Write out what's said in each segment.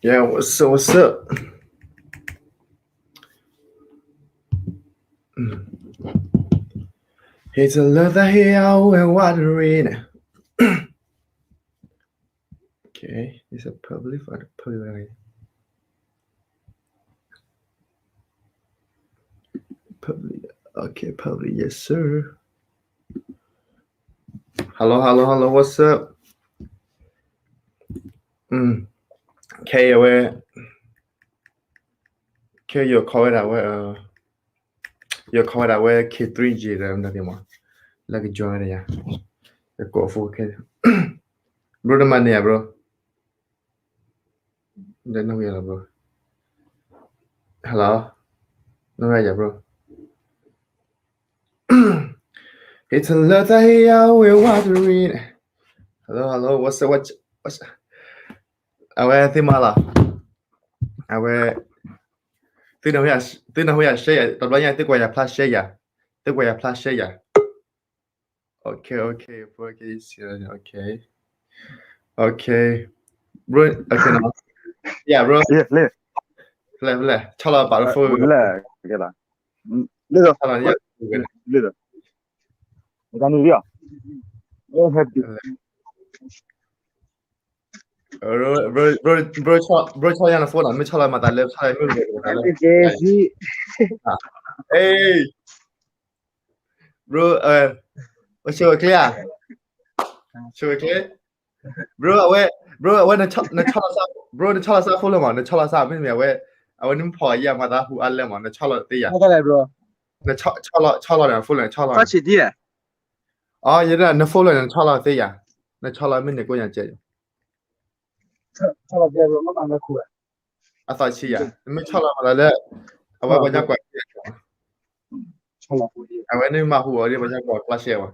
Yeah, what's up, what's up? ဟ့ၣ်တလၢသးဟ့ၣ်ယၤဝဲဝးတရံးန့ၣ် Okay, is it public or public? Public. Okay, public. Yes, sir. Hello, hello, hello. What's up? Mm. Okay, အဝဲ Okay, ယိၤခီဝဲဒၣ်ဝဲ ယိၤခီဝဲဒၣ်ဝဲ K three G ဒီး မတၤသ့ၣ်မး လၢက join ဝဲဒၣ်ယၤ ကကိး phone ခဲ bro နမၤန့ၢ်ဧါ bro ဒီးနဝံၤလီၤ bro. Hello, နဝံၤယၤ bro. ဟ့ၣ်တလၢသးဟ့ၣ်ယၤဝဲဝးတရံးန့ၣ် Hello, hello, what's up, what's up? အဝဲသ့ၣ်မၤလီၤ အဝဲ သုနၢ်ဟူယၤ share ယၤ တဘျီညါ သုကွၢ်ယၤဖျါ share ယၤ သုကွၢ်ယၤဖျါ share ယၤ Okay, okay, bro, can you see that? Okay, okay, bro, okay, no, yeah, bro, ဖဲလဲၣ် ဖဲလဲၣ် ဆီၣ်လီၤပာ်လၢ phone လၢ bro, bro, bro, ဆီၣ်ယၤန phone နီၤ မ့ၢ်ဆီၣ်လီၤမၤသးလၢ ဆီၣ်လီၤမ့ၢ်ဂ့ၤ bro, အဲ bro, အဝဲဆိၣ်ဝဲချ့ဧါ ဆိၣ်ဝဲချ့ bro, အဝဲ bro, အဝဲ none နဆီၣ်လီၤစၢ် bro, နဆီၣ်လီၤစၢ် phone လၢမး နဆီၣ်လီၤစၢ် မ့တမ့ၢ် အဝဲ အဝဲန့ၣ်မ့ၢ်ဖီၣ်ယၤမၤသးဟူအါလဲၣ်မး နဆီၣ်လီၤသ့ယၤ ဆီၣ်လီၤ ဆီၣ်လီၤန့ၣ် phone လၢ ဆီၣ်လီၤ အ ယဲဒၣ် န phone လၢ နဆီၣ်လီၤသ့ယၤ နဆီၣ်လီၤမ့ၢ်န့ၣ်ကိးညါကဲ အသီၣ်ဆံးယၤ နမ့ၢ်ဆီၣ်လီၤမၤသးလၢ အဝဲပှၤကကွၢ် အဝဲန့ၣ်မၤဟူအီၤဒ်ပှၤကကွၢ် flash ဝဲ ဟ့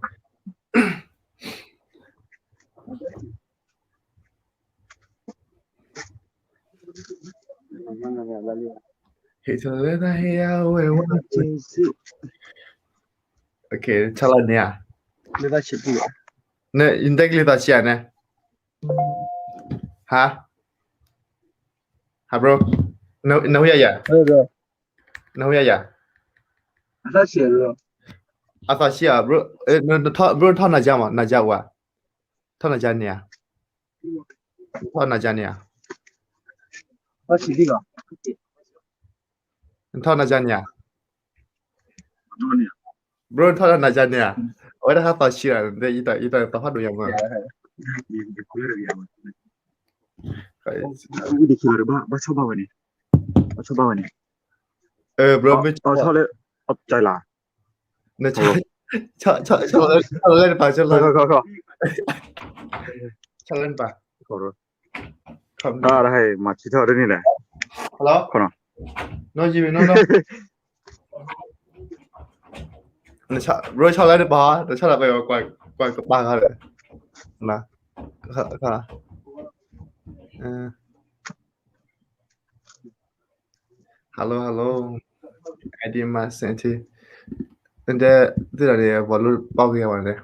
ၣ်တလၢသးဟ့ၣ်ယၤဝဲဝး Okay, ဆီၣ်လီၤန့ၣ်ဧါ နတဲကလံၤသီၣ်ဆံးဧါန့ၣ် ဟါ ဟါ bro, နဟူယၤယၤ နဟူယၤယၤ အသီၣ်ဆံးဧါ bro, bro ထီၣ်နၤယၤမး နၤယၤအိၣ်ဧါ ထီၣ်နၤယၤန့ၣ်ဧါ ထီၣ်နၤယၤန့ၣ်ဧါ နထီၣ်နၤယၤန့ၣ်ဧါ bro ထီၣ်နၤယၤန့ၣ်ဧါ အဝဲဒၣ်ဟးသီၣ်ဆံးဧါ ယတသီၣ်ဖးဒိၣ်ယၤမး ဘၣ်ဆီၣ်ဘၣ်ဝဲန့ၣ် ဘၣ်ဆီၣ်ဘၣ်ဝဲန့ၣ် bro မ့ၢ်ဆီၣ်လၢ နဆီၣ်လၢနပၤ ဆီၣ်လၢ ဆီၣ်လၢနပၤ မၤထံထီၣ်တန့ၣ်လဲၣ် နီၢ်ယံၤမ့ၢ်နီၢ်နီၢ် bro ဆီၣ်လၢနပၤ နဆီၣ်လၢပှၤ ကွၢ်ကပၤဂၤဒီး hello hello, ID မၤစၢၤထံ နတဲ သ့ၣ်ဒီးန့ၣ် ပှၤလိၣ်ပီၣ်ဂ့ၤဝဲန့ၣ်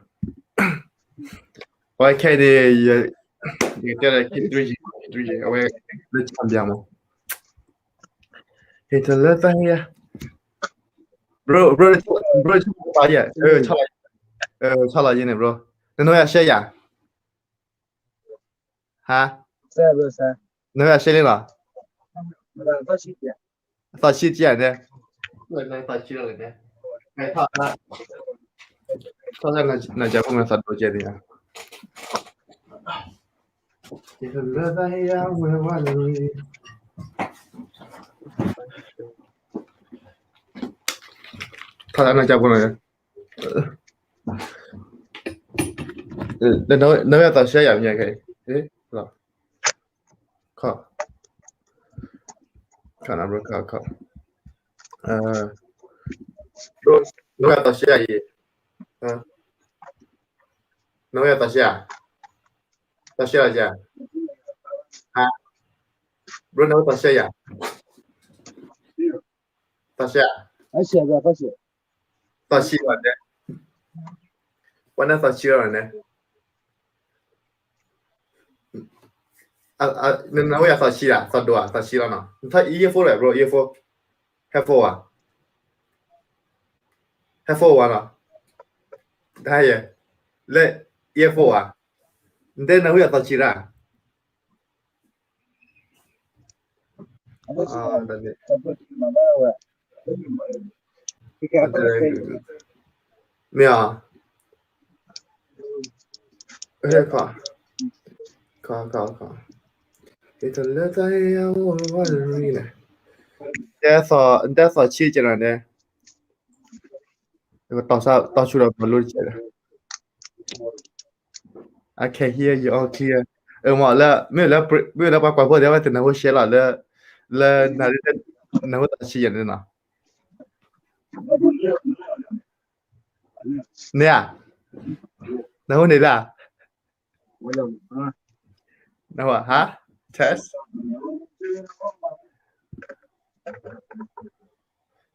အဝဲခဲအံၤန့ၣ် ယတဲလၢ K three G, K three G အဝဲလၢ champion မး ဟ့ၣ်တလၢသးဟ့ၣ်ယၤ bro, bro, bro ဆီၣ်လီၤယဲ ဆီၣ်လီၤယဲန့ၣ် bro နနၢ်ဟူယၤ share ယၤ ဟါ နနၢ်ဟူယၤ share လံလီၤ သီၣ်ဆံးကဲန့ၣ် ထီၣ်နၤယၤဖိမ့ၢ်သးဒိကဲန့ၣ် လၢသးဟ့ၣ်ယၤဝဲဝးလံ ထီၣ်နၤယၤဖိန့ၣ် နနၢ်ဟူယၤသီၣ်ဆံးယၤမ့ၢ်ခဲအံၤ ခီ ခီ နနၢ်ဟူယၤသီၣ်ဆံးယၤအံၤ နနၢ်ဟူယၤသီၣ်ဆံးယၤ သီၣ်ဆံးလီၤယၤ ဟါ bro နနၢ်ဟူသီၣ်ဆံးယၤ သီၣ်ဆံး သီၣ်ဆံးလီၤန့ၣ် ပှၤနၢ်သီၣ်ဆံးလီၤန့ၣ် သ နနၢ်ဟူယၤသီၣ်ဆံးဧါ, သီၣ်ဒိၣ်ဧါ, သီၣ်ဆံးလီၤနီၤ. နထီၣ် earphone လီၤ bro, earphone, headphone ဧါ, headphone ဝဲနီၤ. တဟါယဲ, လၢ earphone ဧါ, နတဲနၢ်ဟူယၤသီၣ်ဆံးဧါ. မ့ၢ်ဧါ. တဲသီၣ်ဆံးကဲနီၤဒဲ, တီၢ်ဆူၣ်ဒီးမၤလိတကဲးဒီး I can hear you all clear. အမ့ၢ်လၢ, မ့ၢ်လၢ, မ့ၢ်လၢပှၤကွၢ်ဖိသ့ၣ်ဝဲသ့ၣ်နၢ်ဟူရှဲလီၤလၢ, လၢ, နၢ်ဟူသီၣ်ဆံးယဲန့ၣ်နီၤ. န့ၣ်ဧါ, နၢ်ဟူန့ၣ်ဒၣ်, နၢ်ဟူဧါ, test.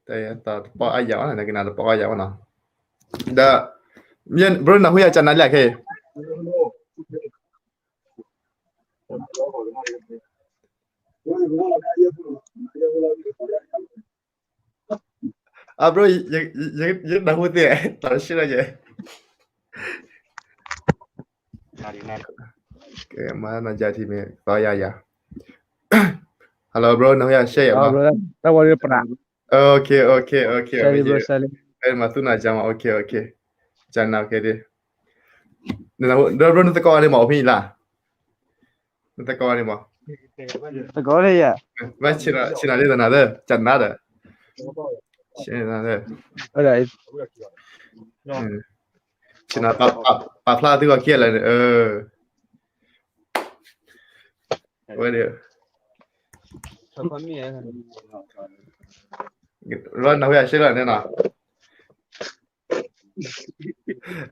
တပီၢ်အါယၤဝဲနီၤ, ကနၣ်တပီၢ်အါယၤဝဲနီၤ. ဒီး, bro နၢ်ဟူယၤကနၣ်လံခဲအံၤ. အ bro, ယနၢ်ဟူသ့, တၢ်ရှဲလီၤယဲ. မၤနၤယၤထံမ့ၢ် သီယၤယၤ. Hello bro, နၢ်ဟူယၤရှဲယၤမး. Okay, okay, okay. မၤသူနၤယၤမး, okay, okay. ယၤနၤ okay ဒ်. ဒီး bro နသကိးန့ၣ်မး အိၣ်ဖဲအံၤလၢ နသကိးန့ၣ်မး. သကိးန့ၣ်ယၤ. မ့ၢ်ဆ့ၣ်နီၤဒ်သိးနၤသၢ, ကနၤဒီး, ဆ့ၣ်နီၤ, ဆ့ၣ်နီၤ, ပာ်ဖျါသုဂီၤခံဂၤလၢာ်န့ၣ်, အဝဲဒၣ် ဘျီနၢ်ဟူယၤရှဲလီၤန့ၣ်နီၤ.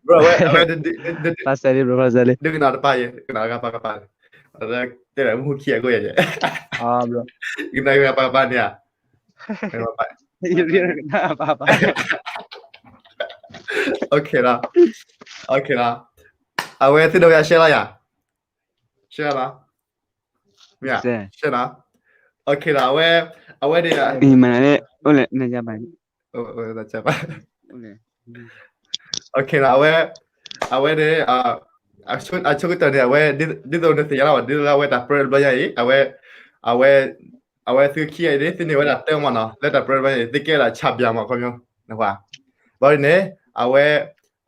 Bro, အဝဲ, ဒုးကနၣ်တပၤယဲ, ကနၣ်ဂၤပၤကပၤ, တဲလၢမူခံအကိးယဲ, ကနၣ်ဂၤပၤကပၤန့ၣ်ဧါ. Okay လီၤ, okay လီၤ. အဝဲသုနၢ်ဟူယၤရှဲလီၤယၤ, ရှဲလီၤ, မ့ၢ်, ရှဲလီၤ. Okay လီၤ, အဝဲ, အဝဲဒၣ် okay လီၤ, အဝဲ, အဝဲန့ၣ်, အဆိကတၢၢ်န့ၣ် အဝဲ, ဒ်သိးနသ့ၣ်ညါလီၤဘၣ် ဒ်သိးလၢအဝဲတၢ်ပြၢတဘျီညါအံၤ, အဝဲ, အဝဲ, အဝဲသုခံဂၤအံၤန့ၣ် သုန့ၢ်ဝဲဒၣ်တၢမးနီၤ လၢတၢ်ပြၢတဘျီညါအံၤ သုကဲဒၣ် champion မး ခီပညီ, နကွၢ်. ဘၣ်န့ၣ်, အဝဲ,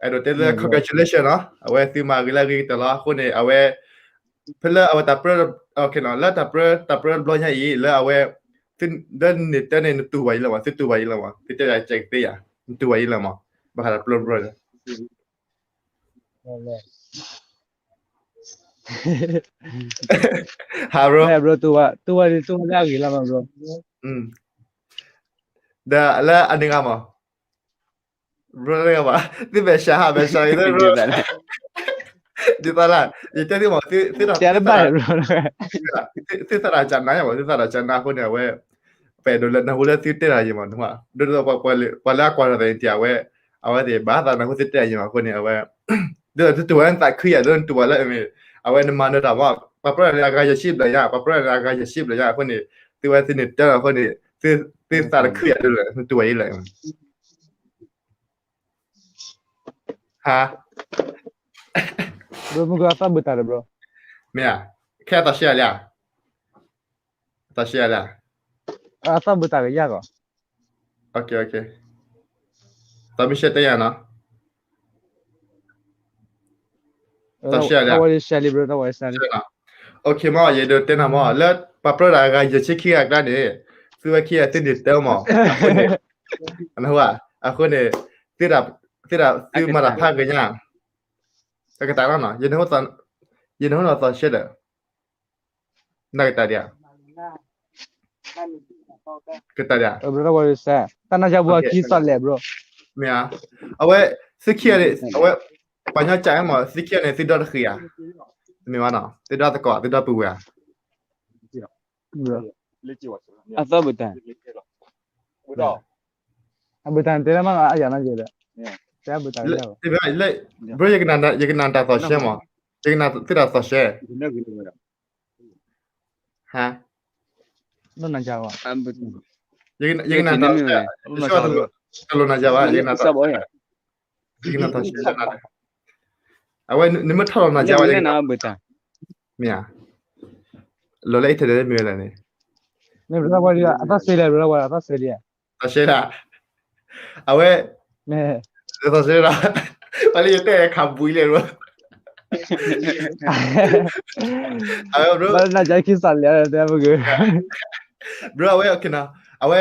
အဲၣ်ဒိးတဲလၢ congratulation နီၤ, အဝဲသုမၤဂ့ၤလၢအဂ့ၤကတၢၢ်လီၤ. အဃိန့ၣ် အဝဲ, ဖဲလၢအဝဲတၢ်ပြၢ, လၢတၢ်ပြၢ, တၢ်ပြၢတဘျီညါအံၤ လၢအဝဲ, လၢနန့ၢ်တၢန့ၣ် နတူၢ်ဘၣ်ယံၤလီၤမး, သုတူၢ်ဘၣ်ယံၤလီၤမး, သုတဲယၤကဲကသ့ယၤ, နတူၢ်ဘၣ်ယံၤလီၤမး, ဘၣ်ဃးတၢ်ပြၢတဘျီညါ ဟါ bro, တူၢ်ဘၣ်, တူၢ်ဘၣ်လၢအဂ့ၤလီၤမး bro. ဒီးလၢအန့ၣ်ဂၤမး, bro န့ၣ်ဂၤမး, သုမဲာ်ဆှးဟးမဲာ်ဆှးဂ့ၤ, ဒ်သိးလၢ, ယတဲသုမး, သုသးတၢ်ကနါယၤမး, သုသးတၢ်ကနါအဃိန့ၣ် အဝဲ, ပအဲၣ်ဒိးလၢနၢ်ဟူလၢသုတဲတၢ်ယံၤမး, ဒ်သိးပှၤလၢအကွၢ်တၢ်သ့ၣ်တဖၣ်အဝဲ, အဝဲသ့ၣ်ဘၣ်သးနၢ်ဟူသုတဲတၢ်ယံၤမး အဃိန့ၣ် အဝဲ, ဒ်သိးသုတူၢ်ဘၣ်လၢနသးခုယၤ ဒ်သိးနတူၢ်ဘၣ်လၢအမ့ၢ်, အဝဲနမၤနၢၤတၢ်မး, ပှၤပြၢတၢ်န့ၣ်အဂၤယဲၢ်ဆံဘျဲၣ်ညါ, ပှၤပြၢတၢ်န့ၣ်အဂၤယဲၢ်ဆံဘျဲၣ်ညါ အဃိန့ၣ်, သုဝဲသုန့ၢ်တၢအဃိန့ၣ်, သုသးတခုယၤဒ်လဲၣ်, နတူၢ်ဘၣ်ယံၤလဲၣ်. ဟါ, bro မုၢ်ကသီၣ်ဘုတၢ်ဒီး bro, မ့ၢ်ဧါ, ခဲအသီၣ်ရှဲလံဧါ, အသီၣ်ရှဲလံဧါ, အသီၣ်ဘုတၢ်ကယၤကီး, okay, okay, သီၣ်မ့ၢ်ရှဲတဲယၤနီၤ, သီၣ်ရှဲလံဧါ, okay မး ယအဲၣ်ဒိးတဲနၤမး လၢပှၤပြၢတၢ်အဂၤယဲၢ်ဆံခံဂၤအကျါန့ၣ်, သုဝဲခံဂၤသုန့ၢ်တၢမး, အဃိန့ၣ်, အဃိန့ၣ်, သုတၢ်, သုမၤတၢ်ဖးဂ့ၤညါ, အကတၢၢ်လီၤနီၤ, ယနၢ်ဟူနီၤသီၣ်ရှဲဒီး, နကတၢၢ်ဒံးဧါ, ကတၢၢ်ဒံးဧါ, တၢ်နၢ်ယၤဘၣ်ခံသီၣ်လဲၣ် bro, မ့ၢ်ဧါ, အဝဲ, သုခံဂၤန့ၣ် အဝဲ, ပှၤညီကၢ်မး သုခံဂၤန့ၣ် သုဒီတဃံးဧါ, မ့ၢ်ဝဲနီၤ သုဒီသကိး သုဒီပုၢ်ဝဲၢ်ဧါ, အသီၣ်ဘုတၢ်, အဘုတၢ်တဲလၢမးအယၤနီၤယဲဒီး, တဲဘုတၢ်, bro ယကနၣ်တၢ်သီၣ်ရှဲမး, ယကနၣ်သုတၢ်သီၣ်ရှဲ, ဟါ, ယကနၣ်တၢ်, တလိၣ်နၤယၤဘၣ်, ယကနၣ်တၢ်, အဝဲနမ့ၢ်ထီၣ်လီၤနၤယၤဘၣ်, မ့ၢ်ဧါ, လီၤလၢ internet မ့ၢ်ဝဲလဲၣ်န့ၣ်, အသီၣ်ဆှဲလဲၣ်, အသီၣ်ဆှဲလဲၣ်, သီၣ်ဆှဲဒၣ်, အဝဲ, သီၣ်ဆှဲဒၣ်, ပှၤလၢယတဲခးဘှံးလဲၣ်, အဝဲ, ဘျီ, အဝဲ, အဝဲ,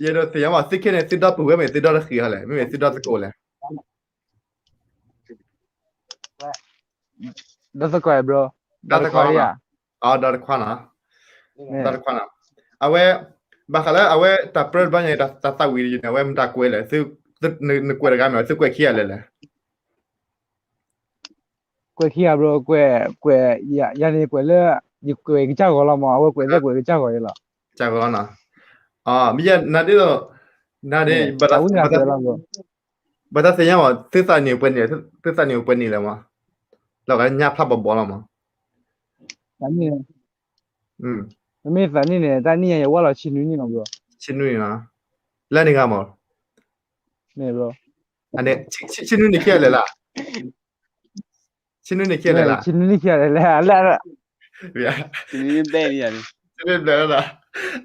ယဒိးသ့ၣ်ညါမး သုခဲန့ၣ် သုဒီပုၢ်ဝဲၢ်မ့ၢ်သုဒီတဃံးဟီလဲၣ်, မ့မ့ၢ်သုဒီသကိးလဲၣ်, ဒီသကိး, ဒီတခွါ, ဒီတခွါနီၤ, ဒီတခွါနီၤ, အဝဲ, ဘၣ်ဃးလၢအဝဲတၢ်ပြၢတဘျီညါ တၢ်သးဝံၣ်န့ၣ် အဝဲမတၤကွဲးလဲၣ်, နကွဲးတဂၤမ့ၢ် သုကွဲးခံဂၤလဲၣ်လဲၣ် ကွဲးခံဂၤ bro, ကွဲး, ကွဲး, ယၤန့ၣ်ကွဲးလၢ, ယကွဲးကစၢ်ဂီၤလီၤမး, အဝဲကွဲးလၢကွဲးကစၢ်ဂီၤအံၤလီၤ, ကစၢ်ဂီၤလီၤနီၤ, မ့ၢ်ယနၤဒ်သိး, နၤဒ်, ဘၣ်တၢ်သ့ၣ်ညါမး သုသးနံၣ်ပှဲၤနံၣ်, သုသးနံၣ်ပှဲၤနံၣ်လဲၣ်မး, လီၤဂာ်ညါဖျါဘီဘီလီၤမး, မ့မ့ၢ်သးနံၣ်န့ၣ် တၢ်နံၣ်ညါယဝဲလီၤဆံနွံနံၣ်လီၤ bro, ဆံနွံနံၣ်နီၤ, လၢန့ၣ်ဂၤမး, ဆံနွံနံၣ်ခံဂၤလဲၣ်လၢ ဆံနွံနံၣ်ခံဂၤလဲၣ်လၢ, ဆံနွံနံၣ်ခံဂၤလဲၣ်လၢ,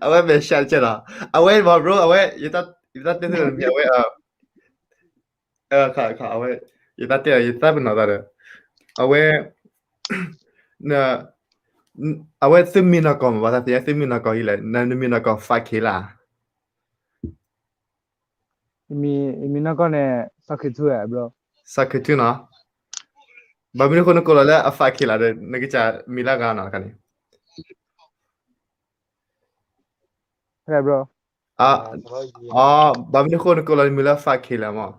အဝဲမဲာ်ဆှးတကဲဒီး, အဝဲမ့ၢ် bro အဝဲ, ယတၢ်တဲသ့ၣ်မ့ၢ်အဝဲ, အဝဲ, ယတၢ်တဲ ယသးပ့ၤနီၣ်သးဒီး, အဝဲ, အဝဲသုမံၤနီၢ်ကီၢ်မး ဘၣ်သးသ့ၣ်ညါသုမံၤနီၢ်ကီၢ်ဟံၣ်လဲၣ်, နမံၤနီၢ်ကီၢ် five K လၢ ယမံၤနီၢ်ကီၢ်န့ၣ် စီၤခုးထူ, စီၤခုးထူနီၤ, ဘၣ်မနုၤအဃိနကိးလီၤလၢအ five K လၢဒီး နကစၢ်မံၤလၢအဂၤနီၤတခါန့ၣ်, ဘၣ်မနုၤအဃိနကိးလီၤနမံၤလၢ five K လၢမး,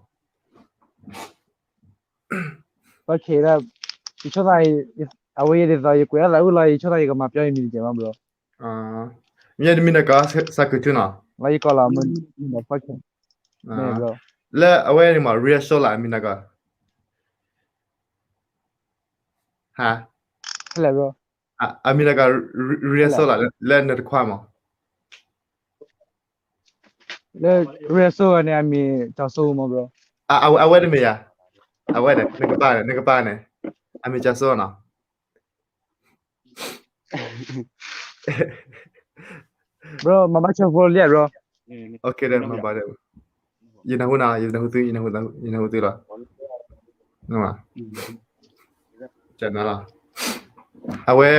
ယဆိကမိၣ်, အဝဲယဲဒ်သိး ယကွဲးအသးအုၣ်လီၤ ယဆိကမိၣ်ယကမၤပျီယမံၤတကဲးမး bro, မ့ၢ်ယတမံၤနီၢ်ကီၢ် စီၤခုးထူနီၤ, လၢယကိးလီၤမံၤ, လၢအဝဲန့ၣ်မး real soul လၢအမံၤနီၢ်ကီၢ်, ဟါ, အမံၤနီၢ်ကီၢ် real soul လၢနတခွါမး, လၢ real soul န့ၣ် အမံၤကၠီၤစိမး bro, အဝဲတမ့ၢ်ယၤ, အဝဲန့ၣ် နကပၢ်န့ၣ် နကပၢ်န့ၣ် အမံၤကၠီၤစိနီၤ, bro မၤဘၣ်ဆိဖိလံ bro, ယနၢ်ဟူနၤ ယနၢ်ဟူသု ယနၢ်ဟူသုလီၤ, အဝဲ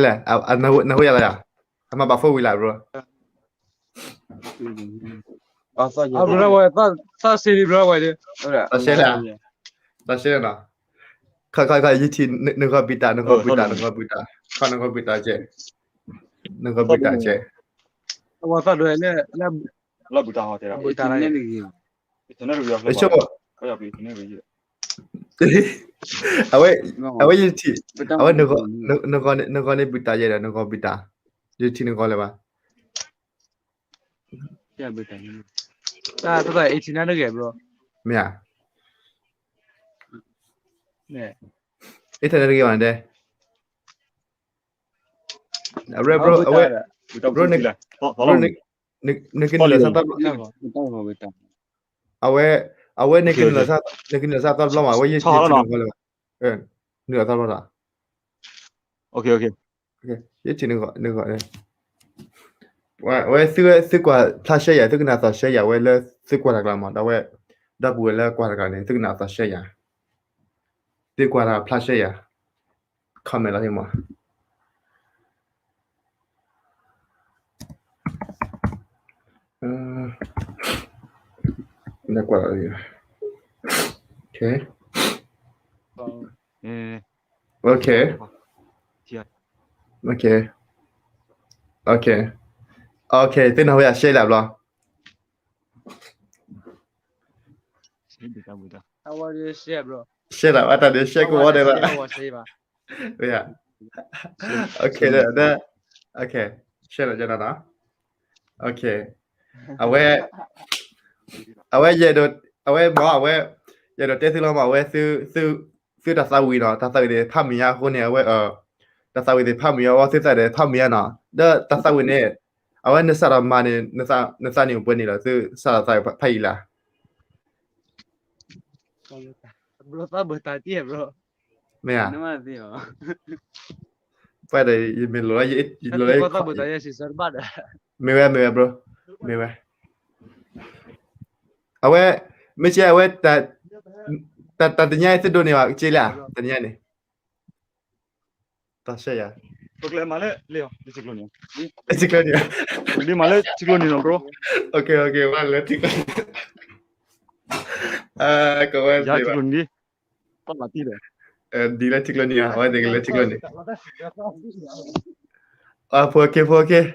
လဲၣ်, နၢ်ဟူယၤလီၤယၤ, အမၤဘၣ်ဖိဝံၤလၢ bro, သီၣ်စ့လံ bro, သီၣ်စ့လံ, သီၣ်စ့နီၤ, ခီခီခီ ယထံၣ် နဂီၤဘုတၢ် နဂီၤဘုတၢ် နဂီၤဘုတၢ်, ခီနဂီၤဘုတၢ်ကဲ, နဂီၤဘုတၢ်ကဲ, သီၣ်ဒိၣ်လၢ ဘုတၢ်န့ၣ်ဂ့ၤ, အဝဲ, အဝဲယထံၣ်, အဝဲ, နဂီၤန့ၣ်ဘုတၢ်ယဲဒီး နဂီၤဘုတၢ်, ယထံၣ်နဂီၤလၢၤဘၣ်, တၢ်တၢ် internet တဂ့ၤ bro, မ့ၢ်ဧါ, internet တဂ့ၤဘၣ်န့ၣ်တဲ အဝဲ bro, အဝဲ, bro, bro, နကနုာ်လီၤစၢ်သီ, အဝဲ, အဝဲနကနုာ်လီၤစၢ်, နကနုာ်လီၤစၢ်သီတဘျီမး အဝဲယထံၣ်နဂီၤလၢၤဘၣ်, နုာ်လီၤသီတဘျီဒီး, ယထံၣ်နဂီၤ, အဝဲသု, သုကွၢ်ဖျါရှဲယၤ သုကနၣ်သီၣ်ရှဲယၤဝဲလၢသုကွၢ်တၢ်ကျါမး ဒီးအဝဲ, ဒီပုၢ်ဝဲၢ်လၢကွၢ်တၢ်ကျါန့ၣ် သုကနၣ်သီၣ်ရှဲယၤ, သုကွၢ်တၢ်ဖျါရှဲယၤ, comment လီၤမး နကွၢ်လီၤ, okay, okay, okay, okay, okay, သုနၢ်ဟူယၤ share လၢဘျီ, share လၢဘၣ်တၢ်န့ၣ် share ကဝီၤဒဲးဘၣ်, okay, share လီၤ, okay, အဝဲ, အဝဲယအဲၣ်ဒိး, အဝဲမ့ၢ် အဝဲ, ယအဲၣ်ဒိးတဲသုလီၤမး အဝဲ, သုတၢ်သးဝံၣ်နီၤ, တၢ်သးဝံၣ်သ့ၣ်ဖးမုာ်ညါအဃိန့ၣ် အဝဲ, တၢ်သးဝံၣ်သ့ၣ်ဖးမုာ်ညါ အဝဲသုသးဒီးဖးမုာ်ညါနီၤ, ဒီးတၢ်သးဝံၣ်န့ၣ်, အဝဲနစးထီၣ်မၤန့ၣ်, နသးန့ၣ်အိၣ်ပှဲၤနံၣ်လီၤ, သုစးထီၣ်သးဖးယံာ်လၢ မ့ၢ်ဧါ, ပှၤဒီးယမ့ၢ်လိၣ်လၢ, မ့ၢ်ဝဲ, မ့ၢ်ဝဲ, bro, မ့ၢ်ဝဲ, အဝဲ, မ့ၢ်ကဲအဝဲ, တၢ်တနံၤအံၤသုဒိးန့ၢ်ဘၣ်က့လၢ, တနံၤအံၤန့ၣ်, တၢ်ဆဲယၤ, လၢထံကျိနံၤ, မ့ၢ်လၢထံကျိနံၤနီၤ bro, ဝဲလၢထံကျိနံၤ, ကဝဲ, ဒ်လၢထံကျိနံၤဧါ, အဝဲန့ၣ်ကလၢထံကျိနံၤ, ဖိခ့, ဖိခ့,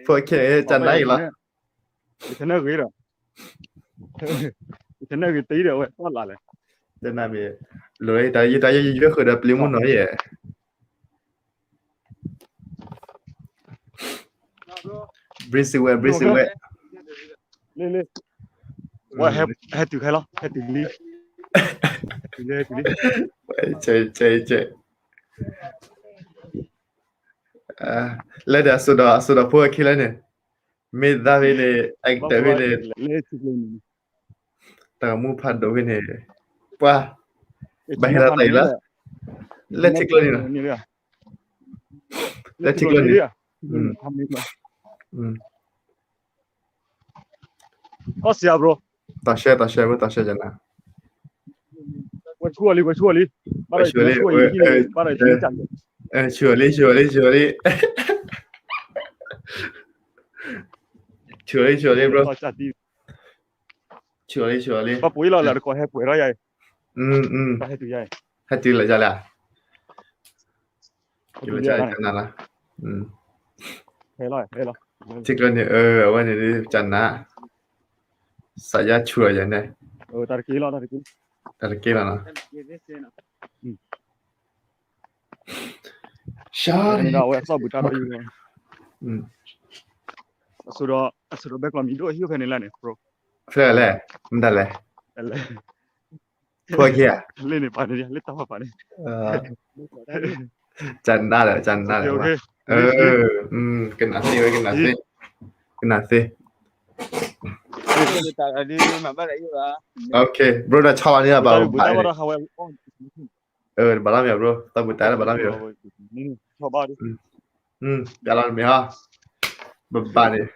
ဖိခ့, တၢ်နါအံၤလီၤ, ယထနၢၣ်ဂ့ၤဒီး, ယထနၢၣ်ဂ့ၤတအံၤဒီး အဝဲတီၢ်လၢ်လဲၣ်, တနါမ့ၢ်, လိၣ်ယတၢ်ယတၢ်ယဲယွဲဃုာ်ဒီးပျံၤမူနီၤယဲ ဘြံစဝဲ, ဘြံစဝဲ, လ့လ့, ဟဲတုၤခဲလီၤ, ဟဲတုၤလံ, ဟဲတုၤလံ, ဟဲတုၤလံ, ကဲ, ကဲ, ကဲ, လၢဒီးအစိဒီး, အစိဒီးဖိအခံလၢန့ၣ်, မ့ၢ်သးဖဲန့ၣ်, actorဖဲန့ၣ်, တၢ်မူဖးဒိၣ်ဖဲန့ၣ်, ပှၤ, ဘၣ်ဟဲလီၤတၢ်အံၤလီၤ, လၢထံကျိနံၤလီၤ, လၢထံကျိနံၤ, တၢ်ဆဲ, တၢ်ဆဲ, တၢ်ဆဲယနၤ, ဝဲဆူၣ်လံ, ဝဲဆူၣ်လံ, ဆူၣ်လံ, ဆူၣ်လံ, ဆူၣ်လံ, ဆူၣ်လံ, ဆူၣ်လံ, ဆူၣ်လံ, bro, ဆူၣ်လံ, ဆူၣ်လံ, ဟဲတုၤလၢယၤ, ဟဲတုၤလၢယၤလၢ, ထံကျိန့ၣ်, အဝဲန့ၣ်ဒ်ကနၤ, စးယါဆူၣ်လီၤယၤန့ၣ်, တၢ်တက့ၢ်လီၤ, တၢ်တက့ၢ်လီၤနီၤ, အဝဲသီၣ်ဘုတၢ်ဒီး, အဆိဒီး, အဆိဒီးဘဲကျီၢ်မံၤဒိၣ်ဟံၣ်ဖဲန့ၣ်လၢန့ၣ်, ဖဲလဲၣ်, မတၤလဲၣ်, ဖိခံဧါ, လ့န့ၣ်ပာ်န့ၣ်, လ့တၢ်ပာ်န့ၣ်, ကနၤဒီး, ကနၤဒီး, ကနၤသ့ဝဲ, ကနၤသ့, ကနၤသ့, bro ဒီးဆီလီၤန့ၣ်ဘၣ်, ဘၣ်လီၤမ့ၢ် bro, သီၣ်ဘုတၢ်လၢဘၣ်လီၤမ့ၢ်, ပျးလီၤမ့ၢ်ဟီ, ဘၣ်ဘၣ်န့ၣ်,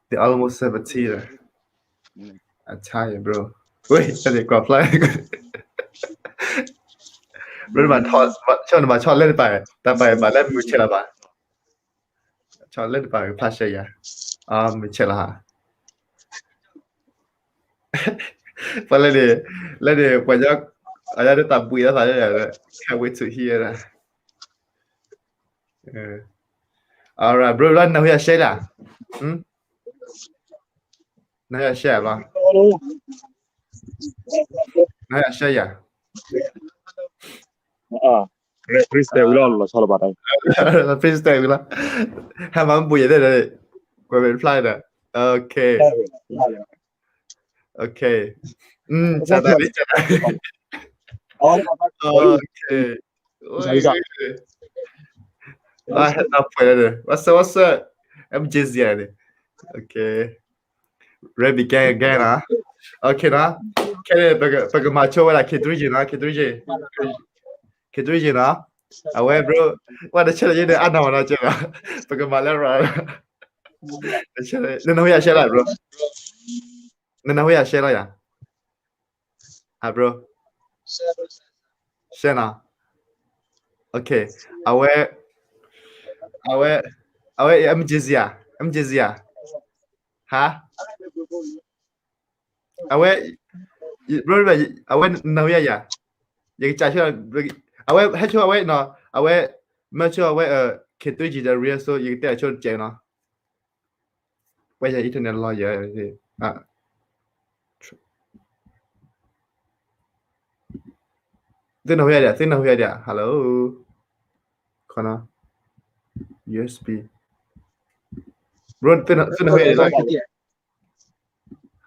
they almost seventeen, အဆါယ bro, ဝဲ, တၢ်န့ၣ်ကွၢ်ဖျါ, bro နဘၣ်ဆီၣ်လဲၣ်တပၤ, တၢ်ပာ်ဘၣ်လၢမုၢ်ဆဲးလီၤဘၣ်, ဆီၣ်လဲၣ်တပၤကဖျါရှဲယၤ, မုၢ်ဆဲးလီၤဟါ, ပှၤလၢန့ၣ်, လၢန့ၣ် ပှၤညီ, အညီဒ်တၢ်ဘှံးလီၤသးလၢ, can't wait to hear that, alright bro, လၢနဟူယၤ share လၢ, နဟူယၤ share ဘၣ်, နဟူယၤ share ယၤ, freestyle ဝံၤလီၤ, freestyle ဝံၤလီၤ, ဟဲမၤဘူၣ်ယဲၢ်န့ၣ်, ကွဲးမ့ၢ်တဖျါဒီး, okay, okay, ကနၤလံ, ကနၤလံ, okay, ဟဲတၢ်ဖှဲးလၢန့ၣ်, what's up, what's up, MJZ န့ၣ်, okay, Rabbit Gang again နီၤ, okay နီၤ, ခဲန့ၣ် ပကမၤဆိဝဲဒၣ် K three J နီၤ, K three J, K three J နီၤ, အဝဲ bro, ဝဲတဆဲးလီၤယဲန့ၣ်အနီၢ်နီၤကဲနီၤ, ပကမၤလၢရၤ, နနၢ်ဟူယၤ share လီၤ bro, နနၢ်ဟူယၤ share လီၤယၤ bro, ရှဲနီၤ, okay, အဝဲ, အဝဲ, အဝဲ MJZ ဧါ, MJZ ဧါ, ဟါ, အဝဲ, bro, အဝဲနၢ်ဟူယၤယၤ, ယကစၢ်ဆိ, အဝဲဟဲဆိအဝဲနီၤ, အဝဲ, မ့ၢ်ဆိအဝဲ, K three G ဒီး real ဆိ ယကတဲအဆိတစဲးနီၤ ပှၤယၤ internet လီၤယၤ, သုနၢ်ဟူယၤဒံး, သုနၢ်ဟူယၤဒံး, hello, ခီနီၤ, USB, bro, သုနၢ်ဟူယၤဒံးလီၤ, hello,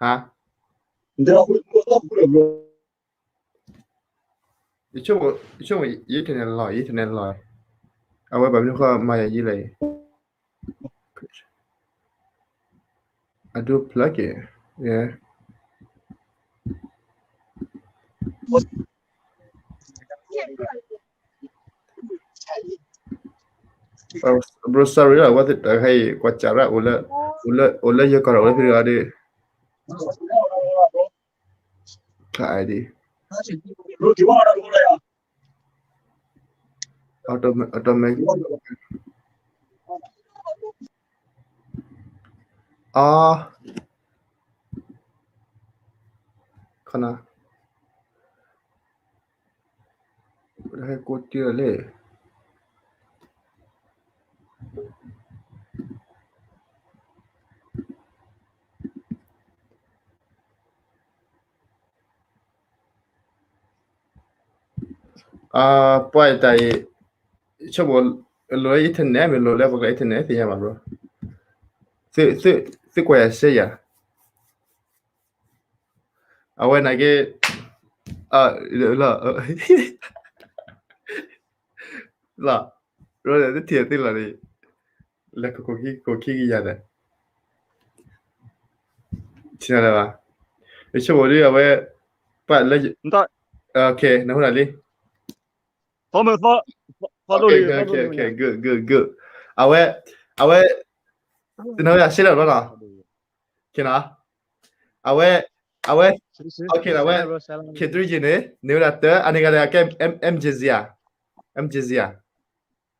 ယဆိကမိၣ် ယinternetလီၤ, internetလီၤ, အဝဲဘၣ်မနုၤဃီမၤယၤယံၤလဲၣ်, I do plug it, yeah. Bro, sorry လီၤ, အဝဲသ့ၣ်တခါအံၤ ကွၢ်စးရၣ် အိၣ်လၢယကီၢ်ဒီး အိၣ်လၢဖံတဂၤဒီး ID automatic, အီ ခီနၤ ဟဲကိးတ့ၢ်လီၤလဲၣ်. ပှၤတၢ်အံၤ ဆိကမိၣ် လိၣ်လၢ internet မ့ၢ်လိၣ်လၢပက internet သ့ၣ်ညါဘၣ် bro. သုကွၢ်ယၤ share ယၤ အဝဲနာ်က့ လီၤ လီၤ တထံၣ်သ့လီၤန့ၣ် လဲၤခိၣ်ခိၣ်ခံကယၤဒီး ထံၣ်နၤလၢၤဘၣ်. ယဆိကမိၣ်ဒ်အဝဲ ပှၤလၢ နဟူနၤလံ good, good, good. အဝဲ အဝဲ တနၢ်ဝဲဒၣ် ရှဲလီၤဘျီနီၤ အဝဲ အဝဲ အဝဲ K three G န့ၣ် န့ၢ်ဝဲဒၣ်တၢ အန့ၣ်ဂၤဒီး ကဲ MJZ ဧါ, MJZ ဧါ,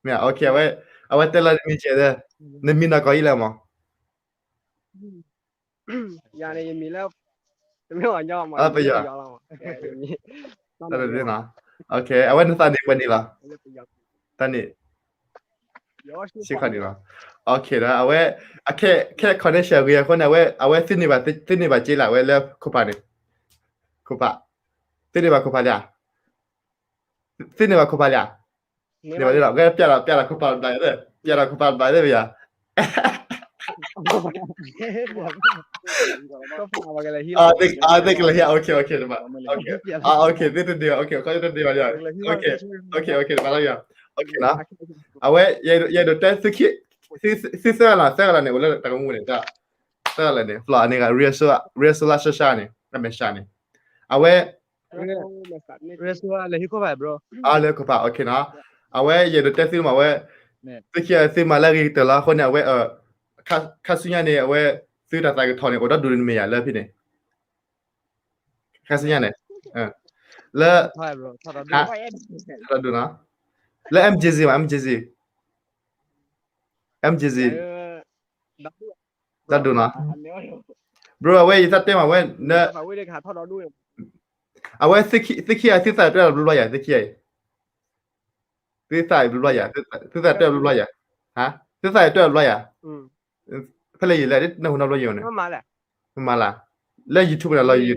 မ့ၢ် အဝဲ အဝဲတဲလီၤနမံၤကဲးဒီး နမံၤနီၢ်ကီၢ်အံၤလဲၣ်မး ယၤန့ၣ်ယမံၤလၢ တမ့ၢ်အီၤညီမး ပယီၤ တၢ်တသ့နီၤ, အဝဲနသးန့ၣ်ပှဲၤနံၣ်လီၤ, တၢ်န့ၣ် ဆံခီနံၣ်လီၤ, ဒီး အဝဲ အခဲ ခဲ connection ဂ့ၤအဃိန့ၣ် အဝဲ အဝဲသ့န့ၢ်ဘၣ် သ့န့ၢ်ဘၣ်က့လၢ အဝဲလၢခိၣ်ဖးန့ၣ်, ခိၣ်ဖး သ့န့ၢ်ဘၣ်ခိၣ်ဖးလံဧါ, သ့န့ၢ်ဘၣ်ခိၣ်ဖးလံဧါ, န့ၢ်ဘၣ်လံလီၤ, ကဲ ပျဲဒီး ပျဲဒီးခိၣ်ဖးတဘျီသ့ၣ်, ပျဲဒီးခိၣ်ဖးတဘျီသ့ၣ်ပယီၤ အသ့ကလဲၤဟံး OK, OK, သ့တဒ့ဘၣ်, OK, တဒ့ဘၣ်လီၤ, OK, OK, တဘၣ်လီၤ, OK, အဝဲ ယအဲၣ်ဒိးတဲ သုသၢဂၤလီၤ, သၢဂၤလီၤန့ၣ် အိၣ်လၢတၢ်ကမူန့ၣ်, သၢဂၤလီၤန့ၣ် ဖျီၣ်န့ၣ် ဂၤ ရ့ၣ်စိလါရှါရှါန့ၣ် အမဲာ်ဆှးန့ၣ်, အဝဲ လၢခိၣ်ဖး OK နီၤ, အဝဲယအဲၣ်ဒိးတဲသုမး အဝဲ သုခံဂၤသုမၤလၢအဂ့ၤကတၢၢ်လီၤ, အဃိန့ၣ် အဝဲ ခါဆူညါန့ၣ် အဝဲ သုတၢ်သးကထီၣ်န့ၣ် အိၣ်ဒီဒူၣ်န့ၣ်မ့ၢ်ယၤလၢဖဲန့ၣ်, ခါဆူညါန့ၣ် လၢ လၢ MJZ မး MJZ, MJZ တၢ်ဒိၣ်နီၤ, bro အဝဲယသးတဲမးဝဲ အဝဲ သုခံဂၤ သုသးတွဲအီၤဘျီဘျီယၤ သုခံဂၤအံၤ, သုသးအံၤဘျီဘျီယၤ, သုသးတွဲအီၤဘျီဘျီယၤ, သုသးအံၤတွဲအီၤဘျီယၤ, ဖဲလဲၣ်ယလဲၣ် နၢ်ဟူနီတဘျီယၤန့ၣ်, မ့ၢ်မးလၢ လၢ YouTube န့ၣ်လီၤယၤ,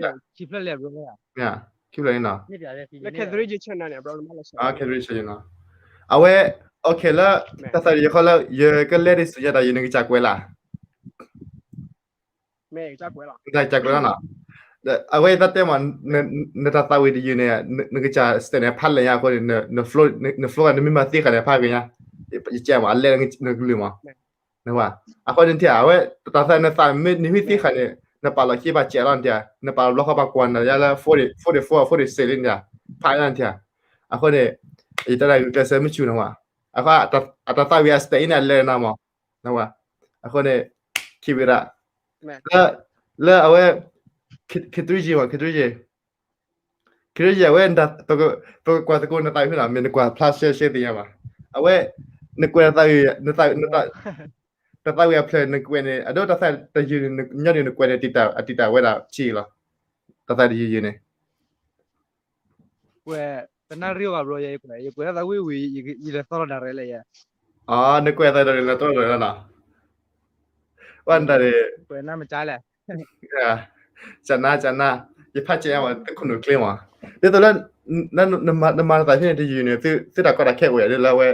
ခံဖျၢၣ်လံနီၤ, အဝဲ OK လၢ တၢ်သးဒ်ယခီလၢ ယကလဲၤဒ်ဆူညါဒီးယနကစၢ်ကွဲးလၢ် နကစၢ်ကွဲးလီၤနီၤ, အဝဲယသးတဲမး နတၢ်သးဝံၣ်တယုၢ်န့ၣ် နကစၢ် step န့ၣ် ဖးလဲၢ်ညါအဃိန့ၣ် န flow နမ့ၢ်မၤသ့ဃာ်န့ၣ် ဖးက့ၤညါ, ယကဲမး အလဲၣ်နကလုၢ်မး, အဃိန့ၣ်ထံၣ် အဝဲတၢ်သးနသးမ့ၢ်နမ့ၢ်သ့ဃာ်န့ၣ် နပာ်လီၤက့ၤဘၣ်စဲးလီၤနထံၣ်, နပာ်လီၤဘျီဃီဘၣ်ကွၢ်နၤယါလၢ forty, forty-four, forty-six လံနထံၣ်, ဖးညါနထံၣ်, အဃိန့ၣ် ယတၢ်ဂုာ်ကျဲးစၢးမ့ၢ်ဆူၣ်န့ၣ်ဝဲ, အဃိ အတၢ်သးဝံၣ်အ step အံၤန့ၣ် အလဲၣ်နၤမး အဃိန့ၣ် ခံဝံၤဒၣ် လၢအဝဲ K three G မး K three G, K three G အဝဲ ပကကွၢ်သကိးနသးဝံၣ်ဖဲနီၤ မ့ၢ်နကွၢ်ဖျါရှဲရှဲသ့ၣ်ညါဘၣ်, အဝဲ နကွဲးတၢ်သးဝံၣ် တၢ်သးဝံၣ်အဖျၢၣ်နကွဲးန့ၣ် အဒိတၢ်သးတယုၢ်န့ၣ် ညီနုၢ်နကွဲးန့ၣ် အတံာ်တာ်ဝဲဒၣ်ဆံးလီၤ, တၢ်သးတယုၢ်ယုၢ်န့ၣ် ကွဲး တနၣ်ရံၣ်ဘၣ် bro ယကွဲး ယကွဲးတၢ်သးဝံၣ်ဝံၤ ယလဲၤသီလီၤဒၣ်ရဲၣ်လၢယဲ, နကွဲးသးဒ်န့ၣ် လဲၤသီလီၤဒၣ်နီၤ, ဝဲဒၣ်န့ၣ် ကွဲးနၢ်မကါလဲၣ်, ကနါ ကနါ ယဖးကဲအါမး သုခိၣ်နူာ်ချ့မး, ဒ်သိးလၢ နမၤနသးဖဲန့ၣ်တယုၢ်န့ၣ် သုတၢ်ကီတၢ်ခဲအိၣ်ယၤဒ်လၢအဝဲ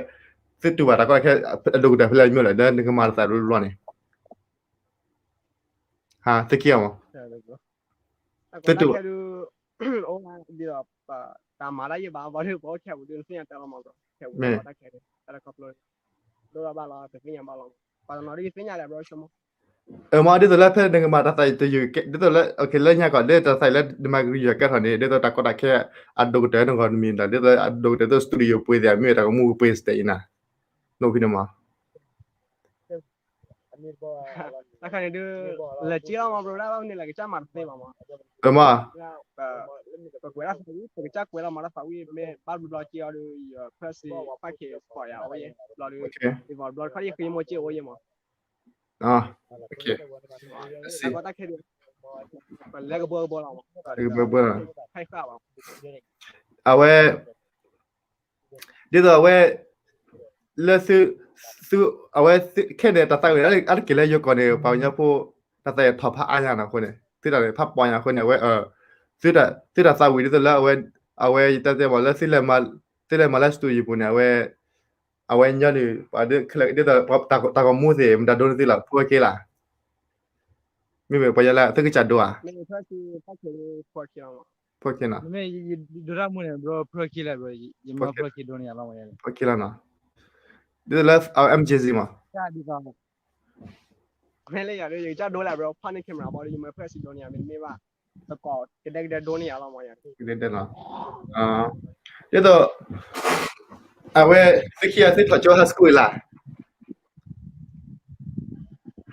သုတူၢ်ဘၣ်တၢ်ကီတၢ်ခဲ အဒိၣ်ကတၢၢ်ဖဲလဲၣ်မ့ၢ်လၢ လၢနကမၤနသးတဘျီဘျီန့ၣ် ဟါ သုခံဂၤမး, တၢ်ကီတၢ်ခဲဒုး အိၣ်ဒ်သိး တၢ်မၤတၢ်ယံာ်ဘၣ် ဘၣ်ဒုး ပအိၣ်ခဲပူၤဒုး နသ့ၣ်ညါတၢ်လီၤမး ဘျီ ခဲပူၤတၢ်ကီတၢ်ခဲဒုး တၢ်လၢခီဖျိ ဒိၣ်ထီၣ်ဘၣ်လီၤ တသ့ၣ်ညါဘၣ်လီၤ ပှၤတနီၤဒုးသ့ၣ်ညါလၢ ဘျီ ဆိကမိၣ် အမ့ၢ်ဒ်သိးလၢဖဲနကမၤတၢ်သးတယုၢ် ဒ်သိးလၢ လၢညါကီး လၢတၢ်သးလၢနမၤကရံယွၤကဲထီၣ်န့ၣ် ဒ်သိးတၢ်ကီတၢ်ခဲ အဒိၣ်ကတၢၢ်နဂီၢ်တမံၤဒီး ဒ်သိးအဒိၣ်ကတၢၢ်သိး studio ပှ့ၤသ့ၣ် မ့ၢ်တၢ်ကမူကပှ့ၤစတဲအံၤနၤ နအိၣ်ဖဲန့ၣ်မး တၢ်ခါန့ၣ်ဒုး လဲၤက့ၤလီၤမး ဘျီ ဒၣ်ဝဲန့ၣ် လဲၤကစၢ်မၤတသ့ဘၣ်မး အမ့ၢ် ပကွဲးတၢ်သးဝံၣ် ပကစၢ်ကွဲးလီၤမးတၢ်သးဝံၣ် မ့ၢ်ဘၣ်ဘျီက့ၤအီၤဒုး ယဖၢၣ်စံ ဖးက့ၤ support ယၤ အဝဲ ဘျီဒုး ယဘျီတခီယဃ့မိၢ်က့ၤအိၣ်ယဲမး တၢ်ကီတၢ်ခဲဒုး ပလဲၤကဘီကဘီလီၤမး ကဘီကဘီလီၤ ခဲဃာ်ဘၣ် အဝဲ ဒ်သိးအဝဲ လၢသု သု အဝဲခဲန့ၣ် တၢ်သးဝံၣ်အါတက့ၢ်လၢယိၤကီၢ်န့ၣ် ပှၤကညီဖိ တၢ်သးဝံၣ်ထီၣ်ဖးအါညါနီၤအဃိန့ၣ် သုတၢ်ဖးပီညါအဃိန့ၣ် အဝဲ သုတၢ်သးဝံၣ်ဒ်သိးလၢအဝဲ အဝဲယတဲတဲမးလၢ သုလဲၤမၤလၢ studio ပူၤန့ၣ် အဝဲ အဝဲညီနုၢ် ပှၤဒ်သိး တၢ်ဂီၤမူသ့ၣ် မတၤဒိနသုလီၤ ဖှီၣ်က့ၤလၢ မ့မ့ၢ်ပှၤညီလၢ သုကစၢ်ဒိဧါ ဖှီၣ်က့ၤနီၤ ဖှီၣ်က့ၤလီၤနီၤ ဒ်သိးလၢ MJZ မး မ့ၢ်လၢယၤဒုး ယကစၢ်ဒိလၢ ဘျီ ဖးန့ၢ် camera ဘျီဒုး ယမၤဖှီၣ်စံဒိန့ၣ်ယၤ မ့တမ့ၢ်ဘၣ် သကိးကဒဲကဒဲဒိန့ၢ်ယၤလီၤမး ဒ်သိး အဝဲ သုခံဂၤသုထီၣ်ကၠိ high school လၢ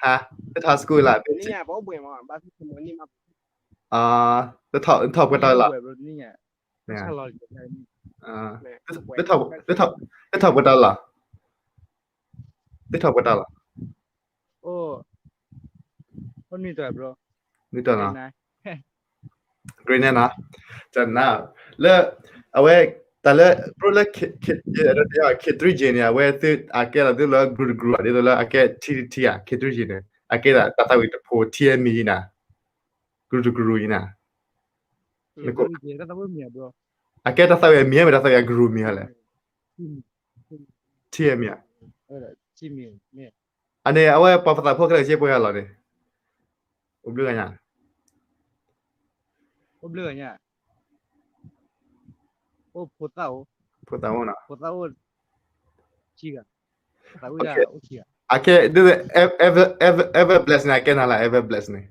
ဟါ သုထီၣ် high school လၢ ပအိၣ်ဘှံးမး ဘၣ်သုမနံၣ်မး ထီၣ်ပှဲၤတီၤလီၤ သုထီၣ်ပှဲၤတီၤလီၤ သုထီၣ်ပှဲၤတီၤလီၤ နွံတီၤ grade nine နီၤ နၤ လၢ အဝဲ တၢ်လၢ ပရၢလၢ K three G န့ၣ် အဝဲသု အကဲလီၤသုလၢ group တ group ဒ်သိးလၢအကဲ ထံထံထံ ဧါ K three G န့ၣ် အကဲဒၣ်တၢ်သးဝံၣ်တဖိထံအမံၤအံၤနၤ group တ group အံၤနၤ အကဲတၢ်သးဝံၣ်အမံၤ မ့ၢ်တၢ်သးဝံၣ်အ group မံၤဟီလဲၣ် ထံအမံၤဧါ အန့ၣ် အဝဲပှၤပသးဖိခဲလၢာ်ကဆ့ပှဲၤဂၤလီၤန့ၣ် အိၣ်ဘျုးဂၤညါ အိၣ်ဘျုးဂၤညါ အိၣ်ဖိသၣ်အိၣ် ဖိသၣ်အိၣ်နီၤ ဖိသၣ်အိၣ် ခံဂၤ သးဝံၣ်ဒၣ်အိၣ်ခံဂၤ အကဲ Ever Bless န့ၣ် အကဲနၤလၢ Ever Bless န့ၣ်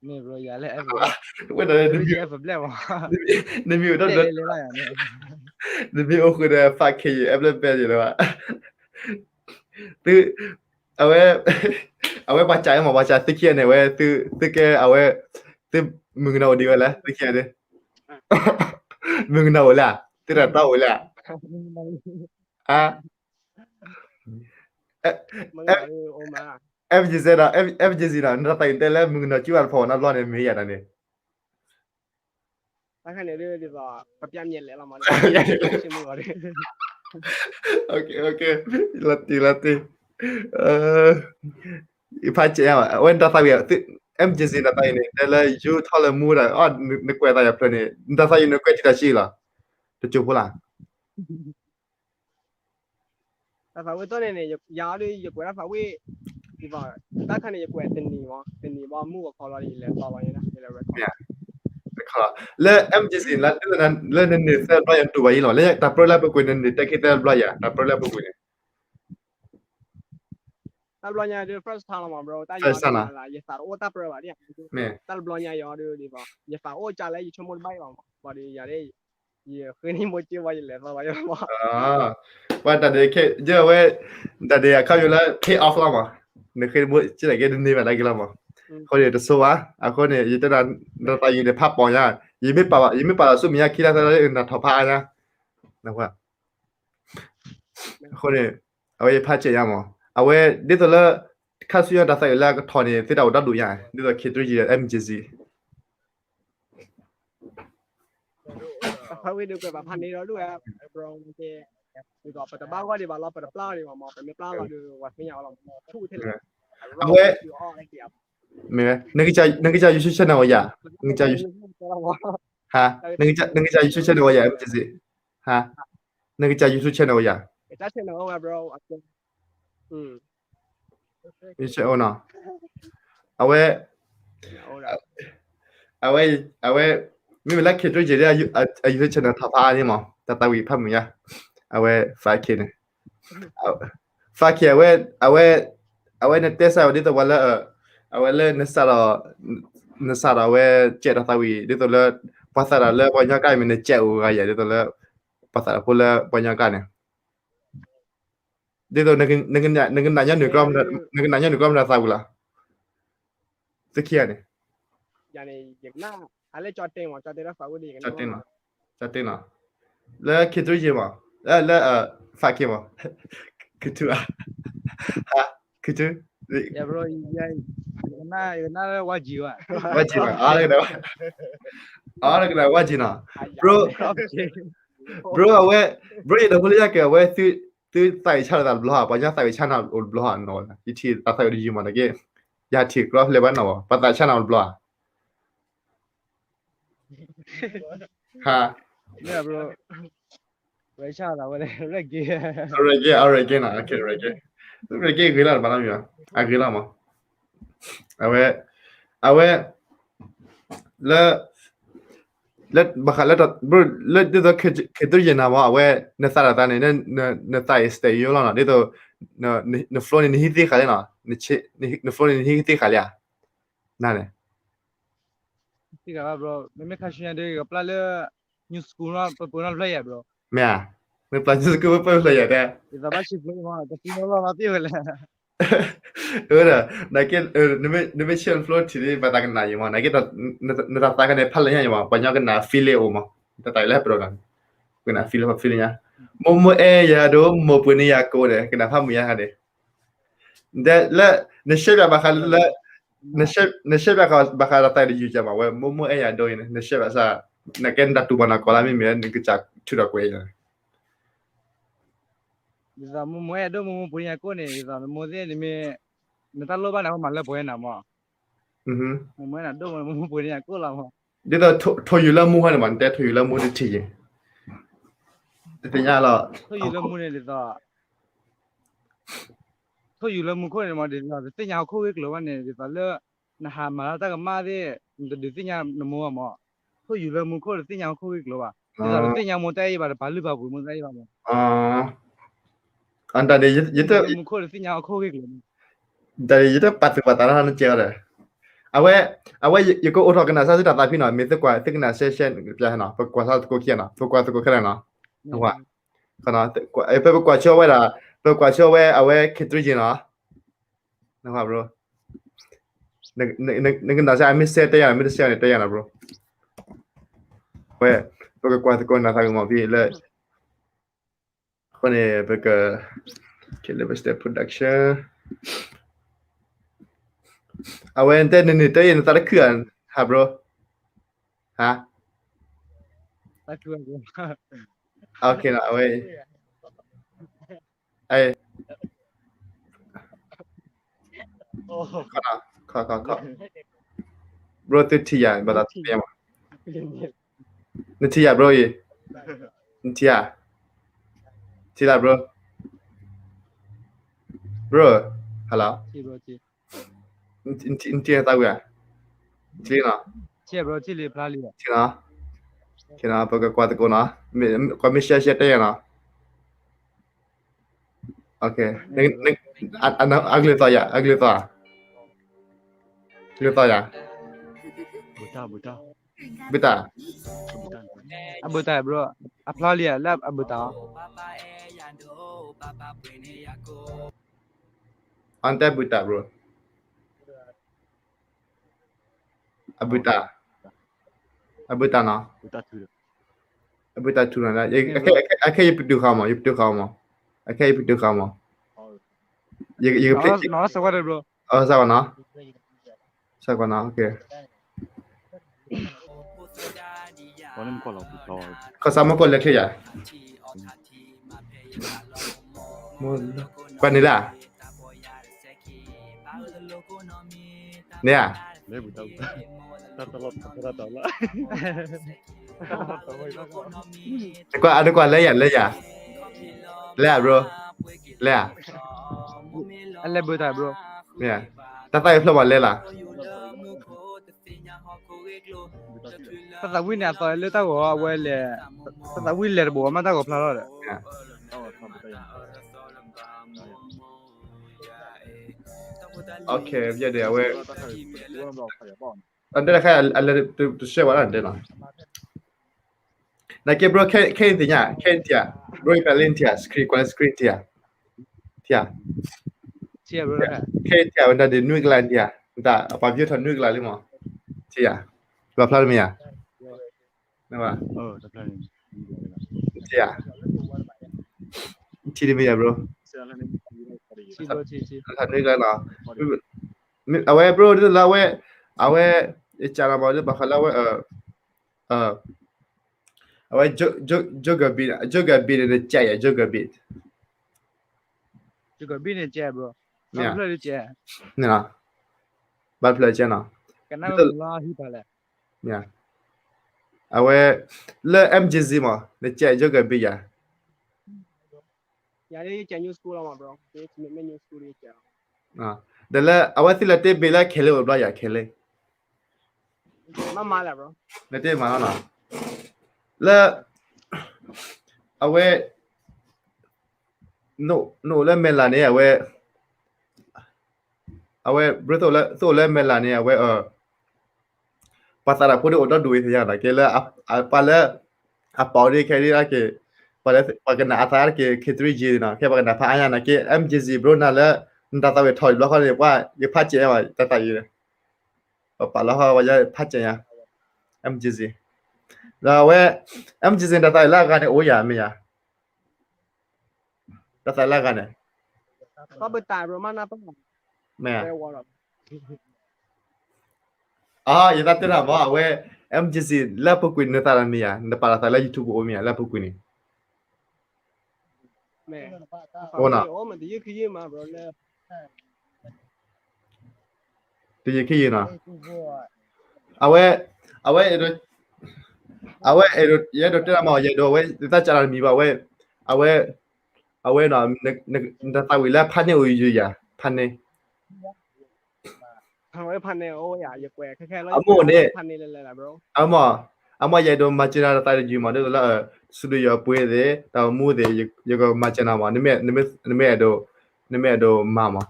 မ့ၢ်ဘျီယၤလၢ Ever Bless ဝဲဒၣ် Ever Bless မး နမံၤအိၣ်ဒီး နမံၤအိၣ်ဃုာ်ဒီး ဖးက့ၤယ Ever Bless ယၤလၢၤဘၣ် သု အဝဲ အဝဲပှၤစံးမး ပှၤစံးသုခံဂၤန့ၣ် အဝဲ သု သုကဲ အဝဲ သုမုၢ်ကနီၤအိၣ်ဒံးဝဲလဲၣ် သုခံဂၤန့ၣ် မုၢ်ကနီၤအိၣ်လဲၣ် သုတၢ်တီအိၣ်လဲၣ် FJZ ဒီး FJZ ဒီး နတၢ်သးဝံၣ်တဲလၢမုၢ်ကနီၤကံဘၣ်တဖီနီတဘျီန့ၣ် မ့ၢ်ယၤတၢ်န့ၣ် တၢ်ခါန့ၣ်ဒ်သိး ပပျၢ်မံၤလဲၣ်လီၤမး လီၤတံၢ်လီၤတံၢ် ယဖးကဲ အဝဲနတၢ်သးဝံၣ် MJZ နတၢ်သးဝံၣ်န့ၣ် တဲလၢယိထီၣ်လၢမူဒီး နကွဲးသးယၤဖျၢၣ်န့ၣ် နတၢ်သးဝံၣ်နကွဲးထံတၢ်ဆံလီၤ တကၠိဖိလၢ တၢ်သးဝံၣ်တီၢ်န့ၣ်န့ၣ် ယၤအီၤဒ်ယကွဲးတၢ်သးဝံၣ် တၢ်ခါန့ၣ် ယကွဲးတနံၤမး တနံၤဘၣ်မုၢ်ဂီၤခီလီၤ ယလဲၤသီလီၤ ယလဲၤ record လၢ MJZ လၢ လၢနနုာ်သၢဘျီယတူၢ်ဘၣ်ယံလီၤ လၢတၢ်ပြၢလၢအပူၤကွံာ် နနုာ်တဲခံသၢဘျီယၤ တၢ်ပြၢလၢအပူၤကွံာ်န့ၣ် တၢ်ဘျီညါဒ် first time လီၤမး bro တၢ်ယၤ ယသးတအိၣ်တၢ်ပြၢဘၣ်ဒ် တၢ်တဘျီညါယၤအီၤဒ် ယသးအိၣ်ကလဲၣ် ယဆိကမိၣ်တဘၣ်အံၤဘၣ်မး ဘၣ်ဒီးယၤဒ် ယဃ့န့ၢ်မိၢ်က့ဘၣ် ယလဲၤသီဘၣ်ယၤမး ပှၤတၢ်ဒုးခဲ ယဝဲ တၢ်ဒုးအခီပညီလၢ pay off လီၤမး နဃ့မိၢ်က့က့ၤတန့ၢ်ဘၣ်ဒၣ်က့ၤလီၤမး အဃိန့ၣ်တဆိဘၣ် အဃိန့ၣ် ယတဲနၤ နတၢ်သးဝံၣ်န့ၣ် ဖးပီညါ ယမ့ၢ်ပာ် ယမ့ၢ်ပာ်လီၤဆူမဲာ်ညါခံလါသၢလါ နတၢ်ထီၣ်ဖးအါညါ အဃိန့ၣ် အဝဲယဖးကဲညါမး အဝဲဒ်သိးလၢ ခါဆူညါတၢ်သးဝံၣ်လၢအကထီၣ်န့ၣ် သုတၢ်အိၣ်ဒီဒူၣ်ညါ ဒ်သိး K three G MJZ အဝဲဒ်ကွဲးဘၣ်ဖးန့ၣ်ဒီးဒ်ဝဲ bro ကဲ ဒ်သိးပတဘၣ်ဂီၢ်ဒံးဘၣ်လီၤ ပတပျၢ်အီၤဒံးဘၣ်မး ပမ့ၢ်ပျၢ်လီၤဒီး ပှၤသ့ၣ်ညါဝဲလီၤ ဆူၣ်ထဲလဲၣ် အဝဲ မ့ၢ် နကစၢ် YouTube channel ဝဲယၤ နကစၢ် နကစၢ် YouTube channel ဝဲယၤ MJZ ဟါ နကစၢ် YouTube channel ဝဲယၤ ကစၢ် channel ဝဲ bro အကဲ YouTube channel နီၤ အဝဲ အဝဲ အဝဲ မ့မ့ၢ်လၢ ခ့တရူၢ်ယ့ၤ အ YouTube channel ထီၣ်ဖးအါန့ၣ်မး တၢ်သးဝံၣ်ဖးမုာ်ညါ အဝဲ five K န့ၣ် five K အဝဲ အဝဲ အဝဲနတဲစၢ်ဝဲဒ်သိးပှၤလၢ အဝဲလၢနစးဒီး နစးဒီးအဝဲ ကဲးတၢ်သးဝံၣ် ဒ်သိးလၢ ပှၤသးဒီးလၢပှၤကညီကျါမ့ၢ် နကဲးအိၣ်ဂၤယဲၢ် ဒ်သိးလၢ ပှၤသးဒီးဖိလၢပှၤကညီကျါန့ၣ် ဒ်သိး နကနၣ်ညီနုာ် နကနၣ်ညီနုာ်ကျီၢ်မတၤသးဝံၣ်လီၤ. သုခံဂၤန့ၣ် ကၠီတ့ၢ်နီၤ လၢ ခ့တရူၢ်ယ့ၤမး လၢ လၢ five K မး ခ့တရူၢ်ဧါ ခ့တရူၢ် ယကနၣ်လၢ ဝါကၠံ ဘၣ် ဝါကၠံ ဘၣ် အီ ကနၣ်ဝါကၠံနီၤ bro bro အဝဲ bro ယဒီပုၢ်လၢယက့ၤ အဝဲ သုသးဝံၣ်ဆါလိာ်သးတဘျီဧါ ပှၤကညီသးဝံၣ်ဆါနၤအိၣ်တဘျီဧါနီၤ ယထံၣ်တၢ်သးဝံၣ်တယုၢ်မးတက့ၢ် ယဟးထံၣ်ကျီၢ်ဖျဲးဘၣ်နီၤ ပှၤသးဆါနၤအိၣ်တဘျီဧါ ဟါ ဝဲဆါသးဝဲလဲၣ် reggae reggae အ reggae နီၤ reggae reggae ဂ့ၤလီၤတဘၣ်နီတမံၤဘၣ် အဂ့ၤလီၤမး အဝဲ အဝဲ လၢ လၢ ဘၣ်ဃးလၢ bro လၢဒ်သိး ခ့တရူၢ်ယ့ၤနၤမး အဝဲ နသးဒီးသးန့ၣ် နသးအံၤ စတဲယိလီၤနီၤ ဒ်သိး န flow န့ၣ် နဟံးသ့ဃာ်လံနီၤ န flow န့ၣ် နဟံးသ့ဃာ်လံဧါ နန့ၣ် သ့ဃာ်ဘၣ် bro မ့မ့ၢ်ခါဆူညါဒီး ကပျၢ်လၢ new school နီၤ ပပှဲၤနီတဖျၢၣ်ယဲၢ် bro မ့ၢ်ဧါ မ့ၢ်ပျၢ် new school ပပှဲၤဖျၢၣ်ယဲၢ်တဲ ယသးဘၣ်ဆံးဖျိမး တသံနီလီၢ်နီတဘျီဝဲလဲၣ် အၢဒီး နက့ နမ့ၢ်ဆံးဖျိထံၣ်ဒ် ဘၣ်သးကနၣ်ယံၤမး နက့ နတၢ်သးခါန့ၣ် ဖးလၢညါယံၤမး ပှၤကညီကနၣ် feel အိၣ်မး တၢ်သးလၢဟဲပဒီးနီၤ ကနၣ် feel feel ညါ မိၢ်မိၢ်အဲၣ်ယၤဒိၣ် မိၢ်ပှ့ၤန့ၢ်ယၤကိးန့ၣ် ကနၣ်ဖးမုာ်ညါဟါန့ၣ် လၢ နရှဲပၠးဘၣ်ဃးလၢ နရှဲပၠးဘၣ်ဃးတၢ်သးတယုၢ်ကမးဝဲ မိၢ်မိၢ်အဲၣ်ယၤဒိၣ်အံၤန့ၣ် နရှဲပၠးစၢ် နကဲနတၢ်တူၢ်ဘၣ်နီၢ်ကီၢ်လၢမ့မ့ၢ်လၢနကစၢ်ထုးထီၣ်ကွဲး ဒ်သိးမိၢ်မိၢ်အဲၣ်ဒိၣ် မိၢ်မိၢ်ပှ့ၤန့ၢ်ယၤကိးန့ၣ် ဒ်သိးနမိၢ်သ့ၣ်န့ၣ်မ့ၢ် နတၢ်လိၣ်ဘၣ်န့ၣ် အဝဲမၤလၢပှဲၤနၤမး မိၢ်မိၢ်အဲၣ်နၤဒိၣ် မိၢ်မိၢ်ပှ့ၤန့ၢ်ယၤကိးလီၤမး ဒ်သိးထိၣ်ယူၤလၢမူဟါန့ၣ်မး နတဲထိၣ်ယူၤလၢမူတထံၣ်ယံၤ တသ့ၣ်ညါလီၤ ထိၣ်ယူၤလၢမူန့ၣ်ဒ်သိး ထိၣ်ယူၤလၢမူခိၣ်န့ၣ်မး ဒ်သိးတသ့ၣ်ညါဟီၣ်ခိၣ်ဂ့ၢ်ကျိၤဘၣ်န့ၣ် ဒ်သိးလၢ နဟးမၤလၢတၢ်ကမၣ်သ့ၣ် နတဒုးသ့ၣ်ညါနမိၢ်ဘၣ်မး ထိၣ်ယူၤလၢမူခိၣ်တသ့ၣ်ညါဟီၣ်ခိၣ်ဂ့ၢ်ကျိၤဘၣ် ဒ်သိးတသ့ၣ်ညါမိၢ်တၢ်အဲၣ်ဘၣ် တပာ်လုၢ်ပာ်ပှ့ၤမိၢ်တၢ်အဲၣ်ဘၣ်မး ထိၣ်ယူၤလၢမူခိၣ်တသ့ၣ်ညါဟီၣ်ခိၣ်ဂ့ၢ်ကျိၤ တၢ်န့ၣ် ယတပာ်သူၣ်ပာ်သးနီတစဲးဒီး အဝဲ အဝဲယကအိၣ်ထီၣ်ကနၣ်စၢ်သုတၢ်သးဖံနီၤ မ့ၢ်သုကွၢ်သုကနၣ်ရှဲရှဲ ပျၢ်နီၤ ပကွၢ်စၢ်သကိးခံနီၤ ပကွၢ်သကိးခဲလၢာ်နီၤ ပကွၢ်ဆိဝဲဒၣ် ပကွၢ်ဆိဝဲ အဝဲခ့တရူၢ်ယ့ၤနီၤ bro နကနၣ်စၢ် အမ့ၢ်ရှဲတဲယၤနီၤ မ့ၢ်တရှဲန့ၣ်တဲယၤနီၤ bro ဝဲ ပကကွၢ်သကိးနၤသးကမီၤဖံလၢ အဃိန့ၣ် ပက K Level Step Production အဝဲတဲနန့ၣ်တဲယၤနသးတခုၣ်ဧါ ဟါ bro ဟါ OK နီၤ အဝဲ ခီခီခီ bro သုထံၣ်ယၤ ဘၣ်သးတသ့မး နထံၣ်ယၤ bro အံၤ နထံၣ်ယၤ ထံၣ်လၢ bro bro hello နထံၣ်သးဝံၣ်ဧါ ထံၣ်လံနီၤ ထံၣ်လံ ထံၣ်နီၤ ပကကွၢ်သကိးနီၤ ကွၢ်မ့ၢ်ရှဲရှဲတဲယၤနီၤ အကလုၢ်သီယၤ အကလုၢ်သီ ကလုၢ်သီယၤ ဘုတၢ် အဘုတၢ် bro အဖျီလံဧါ လၢအဘုတၢ် အတဲဘုတၢ် bro အဘုတၢ် အဘုတၢ်နီၤ အဘုတၢ်ထူနီၤ အခဲယပတုာ်ဃာ်မး ယပတုာ်ဃာ်မး အခဲယပတုာ်ဃာ်မး ယကဖျ့ စၢ်ဝဲနီၤ စၢ်ဝဲနီၤ ခီစးမီၢ်ကိၣ်လဲၤချ့ယၤ ကွၢ်န့ၣ်လၢ န့ၣ်ဧါ တကွၢ်အတကွၢ်လဲၤယၤလဲၤယၤ လဲၤဧါ bro လဲၤဧါ အလဲၤဘုတၢ် bro တၢ်သၣ်အံၤဖျၢၣ်မးလဲၤလၢ တၢ်သးဝံၣ်န့ၣ် အသီလၢတၢ်ဂီၤအဝဲလဲၤ, တၢ်သးဝံၣ်လဲၤတဘိးမး တၢ်ဂီၤဖျါထီၣ်ဒီး, အဝဲ, အတဲတခါ အလဲၤတရှဲဝဲဒၣ်တဲနီၤ, နာ်က့ bro ခဲအံၤသ့ၣ်ညါ ခဲအံၤထံၣ်ဧါ bro ယဖဲလၢထံၣ်ဧါ screen ကွၢ်လၢ screen ထံၣ်ဧါ, ထံၣ်ဧါ, ခဲအံၤထံၣ်ဧါ ဝဲဒၣ်ဒ်နွံကလးထံၣ်ဧါ, နတၢ်အပှၤ view ထီၣ်နွံကလးလံမး, ထံၣ်ဧါ, ပှၤဖျါတမ့ၢ်ဧါ, ထံၣ်ဧါ, ထံၣ်တမ့ၢ်ဧါ bro, ထီၣ်နွံကလးနီၤ, အဝဲ bro ဒ်သိးလၢအဝဲ, အဝဲ, ယကးနီၤမး ဒ်ဘၣ်ဃးလၢအဝဲ အဝဲ Joker Beat, Joker Beat န့ၣ် နကဲယၤ Joker Beat, Joker Beat န့ၣ်ကဲ bro, န့ၣ်လီၤ, ဘၣ်ဖျၢၣ်ကဲနီၤ, အဝဲ, လၢ M J Z မး နကဲ Joker Beat ယၤ, ဒီးလၢအဝဲသ့ၣ်လဲၤတ့ဘ့ၣ်လၢခဲလၢာ်အိၣ်ဘျီယၤခဲလၢာ်, နတ့မးနီၤ, လၢ, အဝဲ, နအိၣ်လၢမဲၢ်လးန့ၣ် အဝဲ, အဝဲ bro သိၣ်လၢမဲၢ်လးန့ၣ် အဝဲ, ပှၤသးတၢ်ဖိဒ်အိၣ်ဒီဒူၣ်အံၤသ့ၣ်ညါနီၤ ကဲလၢ, ပှၤလၢ, အပီၣ်ဒ်ခဲဒ်အက့ၤ, ပှၤလၢပှၤကနၣ်အသးတက့ၤ K three G နီၤ ခဲပှၤကနၣ်ဖးအါညါနီၤ ကဲ M J Z bro နၤလၢ, နတၢ်သးဝံၣ်ထီၣ်တဘျီဃီန့ၣ် ပှၤယဖးစဲးညါဘၣ်တၢ်သးဝံၣ်, ပပာ်လီၤဃီဝဲယဖးစဲးညါ, M J Z, ဒီးအဝဲ, M J Z တၢ်သးဝံၣ်လၢအဂၤန့ၣ် အိၣ်ယၤမ့ၢ်ယၤ တၢ်သးလၢအဂၤန့ၣ်, မ့ၢ်ဧါ, အ ယသးတဲတၢ်မ့ၢ် အဝဲ, M J Z လၢအပူၤကွံာ်နသးတၢ်မ့ၢ်ယၤ နပာ်လီၤသးလၢ YouTube အိၣ်မ့ၢ်ယၤ လၢအပူၤကွံာ်န့ၣ်, အိၣ်နီၤ, တယံာ်ခံယံာ်နီၤ, အဝဲ, အဝဲ, အဝဲ, ယအဲၣ်ဒိးတဲတၢ်မ့ၢ် ယအဲၣ်ဒိးဝဲ ယသးစၢ်တၢ်တမံၤဘၣ်ဝဲ, အဝဲ, အဝဲ, နတၢ်သးဝံၣ်လၢဖးန့ၢ်အိၣ်ယုာ်ယၤ, ဖးန့ၢ်, အမိၢ်န့ၣ်, အမိၢ်, အမိၢ်ယအဲၣ်ဒိးမၤစၢၤနၤတၢ်သးတယုာ်မး ဒ်သိးလၢ, စူးဒိၣ်ယီၤပှ့ၤသ့ၣ် တၢ်အိၣ်မူသ့ၣ် ယကမၤစၢၤနၤမး နမ့ၢ်အဲၣ်ဒိး, နမ့ၢ်အဲၣ်ဒိးမၤမး,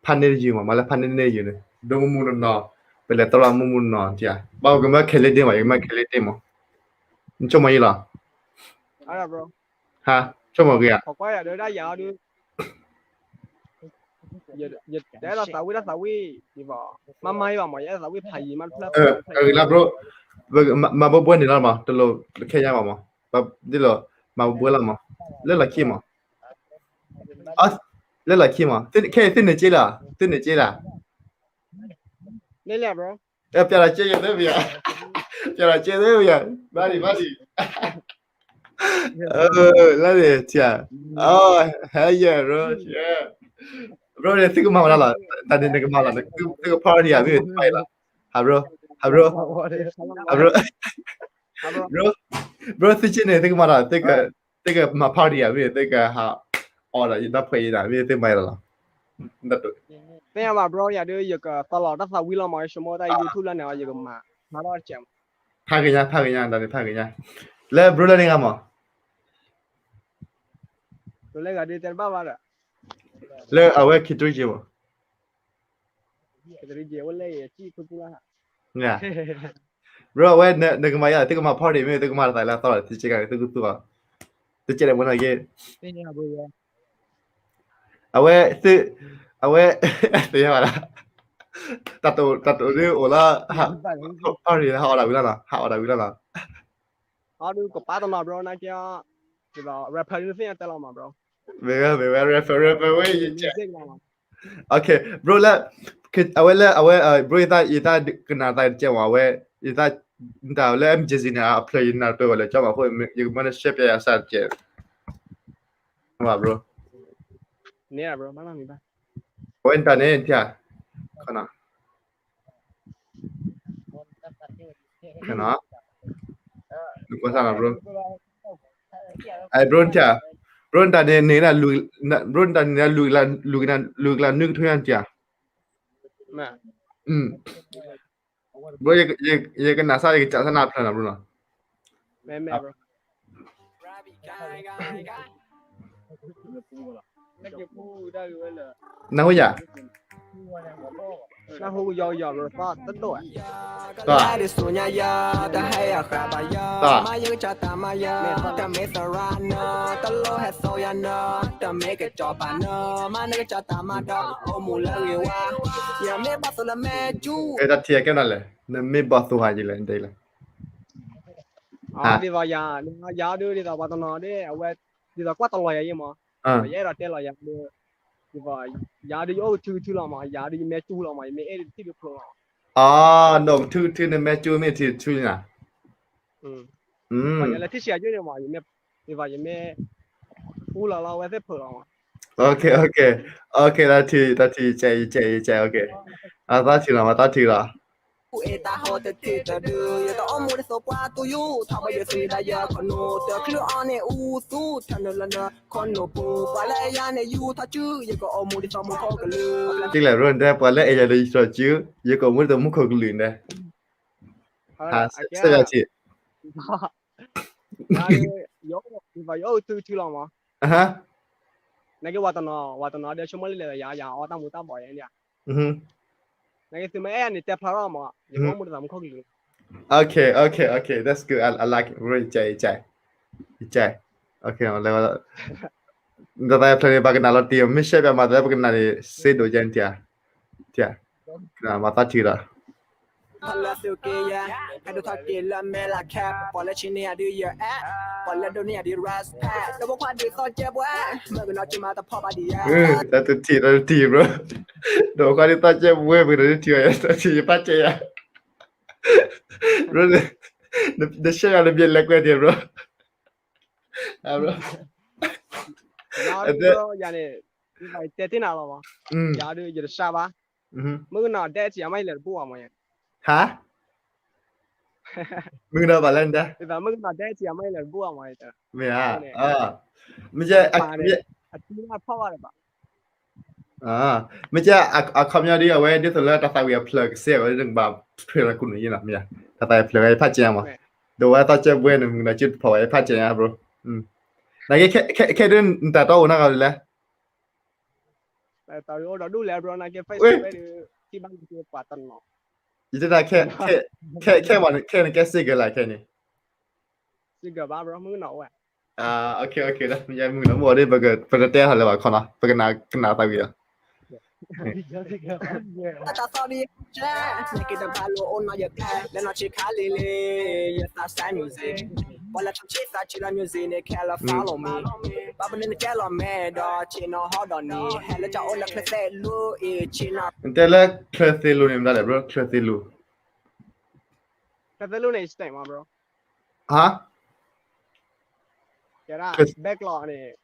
ဖးန့ၢ်တယုာ်မး မၤလၢဖးန့ၢ်တယုာ်န့ၣ် ဒိမုၢ်မုၢ်နီၢ်နီၢ်, ပလဲၤတရီမုၢ်မုၢ်နီၢ်နီၢ်, ဘၣ်ယကမၢခဲလၢာ်ဒ့မး ယကမၢခဲလၢာ်ဒ့မး, နဆိကမိၣ်ယံလီၤ, ဟါ, ဆိကမိၣ်ဂ့ၤဧါ, အဂ့ၤလၢ bro, မၤဘှဲဘှဲန့ၣ်လီၤမး တလိၣ်ခဲညါဘၣ်မး, ဒ်လီၤ, မၤဘှဲဘှဲလီၤမး, လၢလီၢ်ခံမး, လၢလီၢ်ခံမး, ခဲအံၤသုန့ၣ်က့လၢ, သုန့ၣ်က့လၢ, ပျဲလီၤက့ယသ့ၣ်မယၤ, ပျဲလီၤက့သ့ၣ်မယၤ, ဘၣ်ဒံးဘၣ်ဒံး, love it, yeah, oh, hell yeah, bro, yeah, bro န့ၣ် သုကမၤဝဲဒၣ်လီၤ, တၢ်န့ၣ်နကမၤလီၤ, သုက party ဧါ မ့ၢ်တမၤအံၤလီၤ, ဟါ bro, ဟါ bro, ဟါ bro, bro, bro သုက့န့ၣ် သုကမၤလီၤ, သုကမၤ party ဧါ မ့ၢ်သုကဟး အီၣ်ဒီးယဒီဖှဲးအံၤဒၣ် မ့ၢ်သုမၤလီၤလီၤ, သ့ၣ်ညါဘၣ် bro ယၤဒုး ယကသီလီၤတၢ်သးဝံၣ်လီၤမး ယဆိကမိၣ်တၢ် YouTube လၢန့ၣ် ယကမၤ မၤထီၣ်တစဲးမး, ဖးဂ့ၤညါ ဖးဂ့ၤညါ တၢ်န့ၣ်ဖးဂ့ၤညါ, လၢ bro လၢန့ၣ်ဂၤမး, လၢဂၤဒုးတဲတဘၣ်ဘၣ်ဒီး, လၢအဝဲ K three G မး K three G အိၣ်လၢယကံၢ်ဖုပူၤလီၤ, bro အဝဲ နကမၤယၤ သုကမၤ party မ့ၢ်သုကမၤတသးလၢအသီလီၤ သုကဲက့ၤ သုကသူအီၤ, တကဲဒီးဝဲနီၢ်က့, အဝဲ, အဝဲ, သ့ၣ်ညါဘၣ်လီၤ, တၢ်တအိၣ်ဒုးအိၣ်လီၤ, party ဟးအီၣ်ဒၣ်ဝံၤလီၤနီၤ ဟးအီၣ်ဒၣ်ဝံၤလီၤနီၤ, အီၣ်ဒုးကပၤတနီၤ bro နာ်က့, ဒီး rapper ဒုးသ့ၣ်ညါတဲလီၤမး bro, မ့ၢ်ဝဲ မ့ၢ်ဝဲ rapper rapper ဝဲယကဲ, OK bro လၢ, အဝဲလၢအဝဲ bro ယသး ယသးကနၣ်သးတကဲမး အဝဲ, ယသး, တၢ်လၢ M J Z န့ၣ် အဖျၢၣ်ယနၢ်ပၢၢ်ဝဲလၢကၠီမးအဃိ ယကမၢနရှဲပျဲယၤစၢ်တကဲ, ဘၣ် bro, အဝဲတၢ်န့ၣ်, ခီနီၤ, နကွၢ်စၢ်နီၤ bro, bro နတၢ်, bro နတၢ်န့ၣ်န့ၣ်, bro နတၢ်န့ၣ်န့ၣ် လူၤကလၢ်နွံကထိညါနတၢ်, ဘျီ ယကနၣ်စၢ် ယကစၢ်စၢ်နၢ်ဖျၢၣ်နီၤ ဘျီနီၤ. မ့ၢ် မ့ၢ် ဘျီ နၢ်ဟူယၤ နၢ်ဟူယီၤယီၤ ဘျီ သီတဒိၣ်ဧါ သီ သီ တၢ်ထံၣ်အကဲနီၤလဲၣ် နမ့ၢ်ဘီၣ်သိၣ်ဟးယံၤလဲၣ် နတဲလဲၣ် ဒ်သိးယၤ ယၤဒုး ဒ်သိးပှၤတနီၤဒ် အဝဲ ဒ်သိးကွၢ်တလီၤယၤယံၤမး ယအဲၣ်ဒိးတဲလီၤယၤဒုး ဒ်သိး ယၤဒုးယအိၣ်ကထုကထုလီၤမး ယၤဒုးယမဲာ်ကၠူလီၤမး ယမ့ၢ်အဲၣ်ဒုးထံၣ်ဒုးဖျိလီၤ အၢ နအိၣ်ကထုကထု နမဲာ်ကၠူမ့ၢ်ထံကထုန့ၣ် လၢထံၣ်ဆံးယၤယုၢ်န့ၣ်မး ယမ့ၢ် ဒ်သိးယမ့ၢ် အူလီၤလီၤ အဝဲသ့ၣ်ဖျိလီၤမး OK OK OK တၢ်ထံၣ် တၢ်ထံၣ် ယကဲ ယကဲ ယကဲ OK အသီထံၣ်လီၤ မၤသီထံၣ်လီၤ ထံၣ်လဲၣ် ရိၣ်ဒဲ ပှၤလၢအဲၣ်ယၤလၢယသီစု ယကအိၣ်မူဒ်သိးမူခိၣ်ကလုာ်န့ၣ် ဟး စၢ်ယၤထံၣ် ယအိၣ်ကထုကထုလီၤမး နာ်က့ ဝၤတနီၤ ဝၤတနီၤဒီးဆိကမိၣ်လၢလဲၤဒီးယၤ ယၤအီတၢ်မူၤတၢ်ဘှီးယဲန့ၣ် နာ်က့ သုမ့ၢ်အဲၣ်န့ၣ် တဲဖျါထီၣ်မး ယကအိၣ်မူဒ်သိးမူခိၣ်ကလုာ် OK OK OK that's good I I like it ယကဲ ယကဲ ယကဲ OK လၢ တၢ်သးဖျၢၣ်န့ၣ် ပှၤကနၣ်လီၤတံၢ် မ့ၢ်ရှဲပြမၤသး ပကနၣ်န့ၣ် စ့ဒိးယဲန့ၣ် တံၢ် တံၢ် မၤသီထံၣ်ဒီး တၢ်တထံၣ် တၢ်တထံၣ် bro ဒီးခွါဒ်သီကဲပှဲၤ ပကနၣ်ထံၣ် bro ဒီးခွါဒ်သီကဲပှဲၤ ပကနၣ်ထံၣ် ယဖးကဲယၤ bro နရှဲယၤ နဘျဲးလဲၤကွဲးတံၢ် bro ယၤန့ၣ် ယတဲတ့ၢ်နၤလီၤမး ယၤဒုး ယတစှၤဘၣ် မုၣ်ကနီၤဒဲးထံၣ်အမ့ၢ်လဲၤတဘူၣ်အမး ဟါ မုၣ်ကနီၤဘၣ်လဲၣ်ဒဲး မုၣ်ကနီၤဒဲးထံၣ်အမ့ၢ်လဲၤတဘူၣ်အမး မ့ၢ်ဧါ မ့ၢ် အထံၣ်ဖီၣ်ဘၣ်လၢၤဘၣ် မ့ၢ်ကဲ အခီပညီဒ် အဝဲဒ်သိးလၢတၢ်သးဝံၣ်အဖျၢၣ်ကစဲဝဲ နကဘၣ်ထွဲလီၤကူၣ်န့ၣ်ယဲနီၤ မ့ၢ်ဧါ တၢ်သးဝံၣ်အဖျၢၣ်ဝဲ ယဖးကဲမး ဒီးဝဲသီကဲပှဲၤန့ၣ် မုၣ်ကနီၤကၠုတဖီၣ်ဝဲ ယဖးကဲညါ bro နကဲ ခဲဒုးနတၢ်တီအိၣ်နီတဂၤလဲၣ် တၢ်အိၣ်ဒီးဒူၣ်လဲၣ် bro နကဲ Facebook ဝဲဒုး ထံၣ်ဘၣ်နကဲပှၤတနီၤ ယတဲတၢ် ခဲ ခဲ ခဲမး ခဲနကဲ single လၢခဲန့ၣ် single ဘၣ် bro မုၣ်ကနီၤအိၣ်ဝဲ OK OK မုၣ်ကနီၤမ့ၢ်အိၣ်ဒ် ပကတဲထီၣ်လၢၤဘၣ်ခီနီၤ ပကနၣ် ကနၣ်သးဝံၣ်ဒီး တၢ်သီဒ် နက့ၤတဘၣ်လိၣ်အိၣ်နီၤယကျဲ လၢနီၢ်ဆံးခါလံလံ ယသးစဲ music ပှၤလၢထီၣ်ဆံးသးဆံးလၢ music န့ၣ် ခဲလၢာ် follow me ဘၣ်မနုၤနကဲလီၤမဲာ်ဒီး ဆ့ၣ်နီၤဟီဒီးနံၤ ဟဲလၢကၠီအိၣ်လၢချၢသဲလူအံၤ ဆ့ၣ်နီၤ နတဲလၢချၢသဲလူန့ၣ်မတၤလဲၣ် bro ချၢသဲလူ ချၢသဲလူန့ၣ် state မး bro ဟါ ကဲဒၣ် ဘဲကျီးန့ၣ်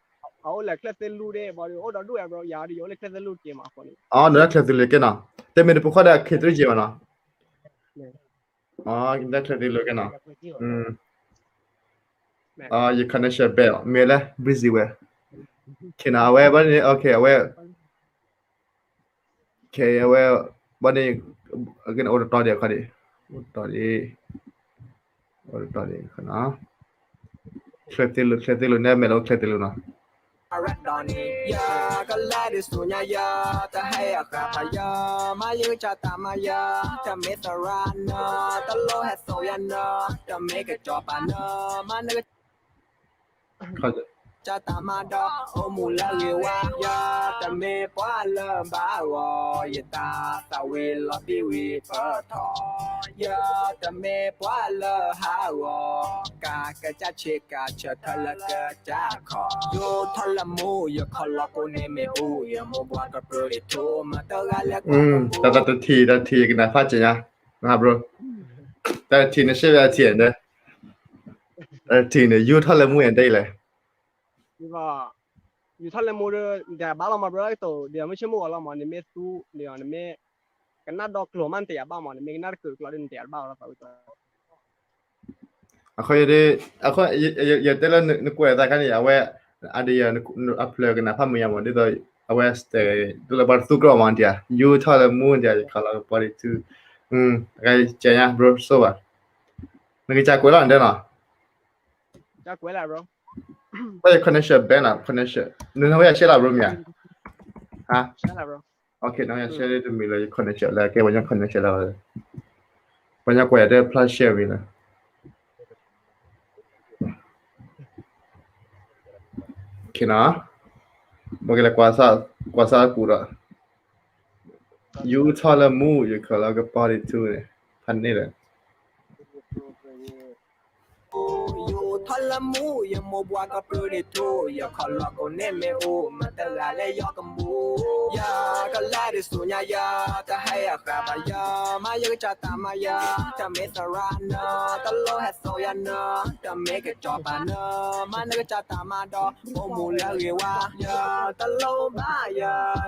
အအိၣ်လၢချၢသဲလူဒ် ဘၣ်ဒီးအိၣ်ဒီးဒူၣ်ဝဲ bro ယၤဒီးယအိၣ်လၢချၢသဲလူက့ၤမးအဃိန့ၣ် အီၤ နလၢချၢသဲလူကဲနီၤ တဲမ့ၢ်တပူၤဃီဒီး ခ့တရံးက့ၤမးနီၤ အီၤ နလၢချၢသဲလူကဲနီၤ ယ connection bad မ့ၢ်လၢ busy ဝဲ ခဲနီၤ အဝဲဘၣ်န့ၣ် OK အဝဲ ခဲအံၤအဝဲ ဘၣ်န့ၣ် အိၣ်တတီၤဒံးအခီဒံး အိၣ်တတီၤဒံး အိၣ်တတီၤဒံး ချၢသ့လိၤ ချၢသ့လိၤ နဲမဲာ်လၢချၢသ့လိၤနီၤ ယကလဲၤဒုးဆူညါယၤ တဟဲယၤဃာ်ဖးယၤ မၤယကစၢ်တၢ်မၤယၤ တမ့ၢ်သရၣ်နၤ တလိၣ်ဟဲသိးယၤနၤ တမ့ၢ်ကစီၤပၤနၤ မၤနက ကစၢ်တၢ်မၤဒီး အိၣ်မူလၢဂ့ၤဝါ ယတမ့ၢ်ပှၤလၢဘၣ်ဂီၤ ယတၢ်သးဝံၣ်လီၤတံၢ်ဝံၤပထီၣ် ယတမ့ၢ်ပှၤလၢဟးဂီၤ ကကစၢ်ဆ့ကၤဆၢထၢၣ်လၢကစၢ်ခီ ယိထီၣ်လၢမူ ယခီလီၤကိးန့ၢ်မ့ၢ်အူ ယမိၢ်ပှၢ်ကပြၢအံၤ ထိၣ်မၤတဂၤလဲၤကွၢ် တၢ်တထံၣ် တၢ်တထံၣ် ယကနၣ်ဖးကဲညါ ဘြိ တၢ်တထံၣ်န့ၣ် ရှဲဘၣ်ထံၣ်ဒၣ် တၢ်တထံၣ်န့ၣ် ယိထီၣ်လၢမူ ယတဲလဲၣ် ယိထီၣ်လၢမူဒီး နတဲဘၣ်လီၤမး bro ကတိၤ ဒ်မ့ၢ်ဆိကမိၣ်ဂီၤလီၤမး နမ့ၢ်သူ နမ့ၢ် ကနၣ်ဒီကျိၤမး နတဲယၤဘၣ်မး နမ့ၢ်ကနၣ်တကုာ်တကျိၤဒီး နတဲယၤတဘၣ်လီၤ သးဝံၣ် အဃိ ယတဲ အဃိ ယတဲလၢနကွဲးသးခါန့ၣ် အဝဲ အဒံးယၤ အဖျၢၣ်ကနၣ်ဖးမုာ်ညါမး ဒ်သိး အဝဲ တလၢပှၤတသူကြၢးမး နတဲယၤ ယိထီၣ်လၢမူ နတဲယၤ ယခီလီၤကပီၤဒံးထူ ကဲညါ bro ဆိဘၣ်, နကစၢ်ကွဲးလီၤနဒဲနီၤ, တၢ်ယ connection bad နီၤ connection, နနၢ်ဟူယၤ share လီၤ bro မ့ၢ်ဧါ, နၢ်ဟူယၤ share တမံၤလၢ connection လၢကဲပှၤညီ connection လၢ, ပှၤညီကွဲးယၤတဖျါ share မံၤလၢ နီၤ, ဘၣ်ကလဲၤကွၢ်စၢ်အကူၣ်ဒီး, ယူထီၣ်လၢမူ ယခီၣ်လီၤကပီၤဒံးထူန့ၣ်, ဖးန့ၣ်ဒီး ယူထီၣ်လၢမူ ယမိၢ်ပှၢ်ကပီၤဒံးထူ, ယခီၣ်လီၤကိးန့ၣ်မ့ၢ်အိၣ် မတဂၤလၢယီကမူ, ယကလၢဒံးဆူညါယ, တဟဲယဃာ်ဘၣ်ယ, မ့ၢ်ယကစၢ်တၢ်မၤယ, တမ့ၢ်သရၣ်နၤ, တလိၣ်ဟဲသိးယၤနၤ, တမ့ၢ်ကစီၤပၤနၤ, မ့ၢ်နကစၢ်တၢ်မၤဒီး အိၣ်မူလၢဂ့ၤဝါ, ယတလိၣ်ဘၣ်ယ,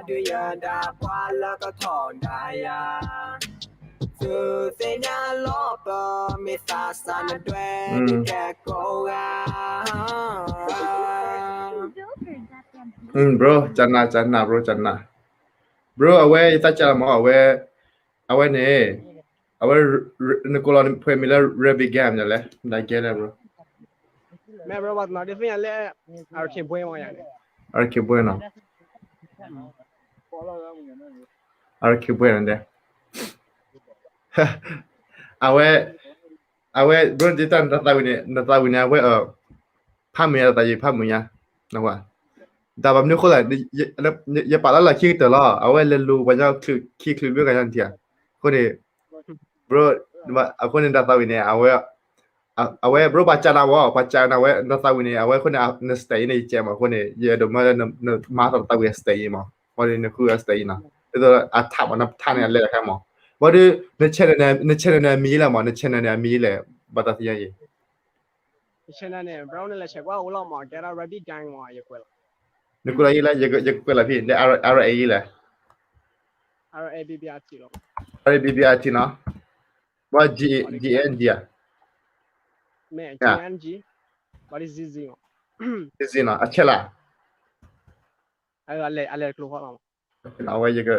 ဒုးယဒၣ်ပှၤလၢကထီဒါယၤ သုသ့ၣ်ညါလီၤပမ့ၢ်သးစၢ်နဒွဲၣ် ဒုးကဲကိးဂၤ, bro ကနၣ် ကနၣ် bro ကနၣ်, bro အဝဲယသးစၢ်လီၤမး အဝဲ, အဝဲန့ၣ်, အဝဲ, နကိးလီၤနဖဲမံၤလၢ Rabbit Gang မ့ၢ်လဲၣ် မတၤကဲလဲၣ် bro, မ့ၢ် bro ဘၣ်သနာ်ဒ်သ့ၣ်ညါလၢ အရခ့ဘွဲမးယၤန့ၣ်, အရခ့ဘွဲနီၤ, အရခ့ဘွဲနီၤဒဲး, အဝဲ, အဝဲ bro ဒ်တၢ်နတၢ်သးဝံၣ်န့ၣ် နသးဝံၣ်န့ၣ် အဝဲ, ဖးမုာ်ညါ တၢ်သးယံာ်ဖးမုာ်ညါ, နကွၢ်, တၢ်ဘၣ်မနုၤအဃိလဲၣ်, ယပာ်လၢလီၢ်ခံကတၢၢ်လီၤ အဝဲလဲၤလူၤပှၤညီခံချုးဘ့ၣ်ဂၤညါနထံၣ်ဧါ, အဃိန့ၣ်, bro, အဃိန့ၣ်တၢ်သးဝံၣ်န့ၣ် အဝဲ, အဝဲ bro ပှၤကးနၤဝဲ ပှၤကးနၤဝဲ နသးဝံၣ်န့ၣ် အဝဲအဃိန့ၣ် န style အံၤန့ၣ် ယကဲမး အဃိန့ၣ် ယအဲၣ်ဒိးမၢလၢနမၤထီၣ်နသးဝံၣ်အ style အံၤမး, အဃိန့ၣ် နဃုအ style အံၤနီၤ, ဒ်သိးအထးမး နထးန့ၣ်အလဲၤတခါမး, ဘၣ်ဒီး န channel န့ၣ် န channel န့ၣ်အမံၤလဲၣ်မး န channel န့ၣ်အမံၤလဲၣ်, ဘၣ်တၢ်သ့ၣ်ညါအံၤ ယ channel န့ၣ် bro န့ၣ်လဲၤဆဲးကွၢ်အိၣ်လီၤမး ကဲဒီး Rabbit Gang မး ယကွဲးလီၤ, နကွဲးလီၤယံၤလဲၣ် ယကွဲးလီၤဖဲ လၢ R A ယံၤလဲၣ်, R A B B R T လီၤ, R A B B R T နီၤ, ဘၣ် G N G ဧါ, မ့ၢ် G N G, ဘၣ်ဒီး Z Z မး, Z Z နီၤ အဆဲးလၢ အလဲၤကျိၤဃီလီၤ, အဝဲယက,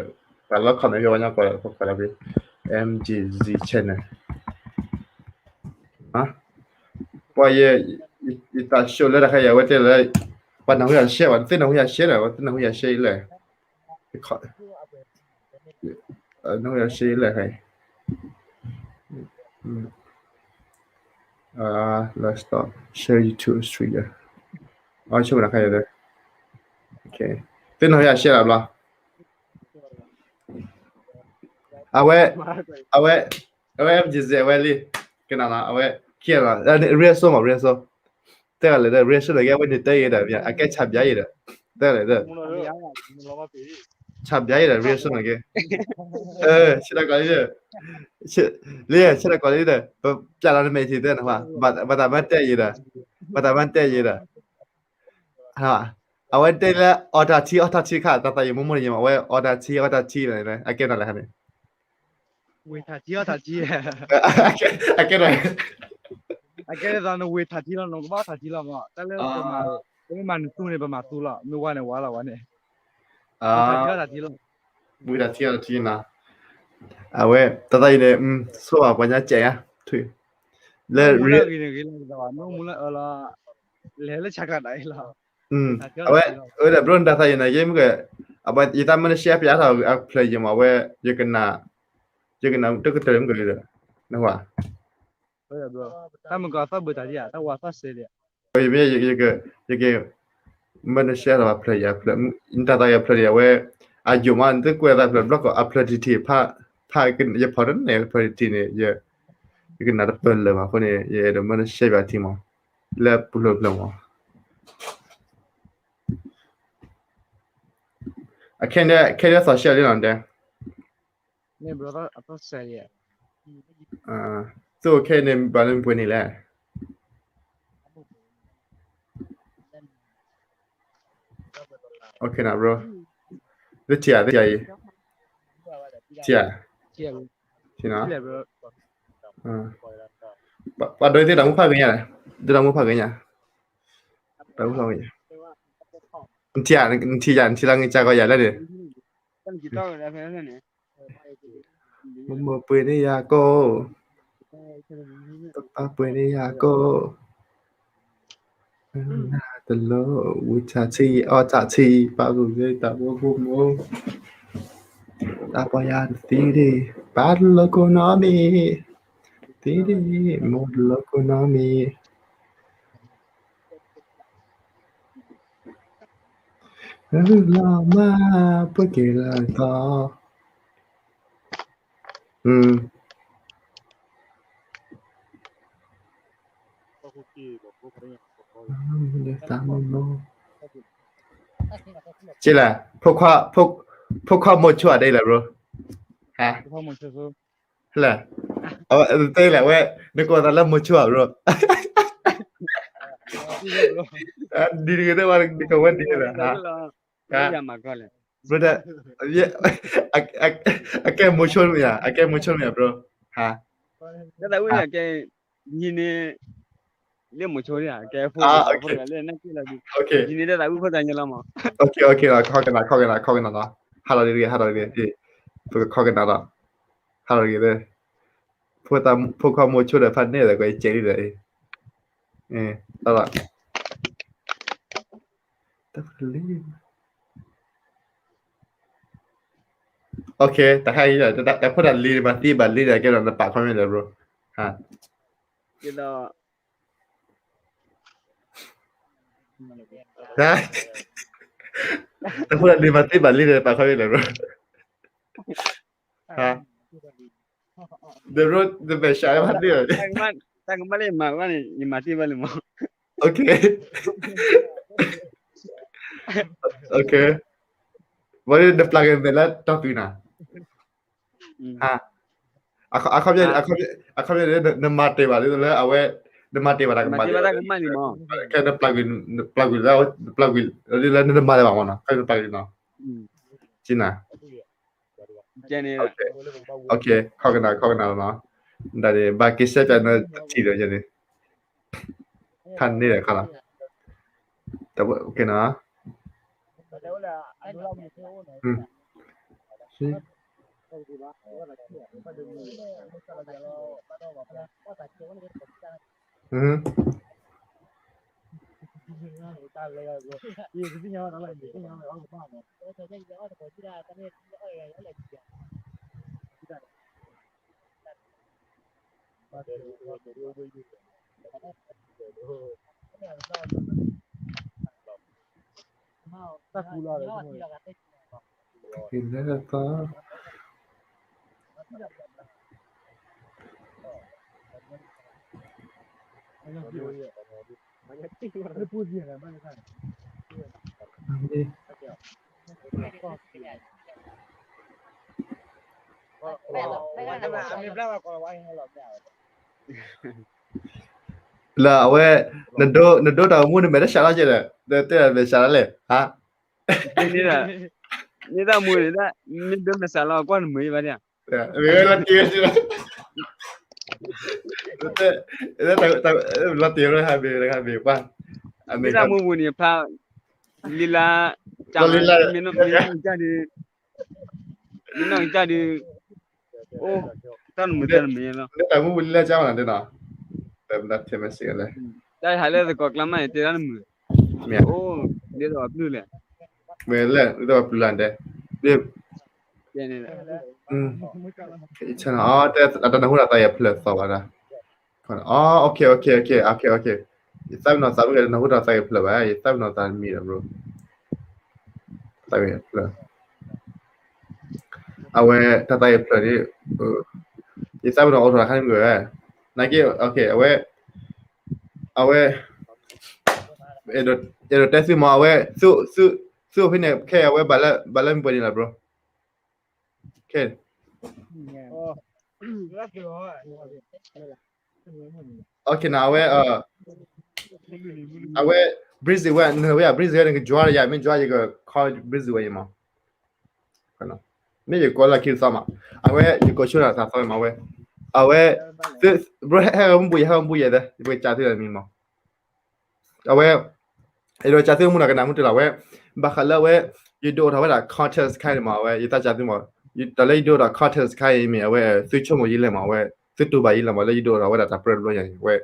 ပှၤလီၤ comment ဖဲဝဲညါကွဲးလီၤဖဲ M G Z channel, ပှၤယ, ယတၢ် show လၢတခါအံၤ အဝဲတဲလၢ, ပှၤနၢ်ဟူယၤ share ဘၣ် တသ့ၣ်နၢ်ဟူယၤ share ဒီး ပှၤတသ့ၣ်နၢ်ဟူယၤ share လဲၣ်, နၢ်ဟူယၤ share လဲၣ်, လၢ stop share YouTube stream ဆိကမိၣ်တခါအံၤ, သ့ၣ်နၢ်ဟူယၤ share လၢဘျီ အဝဲ, အဝဲ, အဝဲ M G Z အဝဲလံ, ကနၣ်လီၤ အဝဲ, ခံလီၤ, reaction မး reaction, တဲဂၤလဲၣ်ဒီး reaction န့ၣ်ကဲ အဝဲန့ၣ်တဲယံၤဒီး အကဲဆၣ်ဘျါယံၤဒီး, တဲဂၤလဲၣ်ဒီး, ဆၣ်ဘျါယံၤဒီး reaction န့ၣ်ကဲ, ဆၢတၢ်ကီးလံဒီး, လံ ဆၢတၢ်ကီးလံဒီး ပပျၢ်လီၤနမဲာ်ထံတဲနၤ, ဘၣ်တၢ်မၤတဲယံၤဒီး, ဘၣ်တၢ်မၤတဲယံၤဒီး အဝဲတဲလၢ အီၣ်တၢ်ထံ အီၣ်တၢ်ထံခါ တၢ်သးယံာ်မိၢ်မိၢ်န့ၣ်ယံၤမး အဝဲအီၣ်တၢ်ထံ အီၣ်တၢ်ထံလီၤ, အကဲနၤလဲၣ်ခါန့ၣ်, ဝံၤထၣ်ထံ အီၣ်ထၣ်ထံ, အကဲနၤ, အကဲနၤ နဝံၤထၣ်ထံလီၤ နကဘၣ်အီၣ်ထၣ်ထံလီၤမး တၢ်လၢပမၤ, ပမ့ၢ်မၤနသူန့ၣ် ပမၤသူလီၤ မ့ၢ်ဝါန့ၣ်ဝါလီၤဝဲန့ၣ်, ဝံၤထၣ်ထံ အီၣ်ထၣ်ထံလီၤ, ဝံၤထၣ်ထံ အီၣ်ထၣ်ထံနီၤ, အဝဲ တၢ်သးယံာ်န့ၣ် ဆိဘၣ်ပှၤညါစဲးညါ, လၢ ဂ့ၤလီၤဂ့ၤလီၤ မ့ၢ်မူလၢအၢလီၤ, လဲၤလၢဆးကျးဒၣ်အံၤလီၤ, အဝဲ, အဝဲဒၣ် bro နတၢ်သးယံာ်န့ၣ် ယမ့ၢ်က, ယသးမ့ၢ်န share ပျၢ်ထီၣ်အဖျၢၣ်ယံၤမး အဝဲ, ယကနၣ်, ယကနၣ်တကတၢၢ်မ့ၢ်ကလံဒီး, နဝၤ, တၢ်မုၢ်ကီးသီၣ်ဘုးတၢ်ဒံးဧါ တၢ်ဝၤသီၣ်စဲးဒံးဧါ, ယမ့ၢ်, ယက, မ့ၢ်န share ထီၣ်အဖျၢၣ်ယံၤအဖျၢၣ်, နတၢ်သးယံာ်အဖျၢၣ်ဒံး အဝဲ, အယိာ်မး နတကွဲးသးဖျၢၣ်ဘျီကီး အဖျၢၣ်ထံထံဖး, ဖး, ယဖီၣ်တန့ၢ်အဖျၢၣ်ထံထံန့ၣ် ယ, ယကနၣ်တပၢၢ်လၢာ်မး အဃိန့ၣ် ယအဲၣ်ဒိးမ့ၢ်န share ပျၢ်ထံမး, လၢပူၤဖျဲးဖျၢၣ်မး, အခဲန့ၣ် ခဲန့ၣ်သီၣ် share လံနီၤဒဲး, သုးခဲန့ၣ် ဘၣ်လၢမ့ၢ်ပှဲၤန့ၣ်လဲၣ်, န bro, လၢထံၣ်ဧါ သ့ၣ်ယၤအံၤ, ထံၣ်ဧါ, ထံၣ်နီၤ, ပှၤဒိးသ့ၣ်တၢ်မူဖးဂ့ၤညါ, သ့ၣ်တၢ်မူဖးဂ့ၤညါ, တၢ်မူဖးဂ့ၤညါ, နထံၣ်ဧါ, နထံၣ်ယၤ နထံၣ်လၢနကစၢ်ကီးယၤလဲၣ်န့ၣ် တၢ်နက့ၤတီၢ်ဝဲဒၣ်ဖဲလဲၣ်န့ၣ်, မိၢ်မိၢ်ပှ့ၤန့ၢ်ယၤကိၣ်, ပၢ်ပှ့ၤန့ၢ်ယၤကိၣ်, နတလိၣ် ဝံထးထံ အီၣ်ထးထံ ပၢ်ပှ့ၤန့ၢ်တၢ်ဘိဘိမိၢ်, တၢ်ပီယၤတသံဒံး ပၢ်တလိၣ်ကိၣ်နီတမံၤ, သံဒံး မိၢ်တလိၣ်ကိၣ်နီတမံၤ, လီၤမၢ် ပှ့ၤက့ၤလၢသီ က့လဲၣ်, ဖိခွါမိၢ်ဆိအဒ်လဲၣ် bro, ဟါ, လဲၣ်, တဲလဲၣ်ဝဲ, နကိးသးလၢမိၢ်ဆိ bro, ဒ်တဂ့ၤတဲဝဲ နကဝဲဒ်လဲၣ်, ဟါ brother, အကဲမိၢ်ဆိမ့ၢ်ဧါ, အကဲမိၢ်ဆိမ့ၢ်ဧါ bro, ဟါ, တၢ်သးဝံၣ်န့ၣ်ကဲ, ယဟံးန့ၢ်, လၢမိၢ်ဆိန့ၣ် ကဲဖိလၢဖိတဂၤလၢနၢ်က့လီၤဒံး, ယဟံးန့ၢ်တၢ်သးဝံၣ်ဖိတၢ်ညီလီၤမး, okay, okay, ခီကနၤ ခီကနၤ ခီကနၤလီၤ, ဟးလီၤဒ်တဂ့ၤ ဟးလီၤဒ်တဂ့ၤ, ပကခီကနၤလီၤ, ဟးလီၤဒ်တဂ့ၤ, ဖိခွါမိၢ်ဆိဒီးဖးန့ၢ်ဒီး ကွဲးကဲလံဒီး, တၢ်လီၤ okay, တခါအံၤ တၢ်ဖိတၢ်လံၤမၤသံဘၣ်လံဒီး ကဲဒီးနပာ်ခီမ့ၢ်လဲၣ် bro, ဟါ, ကဲဒီး, တၢ်ဖိတၢ်လံၤမၤသံဘၣ်လံဒီး နပာ်ခီမ့ၢ်လဲၣ် bro, ဟါ, ဒီး bro နမဲာ်ဆှးလၢဖးန့ၢ်ဒီး, တၢ်ကမၣ်လၢယမၤဘၣ်န့ၣ် ယမၤသံဘၣ်လံမး, okay, okay, ဝံၤဒီးနပျၢ်က့ၤမဲာ်လၢတီၢ်ပံၤနၤ, ဟါ, အခီပညီ, အခီပညီ နမၤတ့ၢ်ဘၣ်လၢအဝဲ, နမၤတ့ၢ်ဘၣ်တၢ်ကမၣ်, တၢ်ကမၣ်လံမး, ခဲနပျၢ်ကွံာ်, နပျၢ်ကွံာ်လၢ, နပျၢ်ကွံာ်လၢနမၤတ့ၢ်ဘၣ်မးနီၤ, ခဲနပျၢ်ကွံာ်နီၤ, ကနၤ, okay, ခီကနၤ ခီကနၤလီၤနီၤ, ဒ်န့ၣ် ဘၣ်က့ၤစဲးပၠးနထံၣ်ဒီးန့ၣ်, ဖးန့ၢ်ဒီးခါလီၤ, okay နီၤ, လၢအဝဲ, နဒိတၢ်အိၣ်မူ နမဲာ်တဆှးလီၤကဲဒီး, တဲမဲာ်ဆှးလီၤလဲၣ်, ဟါ, န့ၣ်တၢ်မူန့ၣ်, မ့ၢ်ဒိမဲာ်ဆှးလီၤ ကွၢ်နမုာ်ဘၣ်ဒၣ်, လီၤတံၢ်, လီၤတံၢ်ဟါဘ့ၣ်, မ့ၢ်တၢ်မူပူၤန့ၣ် ဖျါ, လံလါ, မ့ၢ်နီၢ်ကစၢ်ဒုး, အိၣ်, တၢ်နမုာ်တၢ်နမုာ်လီၤ, တၢ်မူပူၤလံလၢကၢ်မနၤဒ်နီၤ, တၢ်ဟးလၢသကိးကျါမးန့ၣ် တဲတၢ်နမုာ်, အိၣ်, ဒ်သိးပျုၢ်လဲၣ်, မ့ၢ်လဲၣ် ဒ်သိးပျုၢ်လၢဒဲး, အတၢ်နၢ်ဟူတၢ်သးဂ့ၢ်ဖျၢၣ်သီၣ်ဘၣ်ဒၣ်, okay, okay, okay, okay, ယသးပ့ၤနီၣ်သးမုာ် နၢ်ဟူတၢ်သးဂ့ၢ်ဖျၢၣ်ဘၣ်, ယသးပ့ၤနီၣ်သးမံၤဒီး bro, သးဂ့ၢ်ဖျၢၣ်, အဝဲတၢ်သးဂ့ၢ်ဖျၢၣ်န့ၣ်, ယသးပ့ၤနီၣ်အိၣ်ထီၣ်တခါန့ၣ်မ့ၢ်ဝဲ, နာ်က့, okay, အဝဲ, အဝဲ, အဲၣ်ဒိးတဲသုမး အဝဲ, သုအိၣ်ဖဲန့ၣ် ခဲအံၤအဝဲဘၣ်လၢမ့ၢ်ပှဲၤန့ၣ်လီၤ bro, ခဲ okay နီၤ, အဝဲ, အဝဲ, Breezy ဝဲ, နဝဲ Breezy ဝဲ နက join ယၤ မ့ၢ် join ယက call Breezy ဝဲအံၤမး, မ့ၢ်ယကိးလၢခံတသီမး, အဝဲ ယကိးဆိနၤတသီမး အဝဲ, အဝဲ, bro ဟဲဂီၤမူပူၤယဲ ဟဲဂီၤမူပူၤယဲသၢ ယပကစးသုလၢမံၤမး အဝဲ, ယဒိးစးသုမုၢ်နီၤ ကနၣ်မုၢ်တလီၤဝဲ, ဘၣ်ဃးလၢအဝဲ, ယဒိးအိၣ်ထီၣ်ဝဲဒၣ် contest တခါန့ၣ်မး အဝဲ ယသးစးသုမး, တၢ်လၢယဒိဒီး contest တခါအံၤမ့ၢ်အဝဲ သုဆိကမိၣ်ယံလဲၣ်မး အဝဲ သုတူၢ်ဘၣ်ယံလဲၣ်မး လၢယဒိဒီးအဝဲဒၣ်တၢ်ပြၢတဘျီညါအံၤ အဝဲ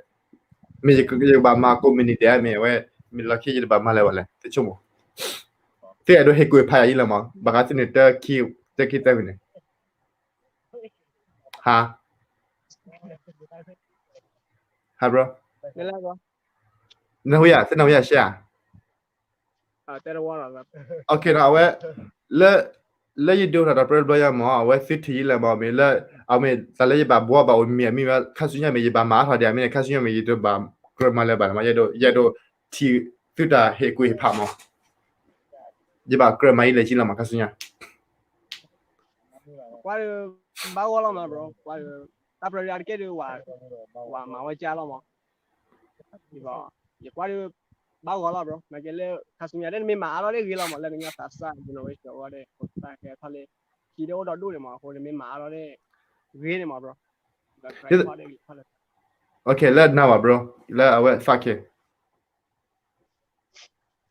မ့ၢ်ယကဘၣ်မၤကိးမုၢ်နံၤဒဲးမ့ၢ်အဝဲ မ့ၢ်လီၢ်ခံယတဘၣ်မၤလၢၤဘၣ်လဲၣ် သုဆိကမိၣ် သုအဲၣ်ဒိးဟ့ၣ်ကူၣ်ဖးယၤယံလဲၣ်မး ဘၣ်ဃးသုန့ၣ် တၢခံသၢမံၤန့ၣ် ဟါ ဟါ bro နၢ်ဟူယၤ သုနၢ်ဟူယၤရှဲဧါ အဝဲ လၢ လၢယဒိတၢ်တၢ်ပြၢတဘျီညါမး အဝဲသုထံၣ်ယံလဲၣ်မး မ့ၢ်လၢ အမ့ၢ်တၢ်လၢယဘၣ်ဘှီဘၣ်အိၣ်မံၤအမံၤဝဲ ခါဆူညါမ့ၢ်ယဘၣ်မၤအါထီၣ်ဒံး မ့ၢ်န့ၣ် ခါဆူညါမ့ၢ်ယတဘၣ်ကြၢးမၤလၢၤဘၣ်မး ယအဲၣ်ဒိး ယအဲၣ်ဒိးထံၣ်သုတၢ်ဟ့ၣ်ကူၣ်ဟ့ၣ်ဖးမး ယဘၣ်ကြၢးမၤယံလဲၣ်ယံလီၤမး ခါဆူညါ ကွၢ်ဒီး ဘၣ်ဂီၢ်လီၤမး bro ကွၢ်ဒီး တၢ်ပြၢတဂၤတက့ၢ်ဒီး ဝဲမၤဝဲကၢ်လီၤမး ယကွၢ်ဒီး ဘၣ်ဂီၢ်လီၤ bro နာ်က့လၢ ခါဆူညါဒ်နမ့ၢ်မၤအါထီၣ်ဒ်ဂ့ၤလီၤမး လၢကညီသးစၢ် generation အဂီၢ်ဒ် ဖိသၣ်ဟဲထီၣ်လၢ ထံဒ်အိၣ်ဒီးဒိၣ်န့ၣ်မး အဃိန့ၣ်မ့ၢ်မၤအါထီၣ်ဒ် ဂ့ၤန့ၣ်မး bro လၢနၤဘၣ် bro လၢအဝဲ fuck it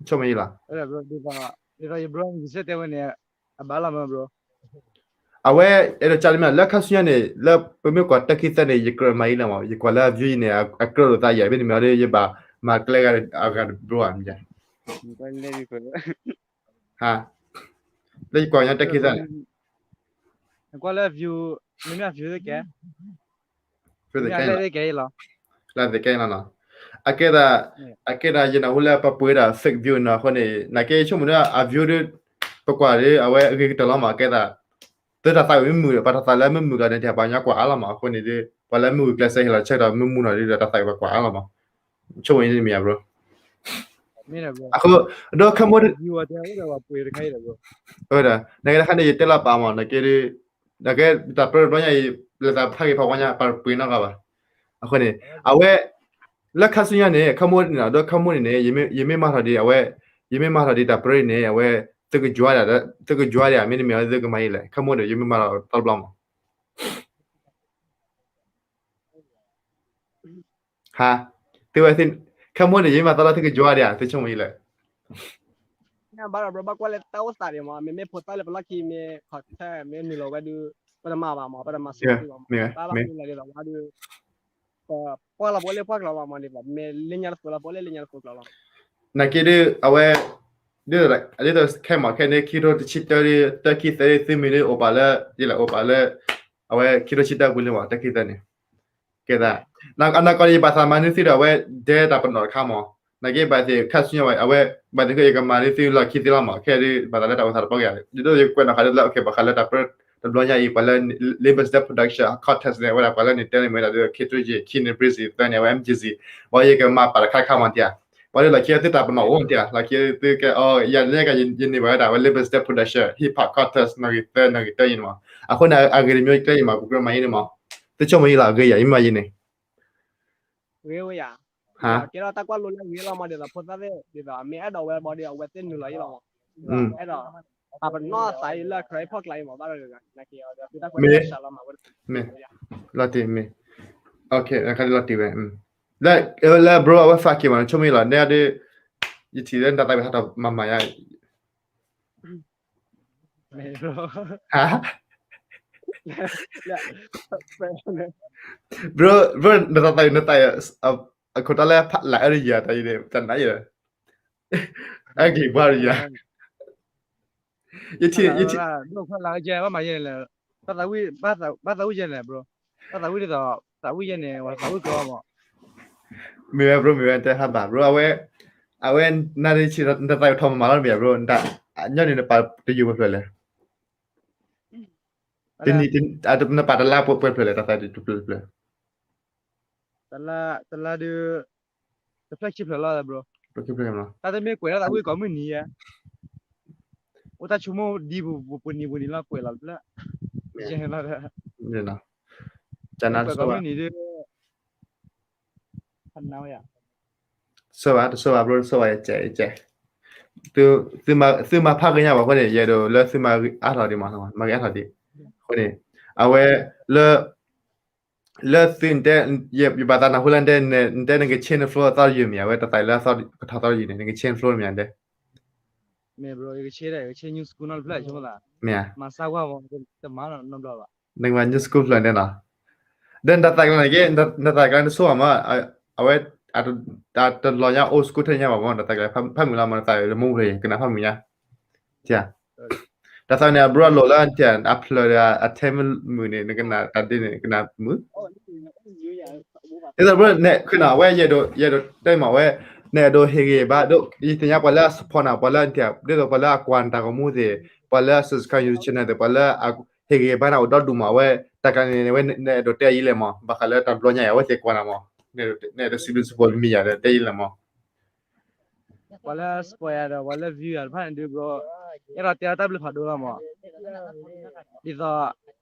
ဆိကမိၣ်ယံလီၤ ဒ်သိးယ bro ယစဲတဲဝဲန့ၣ် အဘၣ်လီၤမး bro အဝဲ အဲၣ်ဒိးကၢ်လံမး လၢခါဆူညါန့ၣ် လၢပမ့ၢ်ကွၢ်တၢခံသၢန့ၣ် ယကြၢးမၤယံလီၤမး ယကွၢ်လၢအ view ယံန့ၣ် အကြၢးလိာ်သးယၤ မ့တမ့ၢ်အီၤဒီး ယဘၣ်မၤကျဲဂၤအဂၤတဘျီဧါ ဟါ လၢယကွၢ်ညီတၢခံသၢန့ၣ် ကွၢ်လၢ view မ့မ့ၢ် view သ့ကဲ လၢသ့ကဲလီၤ အကဲဒၣ် အကဲဒၣ်ယနၢ်ဟူလၢပှၤပှ့ၤဒၣ် fake view နီၤ အဃိန့ၣ် နာ်က့ဆိကမိၣ်ဒီး အ view ဒီး ပကွၢ်ဒီး အဝဲအဂ့ၤကတၢၢ်လီၤမး အကဲဒၣ် သုတၢ်သးဝံၣ်မုာ် ပှၤတၢ်သးလၢမုာ်မုာ်ဒီးန့ၣ် ပှၤညီကွၢ်အါလီၤမး အဃိန့ၣ်ဒီး ပှၤလၢမုာ်ကျဲးစၢးဟ့ၣ်လီၤဆၢကတီၢ်မုာ်မုာ်နီၤဒီး တၢ်သးဝံၣ်ပှၤကွၢ်အါလီၤမး ဆိကမိၣ်ယံန့ၣ်မ့ၢ်ဧါ bro အဃိ ဒီးခီမီ နာ်က့တခါန့ၣ် ယတဲလီၤပာ်မး နာ်က့ဒီး နာ်က့တၢ်ပြၢတဘျီညါအံၤ လဲၤသးဖးက့ၤဖးဝါညါ ပှၤပှ့ၤနီတဂၤဘၣ် အဃိန့ၣ် အဝဲ လၢခါဆူညါန့ၣ် ခီမီန့ၣ်နီၤ ဒီးခီမီန့ၣ်န့ၣ် ယမ့ၢ်မၤထီၣ်ဒံး အဝဲ ယမ့ၢ်မၤထီၣ်ဒံးတၢ်ပြၢအံၤန့ၣ် အဝဲ သုကယွၤဒံး သုကယွၤဒံး မ့တမ့ၢ် သုကမၤယံလဲၣ် ခီမီဒီး ယမ့ၢ်မၤထီၣ်တဘျီမး ဟါ သုဝဲ ခီမီန့ၣ် ယမ့ၢ်မၤသီလၢသုကယွၤဒံး သုဆိကမိၣ်ယံလဲၣ် ဘၣ်ဒီး bro ဘၣ်ကွၢ်လၢတၢ်အိၣ်သးဒံးမး မ့မ့ၢ်ဖိသၣ်လၢပလီၢ်ခံမ့ၢ် content မ့ၢ်နုာ်လီၤဝဲဒုး ပတမၤဘၣ်မး ပတမၤစ့ၢ်ကီးဘၣ်မး ဘၣ်လီၢ်ခံလၢဒ်သိးဝဲဒုး ပကွၢ်လီၤပအိၣ်လၢပှၢ်ကျိၤလီၤမး ဒ်သိး မ့ၢ်လၢညါတသိးလီၤ ပအိၣ်လၢလၢညါတသိးကျိၤလီၤ နာ်က့ဒီး အဝဲ ဒ်သိးခဲမး ခဲန့ၣ် ခံကထိတဆံတၢ တၢခံသၢ သုမံၤဒီး အိၣ်ပာ်လၢ ယလဲၤအိၣ်ပာ်လၢ အဝဲခံကထိတဆံတၢပူၤလံမး တၢခံသၢန့ၣ် ကဲသး အနီၢ်ကီၢ်န့ၣ် ယဘၣ်သးမၤန့ၢ်သုဒီး အဝဲဒဲတၢ်ပနီၣ်တခါမး နာ်က့ဘၣ်သ့ၣ်ခါဆူညါဝဲ အဝဲ ဘၣ်သ့ၣ်ယကမၤန့ၢ်သုလီၢ်ခံသ့လီၤမး ခဲဒ်ဘၣ်သးလၢတၢ်အိၣ်သးတပီၢ်ကယၤ ဒ်သိးယကွဲးနီၣ်ဃာ်လၢ okay ဘၣ်ဃးလၢတၢ်ပြၢတဘျီညါအံၤ ပှၤလၢ Limbic Death Production contest န့ၣ် အဝဲဒၣ်ပှၤလၢန့ၣ်တဲန့ၣ်မ့ၢ်ဝဲဒၣ်ဒီး K three G ခံန့ၣ် Breezy သၢန့ၣ် အဝဲ M J Z ဘၣ်ယကမၤပာ်တခါတခါမးတံၢ် ဘၣ်ဒီးလီၢ်ခံသုတၢ်ပနီၣ်အိၣ်မးတံၢ် လီၢ်ခံသုကဲ ယၤလၢကယန့ၢ်ဘၣ်ဝဲဒၣ် အဝဲ Limbic Death Production Hip Hop contest နီၣ်ဂံၢ်သၢ နီၣ်ဂံၢ်တၢအံၤန့ၣ်မး အဃိန့ၣ် အဂ့ၢ်တမံၤကျဲအံၤမး ပကြၢးမၤယံန့ၣ်မး သုဆိကမိၣ်ယံလီၤ အဂ့ၢ်ယၤ ယမ့ၢ်မၤယံန့ၣ် ဂ့ၤဝဲယၤ ကဲထီၣ်တၢ်ကွၢ်လိလၢအဂ့ၤလီၤမး ဒ်သိးဖိသၣ်သ့ၣ် ဒ်သိးမ့ၢ်အဲၣ်ဒိးဝဲဘၣ်ဒီး အဝဲသ့ၣ်နုာ်လီၤယံလီၤမး အဲၣ်ဒိး အပနီၣ်သးအံၤလၢ ခရံာ်ဖီၣ်ကျါအံၤမး ဘၣ်ဒီး နာ်က့အီၤဒီး သုတၢ်ကွၢ်လိလၢအဂ့ၤလီၤမး ဝဲ လီၤတံၢ်မ့ၢ် လီၤတံၢ်ဝဲ လၢ bro အဝဲ fuck it မး နဆိကမိၣ်ယံလီၤ နဲဒုး ယထံၣ်လၢနတၢ်သးဝံၣ်ဟးထီၣ်မၤမၤယါ bro bro နတၢ်သးဝံၣ် နတၢ် အခိၣ်တီလၢဖးလၢအၢတယၤတၢ်အံၤန့ၣ် တၢ်နးယၤ အဂ့ၢ်ဘၣ်တယၤ ယထံၣ် ယထံၣ် ဘၣ်သးဝံၣ်ယဲန့ၣ် bro ဘၣ်သးဝံၣ်ဒ်သိး သးဝံၣ်ယဲန့ၣ် ဝဲသးဝံၣ်ကီမး မ့ၢ်ဝဲ bro မ့ၢ်ဝဲတဲဟးဘၣ် bro အဝဲ အဝဲ နၤဒ်ဆံး နတၢ်သးဝံၣ်ထီၣ်မၤမၤလီၤမ့ၢ် bro ညီနုၢ်နပာ်တယိာ်ပှဲၤဖျၢၣ်လဲၣ် တနံၣ် နပာ်တလါပှဲၤဖျၢၣ်လဲၣ် တၢ်သးဝံၣ်တဖျၢၣ်တဖျၢၣ် တလါ တလါဒုး တဖျၢၣ်ခံဖျၢၣ်လီၤ bro တၢ်တမ့ၢ်ကွဲးလၢသးဝံၣ်ကိးမုၢ်နံၤဧါ အိၣ်တၢ်ဆိကမိၣ်ဒ်ပူၤပူၤနံၤပူၤနံၤလီၤ ကွဲးလီၤတဖျၢၣ် ယဲလီၤ ကွဲးကိးမုၢ်နံၤဒုး ဆိၣ်ဘၣ် တဆိၣ်ဘၣ် bro တဆိၣ်ဘၣ် ယကဲ ယကဲ သုမၤဖးကညါဘၣ်အဃိန့ၣ် ယအဲၣ်ဒိးလၢသုမၤဂ့ၤအါထီၣ်ဒံးမး မၤဂ့ၤအါထီၣ်ဒံး အဃိန့ၣ် အဝဲ လၢ လၢသုတဲ ယဘၣ်သးနၢ်ဟူလၢနတဲ နတဲနက change the flow အသီတယုၢ်မ့ၢ် အဝဲတၢ်သးလၢအသီကထီၣ်သီတယုၢ်န့ၣ် နက change the flow မ့ၢ်တဲ မ့ၢ် bro ယကဆ့ဒီး ယကဆ့ new school နီတဖျၢၣ်ဆိမသး မ့ၢ်ဧါ, မၤစၢ်ကွၢ်မး တမၤနီတဘျီဘၣ်, နကမၤ new school ဖျၢၣ်န့ၣ်နီၤ, ဒီးနတၢ်သးကျါန့ၣ်က့ နတၢ်သးကျါန့ၣ်ဆိမး, အဝဲ တလီၤညါ old school ထဲညါဘၣ်မး နတၢ်သးကျါ ဖးမုၢ်လီၤမး နသးလၢမူဖျၢၣ် ကနၣ်ဖးမုၢ်ညါ, တၢ်သးန့ၣ် အဘျီအလိၤလၢ အဖျၢၣ်ဒီး အထဲမုၢ်န့ၣ် နကနၣ်တၢ်ဒ်န့ၣ် ကနၣ်မုၢ် ဒ်သိး bro န့ၣ် ခဲနီၤ အဝဲ ယအဲၣ်ဒိးတဲမးဝဲ နအဲၣ်ဒိးဟ့ၣ်ဂံၢ်ဘါ ဒ်ယသ့ၣ်ညါပှၤလၢအ support နၤ ပှၤလၢ ဒ်သိးပှၤလၢအကွၢ်နတၢ်ဂီၤမူသ့ၣ် ပှၤလၢအ subscribe န channel သ့ၣ် ပှၤလၢအဟ့ၣ်ဂံၢ်ဘါနၤအိၣ်ဒီဒူၣ်မး အဝဲ တၢ်ကျါန့ၣ် ဝဲနအဲၣ်ဒိးတဲအယံၤလဲၣ်မး ဘၣ်ဃးလၢတၢ်ဘျီညါအံၤ အဝဲသ့ၣ်ကွၢ်နၤမး နအဲၣ်ဒိးစံးဘျုးစံးဖှိၣ်မ့ၢ်ယၤဒီး တဲယံၤလဲၣ်မး ပှၤလၢ support ယၤဒီး ပှၤလၢ view ယၤတဖၣ်န့ၣ်ဒုး bro အဲၣ်ဒိးတဲအီၤတၢ်ဘျုးဖးဒိၣ်လီၤမး, ဒ်သိး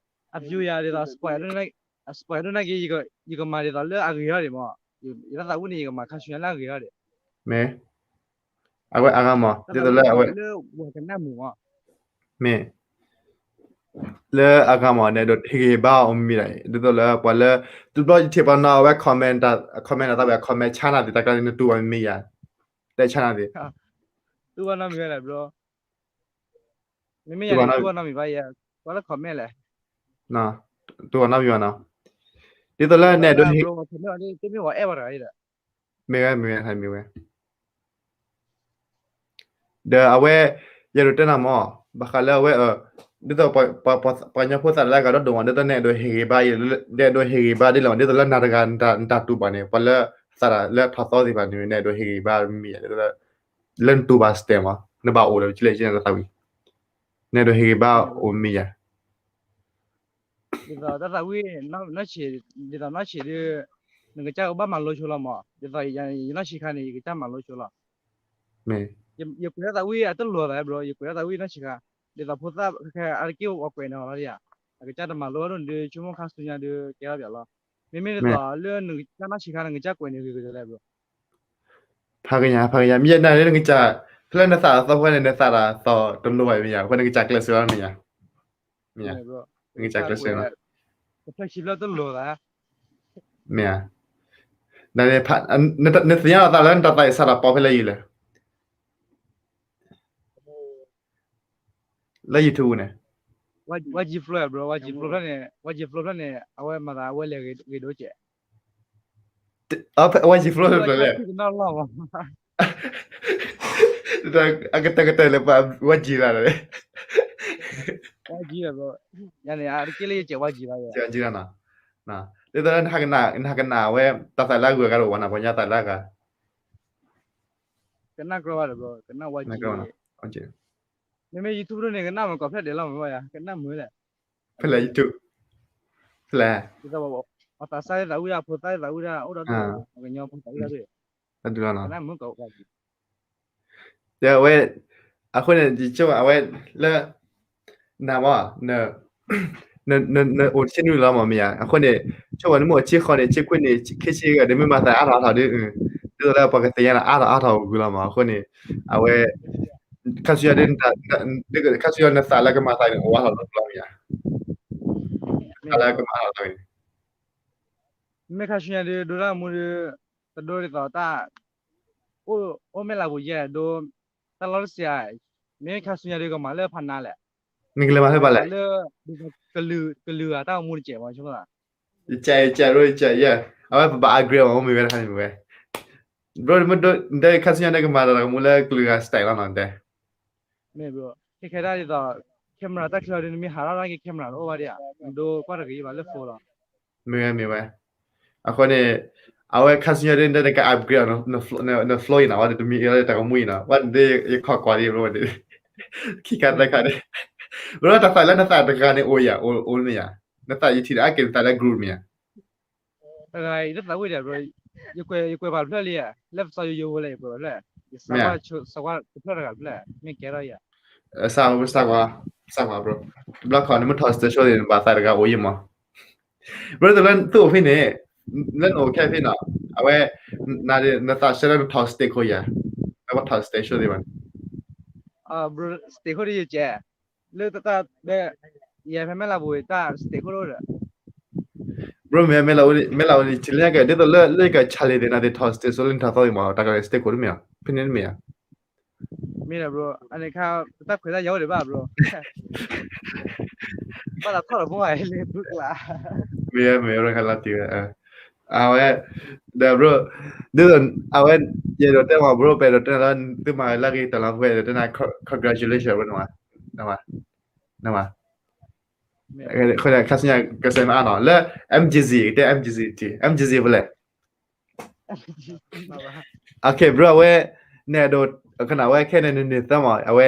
အ view ယၤ ဒ်သိး support ယၤ support ယၤဒိၣ်နာ်က့ ယကမၤဒ်သိးလၢအဂ့ၤထီၣ်ဒံးမး, ယတၢ်သးဝံၣ်န့ၣ် ယကမၤခါဆူညါလၢအဂ့ၤထီၣ်ဒံး, မ့ၢ် အဝဲအါဂၤမး ဒ်သိးလၢအဝဲ လၢဝဲကနၣ်မုာ်မး မ့ၢ် လၢအဂၤမး နအဲၣ်ဒိးဟ့ၣ်ဂံၢ်ဟ့ၣ်ဘါအီၤမ့ၢ်ဒၣ် ဒ်သိးလၢပှၤလၢ တဘျီယထံၣ်ပှၤနီၤ အဝဲ comment တၢ် comment အသးဝဲ comment ဆါနၤသ့ၣ် တၢ်ကျါန့ၣ် နတူၢ်ဘၣ်မ့ၢ်မ့ၢ်ယၤ တဲဆါနၤသ့ၣ် တူၢ်ဘၣ်နီတမံၤဝဲလဲၣ် bro, မ့မ့ၢ်ယၤန့ၣ် တူၢ်ဘၣ်နီတမံၤဘၣ်ယဲ, ကွၢ်လၢ comment လဲၣ်, တူၢ်ဘၣ်နီတမံၤဘၣ်နီၤ, ဒ်သိးလၢနအဲၣ်ဒိးဟ့ၣ် comment တမ့ၢ်ဝဲအဲၣ်ဘၣ်တဂၤအံၤဒီး မ့ၢ်ဝဲ မ့ၢ်ဝဲ မ့ၢ်ဝဲ ဒီးအဝဲ ယအဲၣ်ဒိးတဲနၤမး ဘၣ်ဃးလၢအဝဲ ဒ်သိး ပှၤကညီဖိသးလၢအဂၤဒီဒိၣ်မး ဒ်သိးနအဲၣ်ဒိးဟ့ၣ်ဂံၢ်ဘါ နအဲၣ်ဒိးဟ့ၣ်ဂံၢ်ဘါဒ်လဲၣ်မး ဒ်သိးလၢနၤတဂၤ နတၢ်တူၢ်ဘၣ်န့ၣ် ပှၤလၢသးလၢထီၣ်သီသ့ၣ်တဖၣ်န့ၣ် နအဲၣ်ဒိးဟ့ၣ်ဂံၢ်ဘါမ့ၢ်ယၤ ဒ်သိးလၢ လၢနတူၢ်ဘၣ်စတဲမး နဘၣ်အိၣ်ဒီးကလဲၣ်ကလဲၣ်နသးဝံၣ် နအဲၣ်ဒိးဟ့ၣ်ဂံၢ်ဘါအိၣ်မ့ၢ်ယၤ ဒ်သိးတၢ်သးဝံၣ် နီၢ်ဆံး ဒ်သိးနီၢ်ဆံးဒုး နကစၢ်ကဘၣ်မၤလိဆိလီၤမး ဒ်သိးယနီၢ်ဆံးခါန့ၣ် ယကစၢ်မၤလိဆိလီၤ ယကွဲးတၢ်သးဝံၣ်အတလိၤသး bro ယကွဲးတၢ်သးဝံၣ်နီၢ်ဆံးခါ ဒ်သိးဖိသၣ်ခဲအါတက့ၢ်အီၤကွဲးန့ၢ်အီၤလီၤဒ်ဧါ အကစၢ်တမၤလိအဒိၣ်န့ၣ်ဒုး ဆိကမိၣ်ခါဆူညါဒုးကဲထီၣ်ပၠးလီၤ မ့မ့ၢ်ဒ်သိးလၢနကစၢ်နီၢ်ဆံးခါ နကစၢ်ကွဲးန့ၢ်ဂ့ၤဂ့ၤလဲၣ် bro ဖးကညး ဖးကညး မ့ၢ်ယနာ်လၢနကစၢ် ဖဲလၢနသးသီဖဲန့ၣ် နသးတၢ်သီတလိၤဘၣ်မ့ၢ်ယၤ အဃိနကစၢ်ကျဲးစၢးလီၤမ့ၢ်ယၤ မ့ၢ်ယၤ နကစၢ်ကျဲးစၢးလီၤ တဖျၢၣ်ခံဖျၢၣ်တလိၤသး မ့ၢ်ဧါ နသ့ၣ်ညါလီၤသးလၢနတၢ်သးအံၤစးထီၣ်ပီဖဲလၢယံၤလဲၣ် လၢ YouTube န့ၣ် ဝါ G Flow ဘျီ ဝါ G Flow ဖျၢၣ်န့ၣ် ဝါ G Flow ဖျၢၣ်န့ၣ် အဝဲမၤသးအဝဲလဲၤဂ့ၤဒိၣ်ကဲး ဝါ G Flow ဖျၢၣ်လဲၣ် အကတၢၢ်ကတၢၢ်လၢပှၤဝါ G လၢ်လၢ ဝါ G လၢ် ဘျီ ယၤန့ၣ် အတက့ၢ်လၢယကဲးဝါ G လၢ် ဒ်သိးလၢ နဟးကနၣ်ဝဲ တၢ်သးလၢအဂုၤအဂၤတအိၣ်ဘၣ်နီၤ ပှၤညါသးလၢအဂၤ ကနၣ်ကြၢးဘၣ်ဒီး ဘျီ ကနၣ်ဝါ G မ့မ့ၢ် YouTube ဒ်န့ၣ် ကနၣ်မ့ၢ်ကိးဖျၢၣ်ဒဲးလီၤမ့ၢ်ဘၣ်ယၤ ကနၣ်မုာ်လဲၣ် ဖဲလဲၣ် YouTube ဖဲလဲၣ် ဒ်သိး အသးစၢ်သးဝံၣ်ဒၣ် ဖိသၣ်သးဝံၣ်ဒၣ် အိၣ်ဒီးဒိၣ် ပှၤကညီဖိသးဝံၣ်ဒၣ်ဒိၣ် ကနၣ်မုာ်ကိးဖျၢၣ် တဲဝဲ အဃိန့ၣ် ယဆိကမိၣ်အဝဲ လၢ နမ့ၢ် နအိၣ်ဆံနွံလီၤမ့ၢ်မ့ၢ်ယၤ အဃိန့ၣ် ဆိကမိၣ်နမ့ၢ်အိၣ်ဆံဃိးန့ၣ် ဆံခွံန့ၣ် ခံဆံဂၤ နမ့ၢ်မၤသးအါထီၣ်အါထီၣ်ဒီး ဒ်သိးလၢပှၤကသ့ၣ်ညါနၤအါထီၣ်အါထီၣ်ဂုၤလီၤမ့ၢ် အဃိန့ၣ် အဝဲ ခါဆူညါဒ် ခါဆူညါနသးလၢကမၤသးန့ၣ် အိၣ်အါထီၣ်လီၤမ့ၢ်ယၤ သးလၢကမၤအါထီၣ်န့ၣ် မ့ၢ်ခါဆူညါဒ် ဒိတၢ်မူဒ် တဒိဒ်သိးတၢ် အိၣ်မဲာ်လၤပူၤယဲၢ်ဒိ တၢ်လီၢ်တစဲး မ့ၢ်ခါဆူညါဒ်ကမၤလၢဖးနါလဲၣ် နကလဲၤမၤလၢဖဲလဲၣ် လၢ ကလုာ်ဂၤတၢ်အိၣ်မူတစဲးမ့ၢ်ဆိကမိၣ်သး ယကဲး ယကဲး bro ယကဲး ယဲ အဝဲပဘၣ် upgrade မ့ၢ်ဝဲတခါန့ၣ်မ့ၢ်ဝဲ bro မ့ၢ်ဒိ နတဲခါဆူညါဒ်ကမၤတၢ်တၢ်ကမူလၢကလုာ်ဂၤ style လီၤနီၤ နတဲ မ့ၢ် bro ခဲခဲဒၣ်ဒ်သိး camera တၢ်ချၢဒ်နမ့ၢ်ဟးထီၣ်နာ်က့ camera တအိၣ်ဘၣ်ဒ်ဧါ နဒိကွၢ်တဂ့ၤဘၣ်လၢ phone လီၤ မ့ၢ်ဝဲ မ့ၢ်ဝဲ အဃိန့ၣ် အဝဲခါဆူညါဒ်နတဲနက upgrade န flow အံၤနီၤ ဝဲဒ်တမံၤအံၤတၢ်ကမူအံၤနီၤ ဝဲဒ်ယခီၣ်ကွၢ်ဒ် bro ဒ် ခံခါသၢခါဒ် bro တၢ်သးလၢနသးတဂၤန့ၣ်အိၣ်ယၤ အိၣ်မ့ၢ်ယၤ နသးယထံၣ်ဒၣ်အါက့ၤနသးလၢ group မ့ၢ်ယၤ တဂၤအံၤ တသးဝံၣ်ဒီး bro ယကွဲး ယကွဲးပှၤတဖျၢၣ်လံဧါ လၢပစီယိယိဝဲလၢယကွဲးပှၤတဖျၢၣ် ယစးကွၢ် စးကွၢ်တဖျၢၣ်တဂၤတဖျၢၣ် မ့ၢ်ကဲထီၣ်ယၤ စးကွၢ် စးကွၢ် bro တဘျီခီနမ့ၢ်ထီၣ် stage show န့ၣ် နဘၣ်သးတဂၤအိၣ်ယံၤမး bro တလၢသုအိၣ်ဖဲန့ၣ် လၢနအိၣ်ခဲဖဲနီၤ အဝဲ နသးဆၢလၢနထီၣ် stage ခိၣ်ယၤ လၢပထီၣ် stage show သ့ၣ်ဘၣ်န့ၣ် stage ခိၣ်ဒ်ယကဲး လၢတၢ် ယဲဖဲမဲၢ်လးပူၤတၢ် stage ခိၣ်ဒ် bro မ့ၢ် မဲၢ်လးပူၤ မဲၢ်လးပူၤန့ၣ် ဆံးလၢညါကဲ ဒ်သိးလၢ လၢယကဆါလံသ့ၣ်နၤသ့ၣ်ထီၣ် stage show လၢနထီၣ်သီသ့ၣ်မး တၢ်ကလဲၤ stage ခိၣ်တမ့ၢ်ဧါ ဖဲန့ၣ်တမ့ၢ်ဧါ မ့ၢ်လၢ bro အန့ၣ်ခါ ပတၢ်ခွဲးတၢ်ယာ်အိၣ်ဒံးဘၣ် bro ဘၣ်သးထီၣ်ဒီးဖိဝဲလၢဘုကလး မ့ၢ်မ့ၢ် bro ခါလီၤတံၢ်ဝဲ အဝဲ ဒီး bro ဒ်သိး အဝဲ ယအဲၣ်ဒိးတဲမး bro ပအဲၣ်ဒိးတဲနၤလၢ သုမၤလၢအဂ့ၤတၢ်လီၤ ပအဲၣ်ဒိးတဲနၤ congratulation bro နဝၤ နဝၤ ခါဆူညါ ကစဲမအါနီၤ လၢ M G Z ကတဲ M G Z တံၢ် M G Z ဖဲလဲၣ် OK bro အဝဲ နအဲၣ်ဒိး ခဏအဝဲခဲန့ၣ် နန့ၢ်သၢမး အဝဲ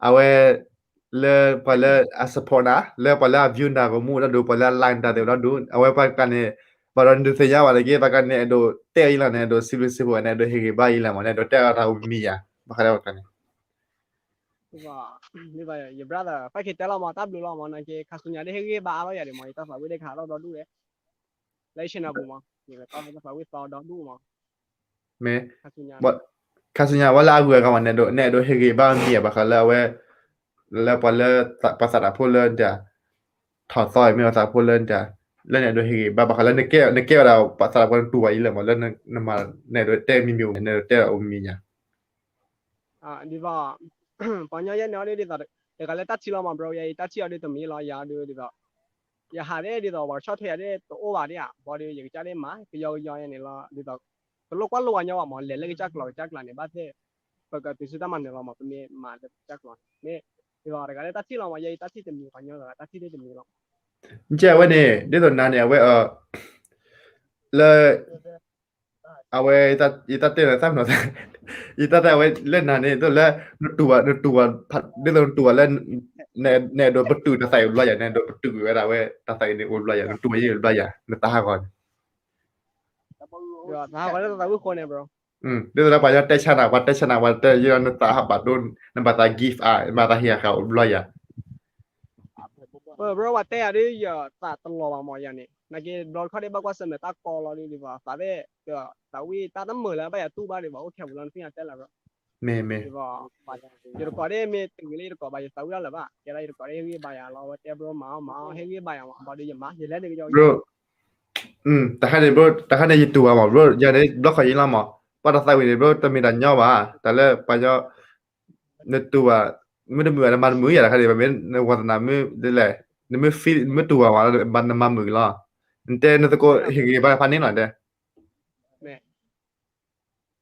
အဝဲ လၢပှၤလၢအ support နၤ လၢပှၤလၢအ view နတၢ်ဂီၤမူဒီဒူၣ် ပှၤလၢအ like နတၢ်သ့ၣ်ဒီဒူၣ် အဝဲပှၤကန့ၣ် ပှၤဒီးနဒုးသ့ၣ်ညါဘၣ်တက့ၢ် ပှၤကန့ၣ်အဲၣ်ဒိးတဲအီၤလီၤ နအဲၣ်ဒိးစံးဘျုးစံးဖှိၣ် နအဲၣ်ဒိးဟ့ၣ်ဂံၢ်ဘါအီၤလီၤမး နအဲၣ်ဒိးတဲအီၤတၢ်အိၣ်မံၤယၤ ဘၣ်ဃးလၢပှၤကန့ၣ် ယ brother ပၢ်က့ၤတဲလီၤမး တၢ်ဘျုးလီၤမး နာ်က့ ခါဆူညါဒ်ဟ့ၣ်ဂံၢ်ဘါအါလီၤယၤဒံးမး ယတၢ်သးဝံၣ်ဒ်ကဟးထီၣ်ဒီဒူၣ်ဒီး လၢ channel ပူၤမး ယတၢ်သးဝံၣ်သီဒီဒူၣ်မး မ့ၢ် ခါဆူညါ ဝဲလၢအဂုၤအဂၤမး နအဲၣ်ဒိး နအဲၣ်ဒိးဟ့ၣ်ဂံၢ်ဘါမံၤယၤ ဘၣ်ဃးလၢအဝဲ လၢပှၤလၢ ပှၤသးတၢ်ဖိလၢဒၣ် ထီၣ်သီအံၤမ့ၢ်ပှၤသးဖိလၢဒၣ် လၢနအဲၣ်ဒိးဟ့ၣ်ဂံၢ်ဘါ ဘၣ်ဃးလၢနကဲ နကဲဝဲဒၣ် ပှၤသးတၢ်ဖိနတူၢ်ဘၣ်အံၤလၢမး လၢနမၤ နအဲၣ်ဒိးတဲမံၤမံၤ နအဲၣ်ဒိးတဲအီၤမံၤယၤ ဒ်သိး ပှၤကညီယဲန့ၣ်အီၤဒ်သိး တဂၤလၢတၢ်ထံၣ်လီၤမး bro ယဲအံၤတၢ်ထံၣ်အီၤဒ်တမံၤလီၤ ယၤဒ်သိး ယဟးဒ်ဒ်သိး ပှၤကဆီၣ်ထွဲယၤဒ်တအိၣ်ဘၣ်ဒ်ဧါ ဘၣ်ဒီးယကစၢ်ဒ်မၤ ကယီကယီယဲန့ၣ်လီၤ ဒ်သိး တလိၣ်ကွၢ်လိဝဲညီဘၣ်မး လဲၤလၢကစၢ်ကျိာ်ကစၢ်ကျါန့ၣ် ဘၣ်သ့ၣ် ပကတုၤဆူတၢ်မၤနၢၤလီၤမး ပမ့ၢ်မၤလၢကစၢ်ကျိာ်န့ၣ် မ့ၢ် ဒ်သိးတဂၤလၢတၢ်ထံၣ်လီၤမး ယဲအံၤတၢ်ထံၣ်တမံၤ ပှၤကညီတဂၤတၢ်ထံၣ်ဒ်တမံၤလီၤ ကဲဝဲန့ၣ် ဒ်သိးနၤန့ၣ် အဝဲ လၢ အဝဲ ယတၢ်တဲနၤသၣ်မနီၤ ယတၢ်တဲအဝဲလၢနၤန့ၣ် ဒ်သိးလၢ နတူၢ်ဘၣ် နတူၢ်ဘၣ် ဒ်သိးနတူၢ်ဘၣ်လၢ နအဲၣ်ဒိးပတုာ်တၢ်သးအံၤဘျီယၤ နအဲၣ်ဒိးပတုာ်ကွံာ်ဝဲဒၣ်ဝဲ တၢ်သးအံၤန့ၣ်အိၣ်ဘျီယၤ နတူၢ်ဘၣ်ယဲၢ်ဘျီယၤ နသးဟးဂီၤန့ၣ် သးဟးဂီၤလၢသးဝံၣ်ဃိန့ၣ် bro ဒ်သိးလၢပှၤညီတဲဆါနၤ ပှၤတဲဆါနၤ ပှၤတဲယဲၢ် နသးဟးဘၣ်ဒိ နဘၣ်သး give up နဘၣ်သးဟ့ၣ်အဃာ်အိၣ်ဘျီယၤ bro ပှၤတဲယၤဒ်ယသးတလီၤဘၣ်မးယၤန့ၣ် နာ်က့ ဘျီတခီဒ်ဘၣ်ကွၢ်ဆၢၣ်မဲာ်တၢ်ကီလီၤဒ်ဒ်သိး သးသ့ၣ် သးဝံၣ်တၢ်တမုာ်လၢဘၣ်ယၤတူၢ်ဘၣ်ဒ်သိး အိၣ်ခဲပူၤလီၤ နသ့ၣ်ညါတဲလၢ bro မ့ၢ်မ့ၢ် ယတကိးဒ်မ့ၢ်တဂ့ၤလၢယတကိးဘၣ် ယသးဝံၣ်တၢ်လၢၤဘၣ် ကဲဒၣ်ယတကိးဒ်ဟ့ၣ်ဂံၢ်ဘါယၤလီၤ အဝဲတဲ bro မၤအီၣ်မၤအီၣ် ဟ့ၣ်ဂံၢ်ဘါယၤမး ဘၣ်ဒီးယမၤ ယလဲၤန့ၣ်ကယီကယီ bro တၢ်ခါန့ၣ် bro တၢ်ခါန့ၣ်ယတူၢ်ဘၣ်မး bro ယၤန့ၣ် ဘျီခီယံလီၤမး ပှၤတၢ်သးဝံၣ်န့ၣ် bro တမ့ၢ်တၢ်ညီဘၣ် တၢ်လၢပှၤညီ နတူၢ်ဘၣ် မ့ၢ်တမုာ်ဘၣ် နမၤတမုာ်ယၤတခါန့ၣ် ဘၣ်မ့ၢ်နဝါသနာမ့ၢ်ဒ်လဲၣ် နမ့ၢ် feel နမ့ၢ်တူၢ်ဘၣ်မး နမၤမုာ်လီၤ နတဲနသကိးဟ့ၣ်ဂံၢ်ဘါဖးန့ၣ်လီၤတဲ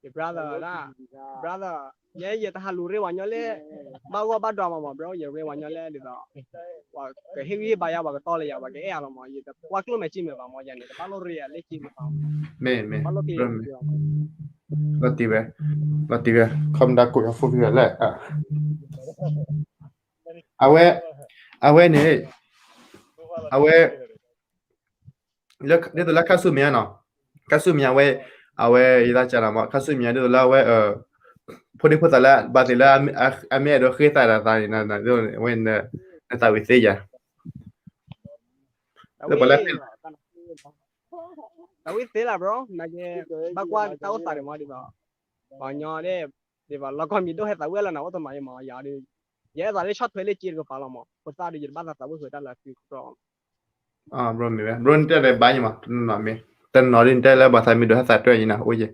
ယ brother ဒၣ် brother ယဲယတဟးလူၤရ့ဝၤညီလၢ ဘၣ်ဂီၢ်ဘၣ်ဒွးမးမး bro ယရ့ဝၤညီလၢဒ်သိး ပှၤကဟ့ၣ်ဂံၢ်ဟ့ၣ်ဘါယၤ ပှၤကတီလၢယၤ ပှၤကအဲၣ်ယၤလီၤမး ယတကွၢ်ကျိၣ်မဲာ်စံၣ်မဲာ်ဘၣ်မး ယၤန့ၣ် တဘၣ်လိၣ်ရ့ယၤလၢစ့ၢ်ကီး ဘၣ်လိၣ်က့ၤ လီၤတံၢ်ဝဲ လီၤတံၢ်ဝဲ ခီမဒါကိးယၤ phone ဖံးလဲၣ် အဝဲ အဝဲန့ၣ် အဝဲ ဒ်သိးလၢခါဆူမဲာ်ညါနီၤ ခါဆူမဲာ်ညါဝဲ အဝဲ ယသးကၢ်နီၤမး ခါဆူမဲာ်ညါဒ်သိးလၢအဝဲ ဖိဒံဖိသၣ်လၢ ဘၣ်သ့ၣ်လၢ အမ့ၢ်အဲၣ်ဒိးဃ့သးတၢ်သးန့ၣ် အဝဲ နသးဝံၣ်သ့ယၤ လၢပှၤလၢ သးဝံၣ်သ့လၢ bro နာ်က့ ဘၣ်ကွၢ်တၢ်အိၣ်သးဒံးမးဒ်သိး ပှၤကညီဒ် ဒ်သိးလီၢ်ကီၢ်မံၤဒိၣ် ဟဲသးဝံၣ်လၢနၤအိၣ်တမံၤမး ယၤဒီး ယအဲၣ်သးလၢဆီၣ်ထွဲလၢက့တကပၤလီၤမး ဖိသၣ်ဒီး ယတဘၣ်သးသးဝံၣ်ဃုာ်တၢ်လၢသုကတီၢ် bro မ့ၢ်ဝဲ bro နတဲလၢဘါယံၤမး တနီၤမ့ၢ် တနီၤဒ် နတဲလၢပှၤသးမံၤဒိၣ်ဟဲသးတွဲယံၤနၤ အိၣ်ယဲ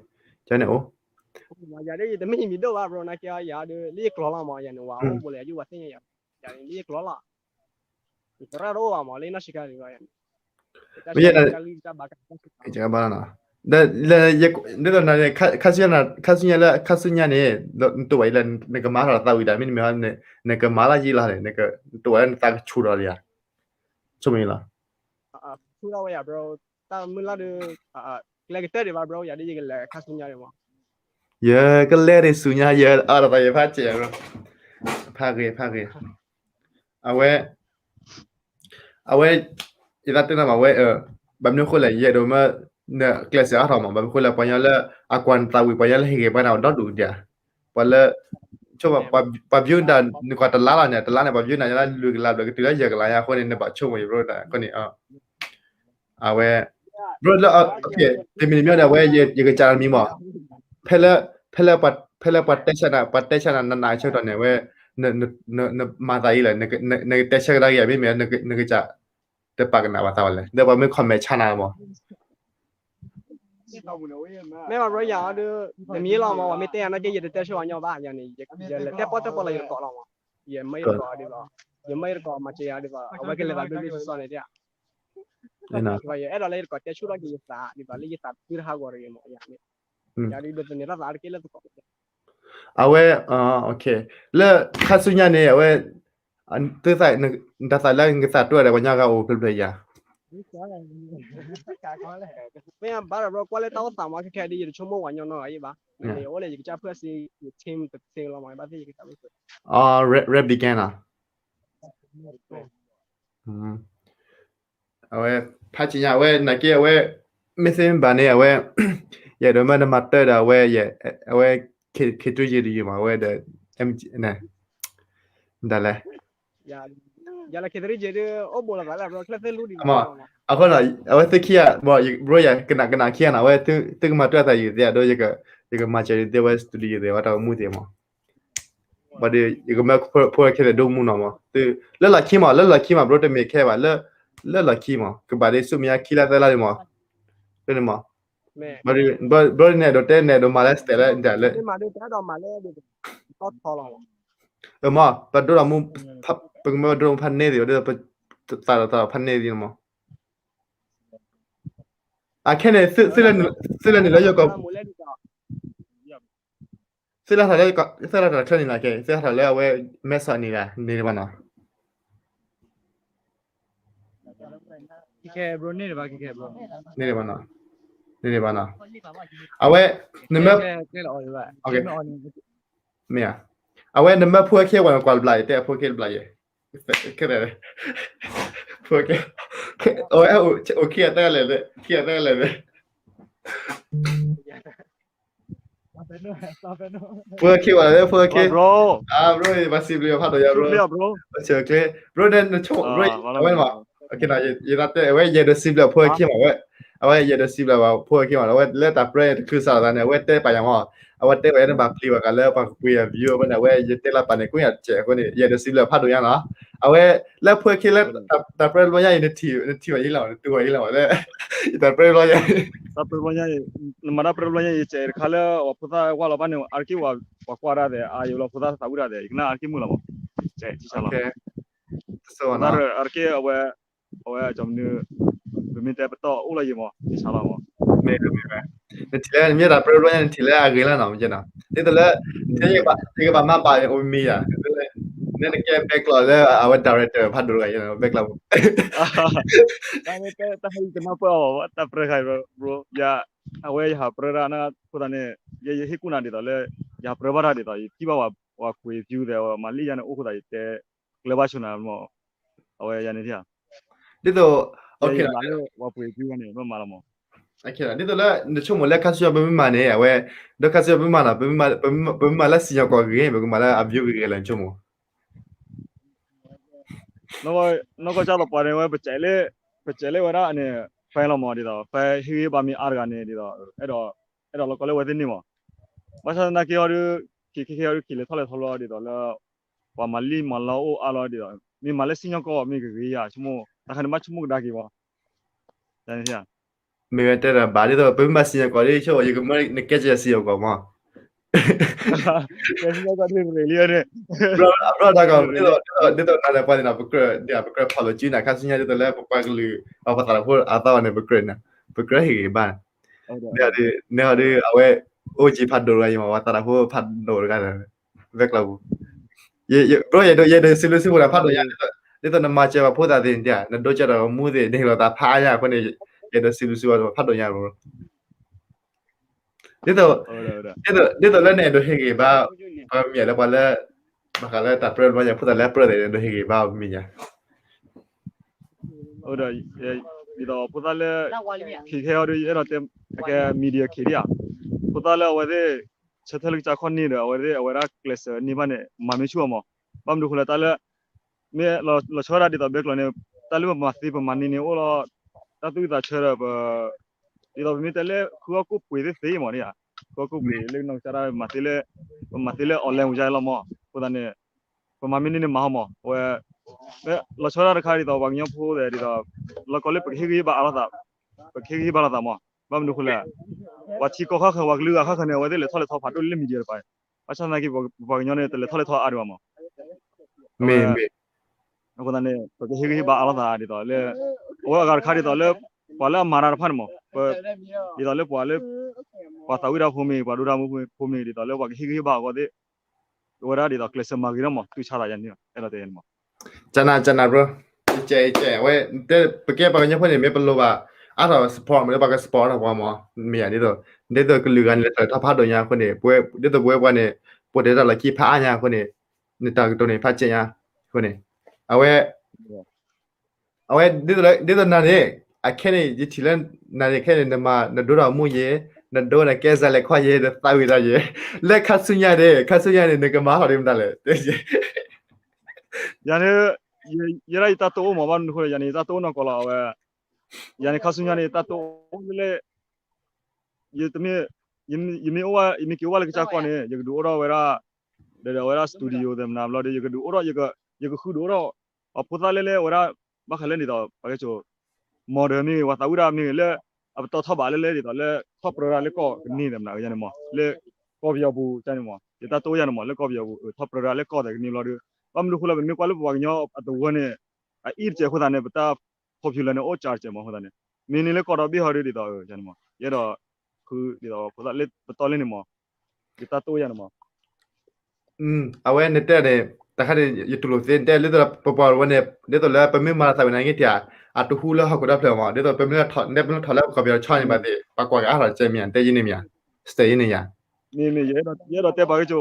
ကန့ၣ်အိၣ် ယၤဒ်ယတမ့ၢ်မံၤဒိၣ်ဘၣ် bro နာ်က့ ယၤဒီး လၢယကျိာ်လီၤမး ယၤန့ၣ် ဝၤအိၣ်ဘူးလဲၣ် ယဝၤသ့ၣ်ညါယၤ ယၤန့ၣ် လၢယကျိာ်လီၤ ယသရၣ်တအိၣ်ဘၣ်မး လၢယနီၢ်ဆံးခါန့ၣ် မ့ၢ်ယဲ တၢ်ဂံၢ်တၢ်ဘါ ဒ်သိးနၤန့ၣ် ခါဆူညါလၢ ခါဆူညါန့ၣ် နတူၢ်ဘၣ်အံၤလၢ နကမၤထီၣ်သးဝံၣ်ဒၣ် မ့တမ့ၢ် နကမၤလၢယံၤလီၤန့ၣ် နတူၢ်ဘၣ်လၢနသးကဆူၣ်ထီၣ်လံဧါ ဆိကမိၣ်လီၤ ဆူၣ်ထီၣ်ဝဲယၤ bro တၢ်မုၢ်လၢ်ဒီး ကျဲကတၢၢ်ဒံးဘၣ် bro ယၤဒ်ယကလဲၤခါဆူညါဒံးမး ယကလဲၤဒံးဆူညါ ယအါထီၣ်သးယဖးစဲး bro ဖးဂ့ၤ ဖးဂ့ၤ အဝဲ အဝဲ ယသးတဲနၤမး အဝဲ ဘၣ်မနုၤအဃိလဲၣ် ယအဲၣ်ဒိးမၢ နကျဲးစၢးအါထီၣ်မး ဘၣ်မနုၤအဃိလဲၣ် ပှၤညီလၢ အကွၢ်နသးဝံၣ် ပှၤညီလၢဟ့ၣ်ဂံၢ်ဘါနၤဒီဒူၣ်ဒံးဧါ ပှၤလၢ ဆိကမိၣ် ပှၤ view နတၢ် နကွၢ်တလါလီၤန့ၣ် တလါန့ၣ် ပှၤ view နၤလၢလွံၢ်ကလးဘျီ ကတုၤလၢယဲၢ်ကလးညါအဃိန့ၣ် နဘၣ်ဆိကမိၣ်ယ bro တၢ်အဃိန့ၣ် အဝဲ bro လၢ တမံၤတမံၤန့ၣ် အဝဲ ယကစၢ်တမံၤမး ဖဲလၢ ဖဲလၢ ဖဲလၢပှၤတဲဆါနၤ ပှၤတဲဆါနၤနးနးဆၢကတီၢ်န့ၣ် အဝဲ နမၤသးအံၤလဲၣ် နကတဲဆၢကဒါက့ၤ မ့မ့ၢ် နကစၢ် တပာ်ကနၣ်ဘၣ်သးဝဲလဲၣ် ဒီးပှၤမ့ၢ် comment ဆါနၤမး bro မ့ၢ်ဘၣ် bro ယၤအီၤဒုး နမံၤလီၤမး ပှၤမ့ၢ်တဲယၤနီၢ်က့ ယတတဲဆိဝဲညီဘၣ်ယၤန့ၣ် ယလဲၤတဲပီၣ်တဲပီၣ်လီၤယတကိးလီၤမး ယမ့ၢ်ယတကိးဒ်သိး ယမ့ၢ်ယတကိးမၤစၢၤယၤဒ်သိး အဝဲကလဲၤသးဘျ့ဘျ့ဆှီဆှီန့ၣ်ဒ် ယအဲၣ်ဒိးလၢယတကိးတဲဆူၣ်ထီၣ်က့ၤယသးဒ်သိးလၢယသးသုတဟးဂီၤတဂ့ၤမး ယၤန့ၣ် ယၤဒုးဒိးသန့ၤထီၣ်သးအါတက့ၢ်လၢသကိး အဝဲ လၢခါဆူညါန့ၣ် အဝဲ တၢ်သးလၢနကသးတၢ်ဒီးပှၤညီဂၤအိၣ်ဖျဲၣ်ဖျဲၣ်ယၤ မ့ၢ်ဘၣ်ဒီး bro ကွၢ်လၢတၢ်အိၣ်သးမး ခဲခဲဒ် ယတဆိကမိၣ်ပှၤညီနီတဂၤအံၤဘၣ် ယအိၣ်လၢယကစၢ်ဖုၣ်အစ့ ယ team တ team လီၤမး ဘၣ်သ့ၣ်ယကစၢ်ဖုၣ် Red Beacon နီၤ အဝဲ ဖးဆံညါ အဝဲ နာ်က့ အဝဲ မ့ၢ်သ့မ့ၢ်ဘၣ်န့ၣ် အဝဲ ယအဲၣ်ဒိးမၢနမၤတၢ်ဒီး အဝဲ အဝဲ ခ့တရံးယံၤတယံၤမး အဝဲဒီး ဒ်လဲၣ် ယၤလၢခ့တရံးယံၤဒုး အိၣ်ဘူးလီၤသးလၢ bro ချၢၣ်သ့ၣ်လူဒံး အဃိနီၤ အဝဲသ့ၣ်ခံဂၤ bro ယ bro ယၤ ကနၣ်ကနၣ်ခံဂၤနီၤ အဝဲ သုကမၤတၢ်သးယံၤသ့ၣ်အဒိ ယကမၤစၢၤဒ်သ့ၣ် အဝဲ studio ယံၤသ့ၣ် အဝဲတၢ်အိၣ်မူသ့ၣ်မး ဘၣ်ဒီး ယကမၢဖိဝဲခဲလၢာ်ဒိၣ်မူနီၤမး သု လၢလီၢ်ခံမး လၢလီၢ်ခံမး bro တမ့ၢ်ခဲဘၣ် လၢ လၢလီၢ်ခံမး ကဘၣ်ဒ်ဆူမဲာ်ညါခံလါသၢလါန့ၣ်မး လၢန့ၣ်မး bro န့ၣ်အဲၣ်ဒိးတဲ န့ၣ်အဲၣ်ဒိးမၤလၢ style လၢ ဒ်လဲၣ် မး ပဒိၣ်ဒီးမူ ပကမၢပဒိၣ်ဒီးမူဖးန့ၢ်သ့ၣ် ဒီးပသးဒီးသးဒီးဖးန့ၢ်သ့ၣ်န့ၣ်မး အခဲန့ၣ် သုလဲၤနုာ်လၢယိၤကီၢ် သုလၢထီၣ်လၢ သုလၢထီၣ်တချၢန့ၣ်လီၤ ကဲ သုလၢထီၣ်လၢအဝဲ မဲဆီးန့ၣ်လီၤ န့ၣ်ဘၣ်နီၤ န့ၣ်ဘၣ်နီၤ န့ၣ်ဘၣ်နီၤ အဝဲ နမ့ၢ် မ့ၢ်ဧါ အဝဲနမၢဖိအခံဝဲနကွၢ်တဘျီ ယတဲအဖိအခံတဘျီယဲ ခဲ ဖိအခံ အဝဲ အိၣ်ခံဂၤတၢ်လဲၣ် ခံဂၤတၢ်လဲၣ် ဖိအခံဝဲလၢဖိအခံ bro ဘၣ်စံးဘျုးဖးဒိၣ်ညါ bro ဘၣ်ဆၢကျဲ bro န့ၣ် နဆိကမိၣ် bro အဝဲန့ၣ်မး ယသးတဲ အဝဲယအဲၣ်ဒိးစံးဘျုးအဖိအခံမး အဝဲ အဝဲယအဲၣ်ဒိးစံးဘျုးဘၣ်ဖိအခံမး အဝဲလၢတၢ်ပြၢတချုးစးလီၤသးန့ၣ် အဝဲတဲပာ်ယၤမး အဝဲတဲဝဲန့ၣ်ဘၣ်ပျံၤဝဲဂၤလၢပှၤကပှ့ၤအ view အဝဲန့ၣ် အဝဲယတဲလီၤပာ်န့ၣ် ကိးညါတစဲးအဃိန့ၣ် ယအဲၣ်ဒိးစံးဘျုးဖးဒိၣ်ညါနီၤ အဝဲ လၢဖိအခံလၢ တၢ်ပြၢတဘျီညါအံၤ နထံၣ်ဝဲအံၤလီၤ နတူၢ်ဝဲအံၤလီၤ လၢ ယတၢ်ပြၢတဘျီညါ တၢ်ပြၢတဘျီညါအံၤ နမၤတၢ်ပြၢတဘျီညါအံၤ ယစဲးတခါလၢ ပှၤဖိသၣ်ဝဲလီၤဘၣ်န့ၣ် အါတက့ၢ်ပှၤကွၢ်ဒၣ်သဲး အါယိာ်လီၤဖိသၣ်သးဝံၣ်ဒၣ်သဲး ယကနၣ်အါတက့ၢ်မုာ်လီၤမး စဲးထံဆါလီၤ အါတက့ၢ်အဝဲ အဝဲကၠီမနုၤ ပမ့ၢ်တဲပတီၢ်အိၣ်လီၤယံၤမး ထံဆါလီၤမး မ့ၢ် နထံၣ်လၢ နမ့ၢ်တၢ်ပြၢတဘျီညါ နထံၣ်လၢအဂ့ၤလီၤနီၤ မ့ၢ်နီၤ ဒ်သိးလၢ ယကဘၣ်မၤဘၣ်အိၣ်မံၤယၤ နဲနကဲ background လၢအဝဲ director ဖးဒိၣ်တဂၤ background တၢ်ဟဲကနၢ်ပၢၢ်အီၤ တၢ်ပြၢတခါ bro ယၤ အဝဲယဟးပြၢတၢ်န့ၣ်အဃိသတးန့ၣ် ယဟ့ၣ်ကူၣ်နၤဒ်သိးလၢ ယဟးပြၢဘၣ်တၢ်ဒ်သိး ယထံၣ်ဘၣ်ပှၤကွၢ် view သဲး မၤလံယၤန့ၣ်အိၣ်ဃိသတး ယတဲကျၢၤဘၣ်ဆိနၤမး အဝဲယၤန့ၣ် ဒ်သိး ယမၤလၢပှၤကွၢ် view န့ၣ် ဘၣ်မၤလီၤမး ဒ်သိးလၢ နဆိကမိၣ်လၢခါဆူညါပမ့ၢ်မၤန့ၣ် အဝဲ ဒီးခါဆူညါပမ့ၢ်မၤနီၤ ပမ့ၢ်မၤလၢစံၣ်ညီၣ်ကွီၢ်ဂ့ၤ ပကမၤလၢအ view ဂ့ၤဂ့ၤလဲၣ် နဆိကမိၣ် နီၢ်ကီၢ်ကၢ်သပှၢ်န့ၣ် ဝဲပစဲးလၢ ပစဲးလၢဝဲဒၣ်န့ၣ် fan လီၤမးဒ်သိး fan ဟ့ၣ်ဂံၢ်ဟ့ၣ်ဘါမ့ၢ်အါတဂၤန့ၣ်ဒ်သိး အဲၣ်ဒိး အဲၣ်ဒိးလီၤကီးလၢဝဲသ့ၣ်န့ၣ်မး ဘၣ်ဆၣ်သနာ်က့ဟီဒုး က့ၤခဲခဲဟီဒုး က့ၤလဲၤထီၣ်လဲၤထီလီၤဒ်သိးလၢ ပှၤမၤလံမၤလီအိၣ်အါလီၤဒ်သိး မ့ၢ်မၤလၢစံၣ်ညီၣ်ကွီၢ်မ့ၢ်ဂ့ၤဂ့ၤယၤ ဆိကမိၣ် တၢ်ခါန့ၣ်ဘၣ်ဆိကမိၣ်ကဒါက့ၤမး မ့ၢ်ဝဲတဲဒီးဘၣ်ဒ်သိး ပမ့ၢ်မၤစံၣ်ညီၣ်ကွီၢ်ဒ်ဆိ ယကမၢနကဲစၢၤစံၣ်ညီၣ်ကွီၢ်မး ကဲစံၣ်ညီၣ်ကွီၢ်ဒ်ရ့ၣ်လံန့ၣ် အဘျီဒီးကီး ဒ်သိး ဒ်သိးနၤလၢပှၤန့ၣ်နီၤ ပကြၢး ဒ်ပကြၢးဖီၣ်လိာ်စုန့ၣ် ခါဆူညါဒ်သိးလၢပပှၤကလုာ် ပှၤသးတၢ်ဖိအသီန့ၣ် ပကြၢးန့ၣ် ပကြၢးဟ့ၣ်ဂံၢ်ဘါ န့ၣ်ဟီဒုး အဝဲ အိၣ်ကံဖးဒိၣ်တဂၤအံၤမး ပှၤသးတၢ်ဖိဖးဒိၣ်တဂၤ ဝဲကျီပူၤ ဘျီ ယအဲၣ်ဒိး ယအဲၣ်ဒိးစံးဘျုးစံးဖှိၣ်နၤဖးဒိၣ်ညါ ဒ်သိးနမၤစၢၤပှၤဖိသၣ်သ့ၣ်န့ၣ် နဒိကဲဒီးမူသ့ၣ် နဟ့ၣ်လီၤသးဖးအါညါအဃိန့ၣ် ယအဲၣ်ဒိးစံးဘျုးစံးဖှိၣ်နၤဖးဒိၣ်ညါ ဒ်သိး ဒ်သိးလၢနအဲၣ်ဒိးဟ့ၣ်ဂံၢ်ဘါ ပှၤမ့ၢ်လၢပှၤလၢ ဘၣ်ဃးလၢတၢ်ပြၢတဘျီညါ ဖိသၣ်လၢပြၢသ့ၣ် နအဲၣ်ဒိးဟ့ၣ်ဂံၢ်ဘါအီၤမ့ၢ်ညါ ဒီး ဒ်သိးဖိသၣ်လၢ ခံခဲအီၤဒုး ယအဲၣ်ဒိးတဲ အကဲ media ခံဒံးဧါ ဖိသၣ်လၢအဝဲသ့ၣ် ဆၢထၢၣ်လၢကစၢ်ခီၣ်န့ၢ်ဒီး အဝဲသ့ၣ် အဝဲဒၣ်ကျဲးစၢးန့ၢ်ဘၣ်န့ၣ် မၤမ့ၢ်ဆူၣ်အီၤမး ဘၣ်မနုၤဃိလဲၣ် တၢ်လၢ မ့ၢ်လီၤဆီဒၣ်တၢ်ဒ်သိးဘဲကျိးန့ၣ် တၢ်လၢပမၤသ့ပမၤန့ၢ်န့ၣ်အိၣ်လီၤ တၢ်သူၣ်ဝံၣ်သးဆၢဒီးပ ဒ်သိးပမ့ၢ်တဲလၢ ဃုအီၣ်ကူၣ်ပှ့ၤသ့ၣ်သ့ၣ်မးန့ၣ်ဧါ ဃုအီၣ်ကူၣ်ပှ့ၤလၢကနီၢ်ကစၢ်ဒၣ် ပမၤသ့လၢ ပမၤသ့လၢ online ဝံၤယါလီၤမး အဃိသတးန့ၣ် ပမၤမ့ၢ်န့ၢ်န့ၣ်မၤဟီမး အဝဲ လီၤဆီဒၣ်တခါဒ်သိးပှၤကညီဖိသ့ၣ်ဒ်သိး လီၤကီးလၢပကဟ့ၣ်ဂံၢ်ဟ့ၣ်ဘါအါလိာ်သး ပကဟ့ၣ်ဂံၢ်ဟ့ၣ်ဘါလိာ်သးမး ဘၣ်မနုၤအဃိလဲၣ်, ပှၤထံကီၢ်ခါဃၢၤ ပှၤကလုာ်ဂၤခါဃၢၤန့ၣ် အဝဲသ့ၣ်လဲၤထီၣ်လဲၤထီဖးဒိၣ်လၢ media တပၤ, ဘၣ်ဆၣ်သနာ်က့ ပပှၤကညီန့ၣ် တလဲၤထီၣ်လဲၤထီအါဒံးဘၣ်မး, အဃိသတးန့ၣ် ပကဟ့ၣ်ဂံၢ်ဟ့ၣ်ဘါအါလိာ်သးဒ်သိးလၢ အဝဲအဂၤတခါဒ်သိးလၢ ပှၤလၢအမၤတၢ်တဖၣ်န့ၣ်မး, ဒ်သိးလၢပှၤလၢ ပှၤသးဝံၣ်တၢ်ဖိမ့ၢ်ဂ့ၤ ပှၤဒိတၢ်မူဖိမ့ၢ်ဂ့ၤ ဒ်သိးလၢပှၤကဟ့ၣ်ဂံၢ်ဟ့ၣ်ဘါအဂီၢ်သ့ၣ် အဝဲဒၣ်ဒ်သိးကျဲးစၢးမၤဂ့ၤထီၣ်မး တုၤဆါသးယၤန့ၣ် အဲၣ်ဒိးတဲန့ၣ်မး. ကနၤ ကနၤ bro, ကဲ ကဲ အဝဲ ပကဲပှၤကညီဖိန့ၣ် မ့ၢ်ပလိၣ်ဘၣ် အါထီၣ် support မ့ၢ်လၢပှၤက support အါထီၣ်ပှၤမး, မ့ၢ်ယၤဒ်သိး ဒ်သိးကလုာ်ဂၤန့ၣ် လဲၤထီၣ်လဲၤထီဖးဒိၣ်ညါအဃိန့ၣ် ပဝဲ ဒ်သိးပဝဲပှၤန့ၣ် ပှၤတဲတၢ်လီၢ်ခံဖးအါညါအဃိန့ၣ် နတၢ်ကတိၤန့ၣ် ဖးစဲညါအဃိန့ၣ် အဝဲ အဝဲ ဒ်သိးနၤန့ၣ် အခဲန့ၣ် ယထံၣ်လၢနၤန့ၣ် ခဲန့ၣ် နမၤ နဒိတၢ်မူယဲ, နဒိနကဲစၢ်လဲၤခီယဲ နသးဝံၣ်တၢ်ယဲ, လၢခါဆူညါန့ၣ် ခါဆူညါန့ၣ် နကမၤထီၣ်ဒ်မတၤလဲၣ်. ယၤန့ၣ် ယဲဒၣ်ယတၢ်တိၣ်အိၣ်မး ဘၣ်မနုၤအဃိလဲၣ် ယၤန့ၣ် ယတၢ်တိၣ်အိၣ်နီၢ်ကီၢ်လီၤ အဝဲ ယၤန့ၣ် ခါဆူညါန့ၣ် ယတၢ်တိၣ်အိၣ်လၢ ယတမ့ၢ် ယမ့ၢ်အိၣ်ဘၣ် ယမ့ၢ်က့ၤအိၣ်ဘၣ်လၢကစၢ်ကီၢ်န့ၣ် ယကဒုးအိၣ်ထီၣ်ဝဲဒၣ် ဒီးဒီးဝဲဒၣ် studio သ့ၣ်မနၤဘျီဒီး ယကဒုးအိၣ်ထီၣ် ယကဃုဒုးအိၣ်ထီၣ် ပှၤဖိသၣ်လၢလၢဝဲဒၣ် ဘၣ်ဃးလၢဒ်သိး ပှၤကဲကိ model မ့ၢ်ဂ့ၤ ပှၤသးဝံၣ်တၢ်မ့ၢ်ဂ့ၤ လၢအပတီၢ်ထီၣ်ဘးလၢလၢဒ်သိးလၢ ထီၣ်ပြၢဒၣ်လၢကီၢ်ကန့ၢ်သ့ၣ်မနၤ ယၤန့ၣ်မး လၢကီၢ်ပယီၤပူၤန့ၣ်မး ယတၢ်တိၣ်ယၤန့ၣ်မး လၢကီၢ်ပယီၤပူၤ ထီၣ်ပြၢဒၣ်လၢကီၢ်သ့ၣ်ကန့ၢ်ဘျီဒီး ဘၣ်မနုၤအဃိလဲၣ် ပမ့ၢ်ကွၢ်လၢပပှၤကညီအသဝီန့ၣ် အအံၣ်တစဲးအဃိသတးန့ၣ် ပတၢ် popular န့ၣ် အိၣ်စှၤတစဲးမးအဃိသတးန့ၣ် မ့ၢ်န့ၢ်လၢကီၢ်ဒီဘ့ၣ်ဟီဒ်သိး ယၤန့ၣ်မး ယအဲၣ်ဒိး ဃုဒ်သိး ဖိသၣ်လၢပတီၢ်လၢန့ၣ်မး ယတၢ်တိၣ်ယၤန့ၣ်မး အဝဲနတဲန့ၣ် တခါန့ၣ် ယတူၢ်လိာ်သ့ နတဲလၢပပှၤဝဲန့ၣ် ဒ်သိးလၢပမ့ၢ်မၤသးဝံၣ်နာ်က့တၢ် အတဟူလၢဟီၣ်ခိၣ်ဒီဖျၢၣ်မး ဒ်သိးပမ့ၢ်ထီၣ် နတဲပမ့ၢ်ထီၣ်လၢကီၢ်ပယီၤဆီန့ၣ်ဘၣ်သ့ၣ် ပှၤကွၢ်ကအါထီၣ်တစဲးမ့ၢ်ဧါ နတဲယဲန့ၣ်မ့ၢ်ဧါ စတဲယဲန့ၣ်ယၤ မ့ၢ်မ့ၢ် ယအဲၣ်ဒိးတဲပှၤကဲကိ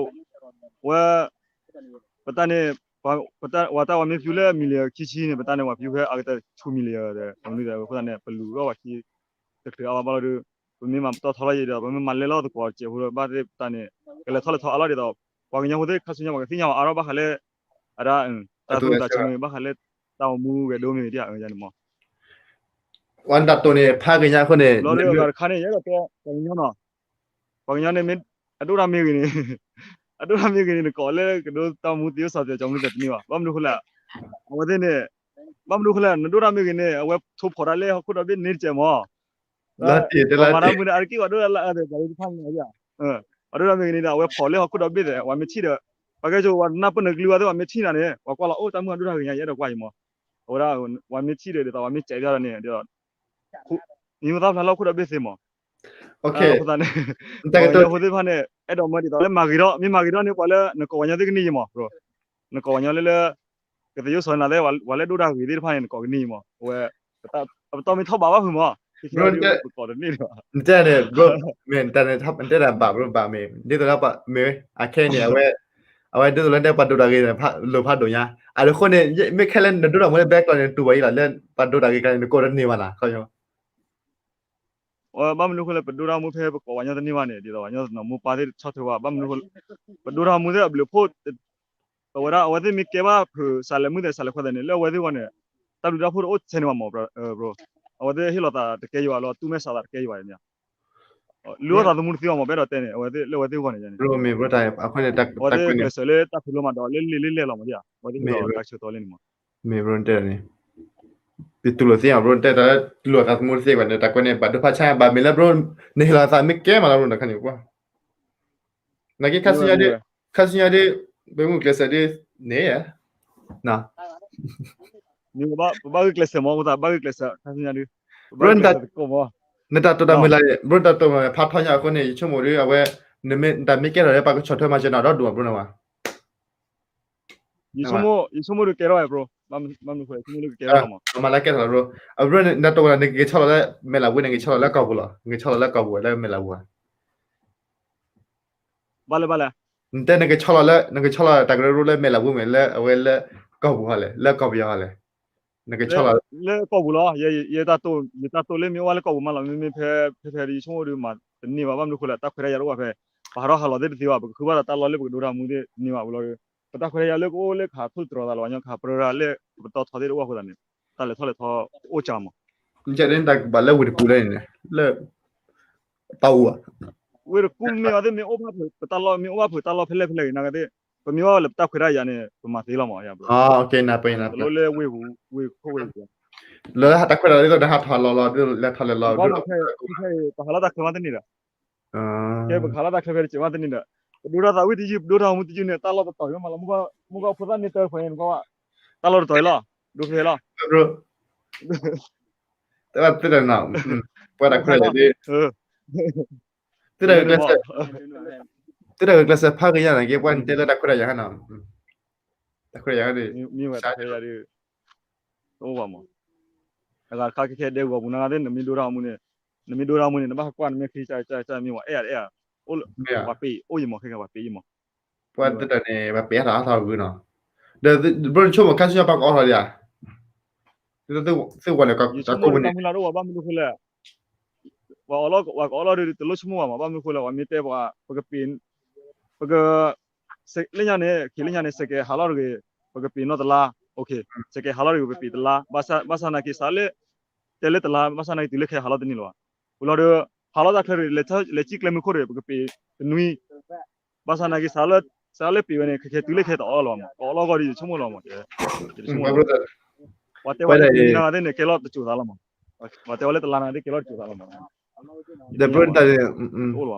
ဝဲ ပတၢ်န့ၣ် ပတၢ်ဝဲတၢ်ဝဲမ့ၢ် view လၢ million ခံဆံန့ၣ် ပတၢ်န့ၣ် ပှၤ view ဖဲအကတၢၢ် two million ဒီး အဃိသတးန့ၣ် ပလူၤထီၣ်ပှၤခံ တချုးအါဘၣ်လီၤဒီး ပမ့ၢ်မၤပတီၢ်ထီလီၤယံၤဒီး ပမ့ၢ်မၤလဲၤလီၤသကိးတစဲးဖိဒီး ဘၣ်သ့ၣ်ပတၢ်န့ၣ် ကလဲၤထီၣ်လဲၤထီအါလီၤဒ်သိး ပှၤကညီဖိသ့ၣ်ခါဆူညါ ပှၤကသ့ၣ်ညါအါထီၣ်ဘၣ်ဃးလၢ အဒၣ် တၢ်သူၣ်တၢ်ဆၢမ့ၢ်ဂ့ၤ ဘၣ်ဃးလၢ တၢ်အိၣ်မူဂဲၤဒိမ့ၢ်ဂ့ၤ ဒ်အန့ၣ်မး ဝဲတၢ်တိၢ်န့ၣ် ဖးဂ့ၤညါအဃိန့ၣ် လီၤဒီးအဂၤတခါန့ၣ် ယအဲၣ်ဒိးတဲ ပှၤကညီနီၤ ပှၤကညီန့ၣ်မ့ၢ် အဒိၣ်တၢ်မ့ၢ်ဂ့ၤန့ၣ် အဒိၣ်တၢ်မ့ၢ်ဂ့ၤန့ၣ် နကိးလၢကဒိတၢ်မူသ့ အိၣ်စီၤပၠီၤကၠီမနုၤတန့ၢ်ဘၣ် ဘၣ်မနုၤအဃိလဲၣ် အဝဲသ့ၣ်န့ၣ် ဘၣ်မနုၤအဃိလဲၣ် နဒိၣ်တၢ်မ့ၢ်ဂ့ၤန့ၣ် အဝဲထိၣ်ဖီၣ်တၢ်လၢဟီၣ်ခိၣ်ဒီဘ့ၣ်န့ၣ်တစဲးမး ပှၤမၤတၢ်မုာ်န့ၣ် အတက့ၢ်ပှၤဒိၣ်တၢ်လၢအါဒီး ပှၤတဖၣ်န့ၣ် ပှၤဒိၣ်တၢ်မ့ၢ်ဂ့ၤန့ၣ်ဒီး အဝဲဖီၣ်လၢဟီၣ်ခိၣ်ဒီဘ့ၣ်ဒီး ပှၤမ့ၢ်ထံၣ်ဒီး ပှၤကဲကိ ပှၤနၢ်ပၢၢ်နကလုၢ်ဝဲသ့ၣ် ပှၤမ့ၢ်ထံၣ်နၤန့ၣ် ပှၤကွၢ်လီၤ အိၣ်တၢ်မုာ်အဒိၣ်တၢ်ဂ့ၤညါ ယအဲၣ်ဒိးကွၢ်အံၤမး အဝဲဒၣ် ပှၤမ့ၢ်ထံၣ်ဒီးဒ်သိး ပှၤမ့ၢ်စဲးပျါဒီးန့ၣ် ဒ်သိး မံၤမသၣ်ဖျါလၢဟီၣ်ခိၣ်ဒီဘ့ၣ်သ့မး အဃိသတးန့ၣ် ပှၤကညီဖိသ့ၣ်တဖၣ်န့ၣ် အဲၣ်ဒိးမၢဒ်သိးလၢမၤဂ့ၤထီၣ် မ့ၢ်မၤဂ့ၤထီၣ်န့ၣ် ပှၤလၢနကိးပှၤကညီသ့ၣ်ကန့ၢ်ယံၤမး နကိးပှၤကညီလၢလၢ ကသယိၣ်စီၤနၤသ့ၣ် ပှၤလၢဒိၣ်တၢ်ဂ့ၤသ့ၣ်တဖၣ်န့ၣ် နကိးကန့ၢ်ယံၤမး အဝဲ အပတီၢ်မ့ၢ်ထီၣ်ဘးဘၣ်ဖုးမး နတဲန့ၣ် bro မ့ၢ်နတဲန့ၣ် နတဲတၢ်ဘၣ် bro ဘၣ်မ့ၢ် ဒ်သိးလၢမ့ၢ် အခဲအံၤန့ၣ် အဝဲ အဝဲဒ်သိးလၢနတဲပှၤဒိၣ်တၢ်ဂ့ၤန့ၣ် လိၣ်ဖးဒိၣ်ညါ အဒိဃိန့ၣ် မ့ၢ်ခဲလၢနဒိၣ်တၢ်မူလၢ background န့ၣ် တူၢ်ဘၣ်အံၤလီၤ လၢပှၤဒိၣ်တၢ်ဂ့ၤကျါန့ၣ် နကိးတန့ၢ်ဘၣ်နၤ ခီ ဘၣ်မနုၤအဃိလဲၣ် ပဒိၣ်တၢ်မူဖဲပကိးပှၤကညီတန့ၢ်ဘၣ်န့ၣ် ဒ်သိးပှၤကညီတနီၤမိၢ်ပၢ်သ့ၣ်ဆီၣ်ထွဲဝဲ ဘၣ်မနုၤအဃိ ပဒိၣ်တၢ်မူသ့ၣ်အဘျုးအဖှိၣ် အဝဲဒၣ် အဝဲသ့ၣ်မ့ၢ်ကဲဘၣ်ဖုးစးလဲၤမုၢ်သဲးစးလဲၤခွဲးသဲးန့ၣ် လၢအဝဲသ့ၣ်အဂီၢ်န့ၣ် တၢ်ဘျုးတၢ်ဖှိၣ်တအိၣ်ထဲန့ၣ်ဘၣ်မး bro အဝဲသ့ၣ်ဟ့ၣ်လီၤသးတကဲယံၤဘၣ်လီၤ တူၢ်မဲာ်စးသးတကဲယံၤဘၣ်န့ၣ် လုၢ်အီၣ်သးသမူတသ့ဘၣ်မး ပအဲၣ်ဒိးတဲန့ၣ် အဝဲသ့ၣ်လၢအဝဲသ့ၣ်အဂီၢ်န့ၣ် အဝဲသ့ၣ်ကျဲးစၢးလၢတၢ်ဖံးလိမၤဒိးလၢလံာ်လၢလဲၢ်လီၤမး အဝဲသ့ၣ်ဟ့ၣ်လီၤတၢ်ဆၢကတီၢ်လၢန့ၣ်မး ယတူၢ်လိာ်သ့ bro တဲတၢ်လၢလုၢ်အီၣ်သးသမူတသ့ဘၣ်န့ၣ် တၢ်ကွဲးန့ၣ် ဘၣ်ဒိဖးဆါ ဘၣ်မ့ၢ်လၢ bro နဟ့ၣ်လီၤသးမ့ၢ်ကဲမးလီၤ bro တခါန့ၣ် ကွၢ် နာ်က့ ခါဆူညါဒ် ခါဆူညါဒ် ပမ့ၢ်ကျဲးစၢးဒ် န့ၣ် ပဘၣ်ဂုာ်ကျဲးစၢးမး အိၣ်သးဘၣ်ဂုာ်ကျဲးစၢး ခါဆူညါဒ် bro နတၢ်တိာ်တၢ်မုၢ်လၢ် bro နတၢ်တိာ်မုၢ်ဖးထီညါအဃိန့ၣ် ယဆိကမိၣ်ဒ် အဝဲ နမ့ၢ်တၢ်မ့ၢ်ကဲထီၣ်လၢပှၤကဆီၣ်ထွဲမၤစၢၤနၤဒီဒူၣ် bro နဝဲ ယဆိကမိၣ် ယဆိကမိၣ်ဒ်ကဲထီၣ်ဝဲ bro ဘၣ်မနုၤအဃိလဲၣ် ယဆိကမိၣ်ဒ်ကကဲထီၣ်လီၤမး မၤလၢကဲထီၣ်လီၤ bro အ bro နတၢ်တိာ်မုၢ်လၢ် နကကဲဆီၣ်လီၤလၢမဲာ်လးဝ့ နကကဲဆီၣ်လီၤလၢကီၢ်ပူၤလီၤ နကကဲဆီၣ်လီၤလၢကီၢ်ပူၤလၢမဲာ်လးဝ့ ဘၣ်လဲၣ်ဘၣ်လဲၣ် နတဲနကဆီၣ်လီၤလၢ နကဆီၣ်လီၤတၢ်ကရၢကရိလၢမဲာ်လးဝ့မ့ၢ် လၢအဝဲလၢကီၢ်ပူၤဟီလဲၣ် လၢကီၢ်ပယီၤဟီလဲၣ် နကဆီၣ်လီၤ လၢကီၢ်ပူၤလီၤ ယတၢ်တိာ် ယတၢ်တိာ်လၢမ့ၢ်အိၣ်ဘၣ်လၢကီၢ်ပူၤမးလီၤ မ့မ့ၢ်ဖဲ ဖဲဖဲဒ်ယဆိကမိၣ်ဒ်မးတန့ၢ်ဘၣ် ဘၣ်မနုၤအဃိလဲၣ် တၢ်ခွဲးတၢ်ယာ်တအိၣ်ဘၣ်ဖဲ ပဟးထီၣ်ဟးလီၤသ့ၣ်တသ့ဘၣ် ပကဃုဘၣ်ဒီးတၢ်လီၢ်လၢပကဒိတၢ်မူသ့ၣ်တန့ၢ်ဘၣ်ဝံၤလီၤ ပတၢ်ခွဲးတၢ်ယာ်လၢကအိၣ်လၢကဟးထိၣ်သတြီၤသးလၢပှၤကညီ ကဟးပြၢရၤလၢ ပတီၢ်ထီသ့ၣ်တအိၣ်ဘၣ်အဃိသတးန့ၣ် တၢ်လဲၤထီၣ်လဲၤထီအိၣ်စှၤမး ကဲဒ်တၢ်ကဘၣ်လၢဝ့ၢ်တကူၣ်လၢန့ၣ် လၢ တၢ်အိၣ် ဝ့ၢ်တကူၣ်မ့ၢ်အဝဲသ့ၣ်မ့ၢ်အိၣ်ဘၣ်ဖုး ပတၢ်လီၢ်မ့ၢ်အိၣ်ဘၣ်ဖုး တၢ်လီၢ်ဖဲလဲၣ်ဖဲလဲၣ်ဂ့ၤ နာ်က့သ့ၣ် ပမ့ၢ်ဘၣ်ဝဲလၢပတၢ်ခွဲးတၢ်ယာ်န့ၣ် ပမၤသ့လီၤမး ယၤဘျီ တလိၣ်လၢဝ့ၢ်ပူၤ ဝ့ၢ်ခိၣ်ဝ့ၢ်ပူၤ လၢတၢ်ခွဲးတၢ်ယာ်ဒ်သိးနဟးထီၣ်လီၤလီၤ ဒ်လဲၤထီၣ်လဲၤလီၤ ဘၣ်မနုၤခဲ ခဲအံၤ ပဟးလီၤတၢ်ချၢမးတန့ၢ်ဒီး ကဲပကဟးလီၤတၢ်ချၢဖဲတစဲးမးတန့ၢ်ဒီး ပဒိတၢ်သးဝံၣ်တယုၢ် ပဒိတၢ်မူတယုၢ်န့ၣ် တၢ်လီၢ်တတီၤမးလီၤ မုၢ်ကီၢ်ဖိသၣ်န့ၣ်တၢ်ခွဲးန့ၣ် တၢ်လီၢ်တတီၤအံၤလီၤ ဒိဖဲလီၤ တၢ်သ့ၣ်တၢ်န့ၣ် ပှၤတၢ်ခွဲးတၢ်ယာ်ဒ် သ့ၣ်တၢ်ဂ့ၢ်ကျဲးစၢး သ့ၣ်တၢ်ဂ့ၢ်ကျဲးစၢးဖးဂ့ၤညါန့ၣ် ကဲပှၤနတဲလၢတၢ်ခွဲးတၢ်ယာ်ဟဲနီၤ တၢ်ခွဲးတၢ်ယာ်ဒ် မ့ၢ်ဝဲတၢ်ခွဲးတၢ်ယာ်ဒ် တအိၣ်ဘၣ်မး အဂၤတခါခဲခဲဒဲကဝီၤပူၤနၤသ့ၣ် နမ့ၢ်ဒိတၢ်မူန့ၣ် နမ့ၢ်ဒိတၢ်မူန့ၣ် နဘၣ်ဟးကွၢ်နမ့ၢ်ခံကစၢ်ကစၢ်မ့ၢ်ဝဲအဲၣ်အဲၣ် ပှၤပ့ၤအိၣ်ယမး ခဲခဲပှၤပ့ၤယမး ပှၤသ့ၣ်တၢ်န့ၣ် ပှၤပ့ၤအါထီၣ်အါထီၣ်ဂုၤနီၤ ဒီးဘျီနဆိကမိၣ်ခါဆူညါပှၤကအီထီၣ်ဒံးဧါ သုဝဲလၢကီၢ် ယဆိကမိၣ်လၢတၢ်မုၢ်လၢ်တအိၣ်ဘၣ် ဘၣ်မနုၤဃိလဲၣ် ပှၤကအီလီၢ်ဒီးတလိၣ်ဆိကမိၣ်ဘၣ်မး ဘၣ်မနုၤဃိလဲၣ် ပှၤမ့ၢ်တဲပှၤ ပကပ့ၤ ပက လၢညါန့ၣ် ခံလၢညါန့ၣ် စဲးကဲဟးလီၢ်တဂ့ၤ ပကပ့ၤနီၢ်တလါ စဲးကဲဟးလီၢ်တဂ့ၤ ပပ့ၤတလါ ဘၣ်ဆၣ်နာ်က့ စးလၢ တဲလၢတလါ ဘၣ်ဆၣ်နာ်က့ တုၤလၢခဲဟးလီၢ်တန့ၢ်လၢၤဘၣ် ဝံၤလီၤဒီး ဟးလီၢ်တၢ်ချၢဒီး လဲၤစံၣ်ကျဲမုၢ်ခိၣ်ဒီး ပကပ့ၤတနွံ ဘၣ်ဆၣ်နာ်က့ စးလၢပ့ၤဝဲန့ၣ် ခဲခဲတုၤလၢခဲတအီလီၤမး ကအီလီၢ်ဂီၢ်ဒီးယဆိကမိၣ်လီၤမး ယဆိကမိၣ်လီၤ ပှၤတဲဝဲလၢတနွံနၤသ့ၣ်န့ၣ် ကဲလီၤတစိၤသးလီၤမး ပှၤတဲဝဲလၢတလါနၤသ့ၣ်ကဲလီၤတစိၤသးလီၤမး ဒီးဘျီတၢ်န့ၣ် အိၣ်လီၤမး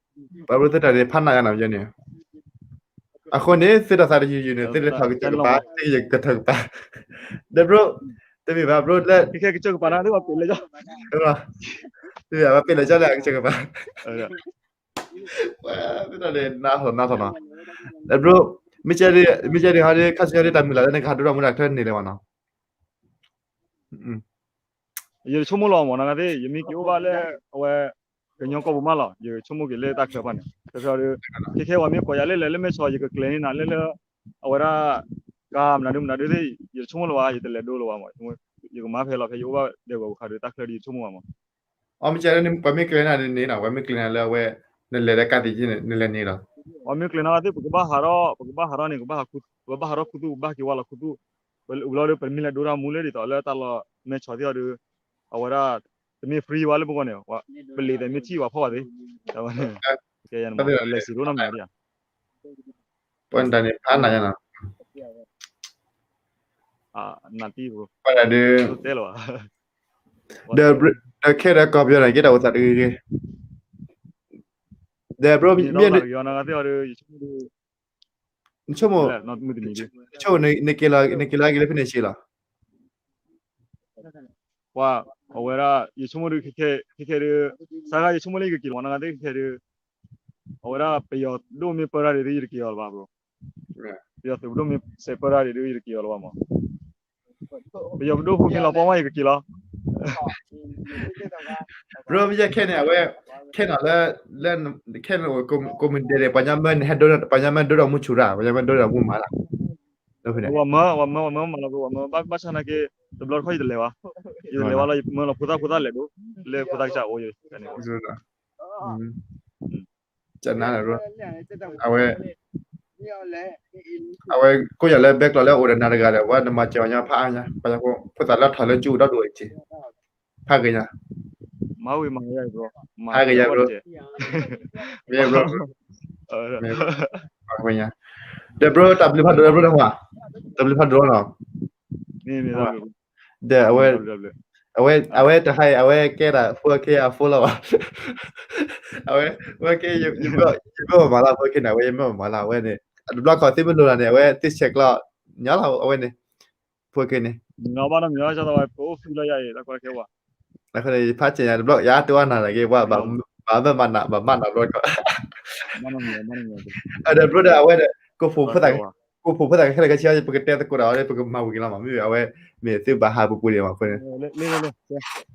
ပှၤဘျီသ့ၣ်တၢ်န့ၣ် ဖးနးယါနၤယဲန့ၣ် အဃိန့ၣ် သ့ၣ်တၢ်သးတယုၢ်ယုၢ်န့ၣ် သ့ၣ်လဲၤထီၣ်ကစၢၢ်ကပၤ သ့ၣ်ယကထၢၣ်ကပၤ ဒီးဘျီ တမ့ၢ်ဘၣ်ဘျီလၢ ကစၢၢ်ကပၤနၤသ့ၣ်ပှၤပ့ၤလဲၤကၠီ တမ့ၢ်ဘၣ် ပှၤပ့ၤလဲၤကၠီလၢကစၢၢ်ကပၤ သ့ၣ်တၢ်န့ၣ် နးထီၣ်နးထီၣ်နီၤ ဒီးဘျီ မ့ၢ်ကဲဒ် မ့ၢ်ကဲဒ်ဟီဒ် ခါဆူညါဒ်တၢ်မုၢ်လၢ်လၢနကဟးဒိၣ်ထီၣ်မူတၢ်ချၢန့ၣ်လဲၣ်မးနီၤ ယဆိကမိၣ်လီၤမး နၤသ့ၣ် ယမ့ၢ်က့ၤအိၣ်ဘၣ်လၢ အဝဲ ကညီကီၢ်ပူၤမးလီၤ ယဆိကမိၣ်က့ၤလၢတၢ်ချၢပှၤန့ၣ် တဖဲဒီး ခဲခဲပှၤမ့ၢ်ကိးယၤလၢလဲၤလၢမဲၢ်ဆီး ယကကျဲၤန့ၢ်နၤလၢလၢ အဝဲဒၣ် ကါမနုၤဒုမနုၤဒုသ့ၣ် ယတဆိကမိၣ်လၢၤဘၣ် ယတလဲၤဒိလၢၤဘၣ်မး ယကမၤဖဲလီၤဖဲယအိၣ်ဘၣ်ဒဲကဝီၤပူၤခါဒီး တၢ်ချၢဒီးယဆိကမိၣ်ဘၣ်မး အီ မ့ၢ်ကဲန့ၣ် ပှၤမ့ၢ်ကျဲၤနၤန့ၣ်နီၤ ပှၤမ့ၢ်ကျဲၤနၤလၢအဝဲ နလဲၤလၢကါသ့ၣ်က့န့ၣ် နလဲၤန့ၣ်လီၤ ပှၤမ့ၢ်ကျဲၤနၤသ့ၣ် ပကဘၣ်ဟးထီၣ် ပကဘၣ်ဟးထီၣ်န့ၣ် ပကဘၣ်ဟးထီၣ်ခူသူၣ် ပဘၣ်ဟးထီၣ်ခူသူၣ် ပဘၣ်က့ၤဝါလီၤခူသူၣ် ဝံၤလီၤဒီး ပမ့ၢ်လဲၤဒိတၢ်မူလၢဒ်သိးလၢတၢ်လီၢ်မဲၢ်ဆီးသ့ၣ်အီၤဒီး အဝဲဒၣ် တမ့ၢ် free ဝဲလၢပဂီၢ်န့ၣ် ပလံာ်သဲးမ့ၢ်ထံၣ်ပှၤဖီၣ်ဘၣ်သ့ၣ် ကဲယၤန့ၣ် ပလဲၤစံးဒိၣ်နီတမံၤဒံးဧါ ပှၤတၢ်န့ၣ်ဖးနးယါနီၤ နတံၢ်ဘိ ပှၤတၢ်ဒုး တဲလီၤ ဒီးခဲဒီးကီၢ်ပယီၤန့ၣ် ကဲတၢ်အိၣ်သးတဂ့ၤဂ့ၤ ဒီးဘျီမ့ၢ် ဆိကမိၣ် ဆိကမိၣ် နက့ၤလီၤ နက့ၤလီၤက့ၤလၢဖဲန့ၣ်ဆ့လီၤ ပှၤ အဝဲဒၣ် ယဆိကမိၣ်ဒုး ခဲခဲဒုး စါဂၤယဆိကမိၣ်လၢယကက့ၤလီၤမး နဂၤသ့ၣ်ခဲခဲဒုး အဝဲဒၣ်ပယီၤဒိၣ်မ့ၢ်ပၢတၢ်ဒံးဒုး ယတက့ၤအီၤလၢၤဘၣ် ဘျီ ပယီၤသုးပဒိၣ်မ့ၢ်စဲးပၢတၢ်ဒံးဒုး ယတက့ၤအီၤလၢၤဘၣ်မး ပယီၤပဒိၣ်ဖိမ့ၢ်လီၤပှီၢ်မး ယကက့ၤလီၤ ဘျီမ့ၢ်ယဲခဲန့ၣ် အဝဲ ခဲနီၤလၢ လၢ ခဲန့ၣ် ကိးမုၢ်ဒဲးန့ၣ် ပှၤညါမၢနဟဲဒိ ပှၤညါမၢဒိဒီးမူဆူၣ်တၢ် ပှၤညါမၢဒိဒီးမူမၤတၢ် ဝဲမၢ ဝဲမၢ ဝဲမၢမၤလီၤ ဝဲမၢ ဘၣ်ဆၣ်နာ်က့ တဘျီတခီၣ်ယတလဲၤဘၣ် ယတလဲၤဘၣ်လီၤ ယမၢလီၤဖိသၣ်ဖိသၣ်လဲၤဒိ လၢဖိသၣ်ကစၢ်အိၣ်ယၤန့ၣ် ကနၤလၢ အဝဲ အဝဲကိးယၤလၢဘဲကျိးလၢအိၣ်ဒီးနၤတဂၤဒီး အဝဲနမၤစၢၤပှၤညီဖးအါညါ ပှၤညီဖိသၣ်လၢထီၣ်လၢကၠူဒီဒူၣ်အံၤက့ၤ ဖးက့ၤညါ မၤဝံၤမၤက့ၤ ဖးက့ၤညါ ဘျီ မ့ၢ်ဘျီ မ့ၢ်ညါ ဒီးဘျီတၢ်ဘျုးဖးဒိၣ်လၢဘျီတဟါ တၢ်ဘျုးဖးဒိၣ်လီၤနီၤ ဒီးအဝဲ အဝဲ အဝဲတဟါအံၤ အဝဲကဲဒၣ် four K အ phone လီၤဘၣ် အဝဲ four K ယမ့ၢ်မၤလၢ four K န့ၣ် အဝဲယမ့ၢ်မၤလၢ အဝဲန့ၣ် တဘျီခီၣ်သ့ၣ်မ့ၢ်လိၣ်နၤန့ၣ် အဝဲသ့ၣ်ဆဲးကျိး ညီလီၤ အဝဲန့ၣ် four K န့ၣ် မ့ၢ်ဘၣ်နီတမံၤ ပအိၣ်ဖုလၢယၤအံၤ တၢ်ကီတၢ်ခဲဝဲ အဃိန့ၣ် ယဖးဆဲးညါတဘျီ ယၤတဝါနၤန့ၣ်က့ၤ ပှၤဘၣ်မၢမၤနၤဘျီတခီ ဒီးဘျီဒီး အဝဲ ကိးဖှိၣ်ဖိသၣ် ကိးဖှိၣ်ဖိသၣ်ခဲလၢာ်ခဲဆ့ ပကတဲသကိးတၢ်အီၤ ပကမၤဝံၤက့ၤလီၤမး မ့မ့ၢ်အဝဲ မ့ၢ်သုဘၣ်ဟးပူၤပူၤန့ၣ်မး အဃိန့ၣ်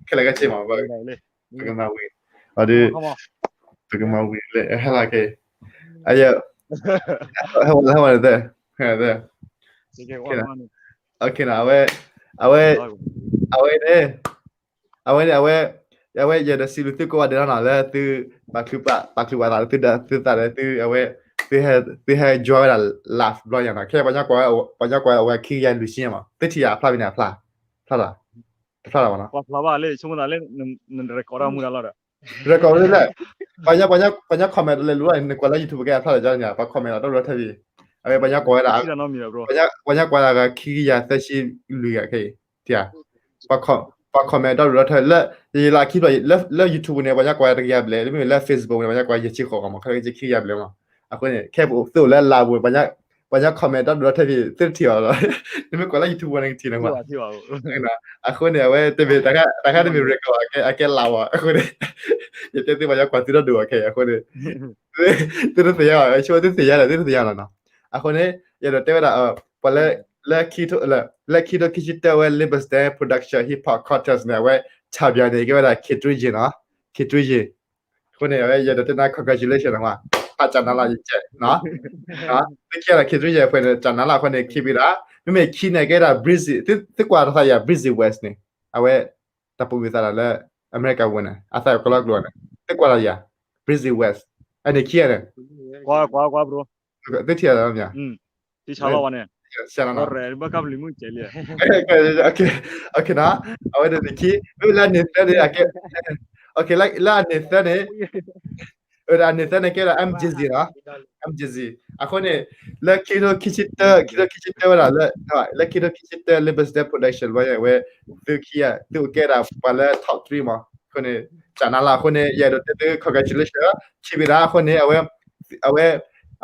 ခဲလၢာ်ခဲဆ့မး ပကမၤဝံၤ အီၤဒီး ပကမၤဝံၤလၢဟဲလီၤခဲအံၤ အယ ဟဲဝဲလၢဟဲဝဲလၢသၢ ဟဲဝဲလၢသၢ အဝဲ အဝဲ အဝဲန့ၣ် အဝဲန့ၣ် အဝဲ အဝဲယဲဒီးစံးဘျုးသုကိးဂၤဒဲးလီၤနီၤ လၢသု ပာ်ချုးပာ်သးလၢသုသးလၢသု အဝဲ သုဟဲ သုဟဲ join ဝဲဒၣ် live ဘျီညါနီၤ ခဲပှၤညီကွၢ် ပှၤညီကွၢ်အဝဲခံကယၤလွံၢ်ဆံမး သုထံၣ်ယၤအဖျါဖဲန့ၣ်အဖျါ ဖျါလီၤ တဖျါလီၤဘၣ်နီၤ ပှၤဖျါဘၣ်လၢ ဆိကမိၣ်သးလၢ နရဲၣ်ကီးတၢ်မူဒါလီၤဒီး ရဲၣ်ကီးဝဲလၢ ပှၤညီ ပှၤညီ ပှၤညီ comment လဲၤလူၤလီၤ နကွၢ်လၢ YouTube ကဲအဖျါလီၤ ကန့ၣ် ပှၤ comment လီၤ တၢ်ဘျီထၢဖံ အဝဲပှၤညီကွၢ်ဝဲဒၣ် ပှၤညီကွၢ်ဒၣ်ဂၤခံကယၤသၢဆံလွံၢ်ဂၤခဲအံၤ ထံၣ်ဧါ, ပှၤ comment ဒီဒူၣ်ဒီထၢလၢ ယလၢခံဘျီ လၢ YouTube န့ၣ် ပှၤညါကွၢ်တကယၤဘျဲၣ်, လၢမ့မ့ၢ်လၢ Facebook န့ၣ် ပှၤညါကွၢ်ယဲၢ်ဆံဃိးမး, ခဲလၢာ်ကခံကယၤဘျဲၣ်မး. အဃိန့ၣ် ခဲပအိၣ်သုအိၣ်လၢလၢ်ပူၤန့ၣ် ပှၤညါ comment ဒီဒူၣ်ဒီထၢဖဲ သုတထံၣ်အီၤလီၤ, နမ့ၢ်ကွၢ်လၢ YouTube န့ၣ် ကထံၣ်န့ၣ်မး. အဃိန့ၣ် အဝဲတမ့ၢ်တၢ်ခါ တၢ်ခါတမ့ၢ် record အကဲလၢ်ဘၣ်, အဃိန့ၣ် ယတဲသုပှၤညါကွၢ်သုဒီဒူၣ်အီၤခဲအံၤ အဃိန့ၣ် သုတသ့ၣ်ညါဘၣ်, ဆိသုသ့ၣ်ညါလၢ သုတသ့ၣ်ညါလီၤနီၤ. အဃိန့ၣ် ယအဲၣ်ဒိးတဲဝဲဒၣ် ပှၤလၢ လၢခံထိ လၢခံထိခံဆံတၢဝဲ Livingston Production Hip Hop Contest န့ၣ် အဝဲ champion န့ၣ် ကဲဝဲဒၣ် K three J နီၤ, K three J. အဃိန့ၣ် အဝဲယအဲၣ်ဒိးတဲနၤ congratulation နီၤ, ဟးကၠးနၤလီၤယကဲနီၤ, သုခံဂၤဒီး K three J အဖဲန့ၣ် ကၠးနၤလီၤအဃိန့ၣ် ခံဘ့ၣ်ဒီး မ့မ့ၢ်ခံန့ၣ်ကဲဒၣ် Breezy, သုကွၢ်တသးယၤ Breezy West န့ၣ် အဝဲ တၢ်ပိာ်မုၣ်သးလၢ အမဲရကၤဝဲန့ၣ် အသးကလီကလိၤန့ၣ် သုကွၢ်တသးယၤ Breezy West, အန့ၣ်ခံဂၤန့ၣ် သုထံၣ်လီၤမး, အဝဲန့ၣ်ခံ မ့ၢ်လၢန့ၣ်သၢန့ၣ် လၢအန့ၣ်သၢန့ၣ် အန့ၣ်သၢန့ၣ်ကဲဒၣ် M Jay-Z နီၤ, M Jay-Z. အဃိန့ၣ် လၢခံထိခံဆံတၢ ခံထိခံဆံတၢဝဲဒၣ်လၢ လၢခံထိခံဆံတၢ Livingston Production ဝဲ သုခံဂၤ သုကဲဒၣ်ပှၤလၢ top three မး, အဃိန့ၣ် ကၠးနၤလီၤအဃိန့ၣ် ယအဲၣ်ဒိးတဲသု congratulation ခံဘ့ၣ်ဒီး အဃိန့ၣ် အဝဲ အဝဲ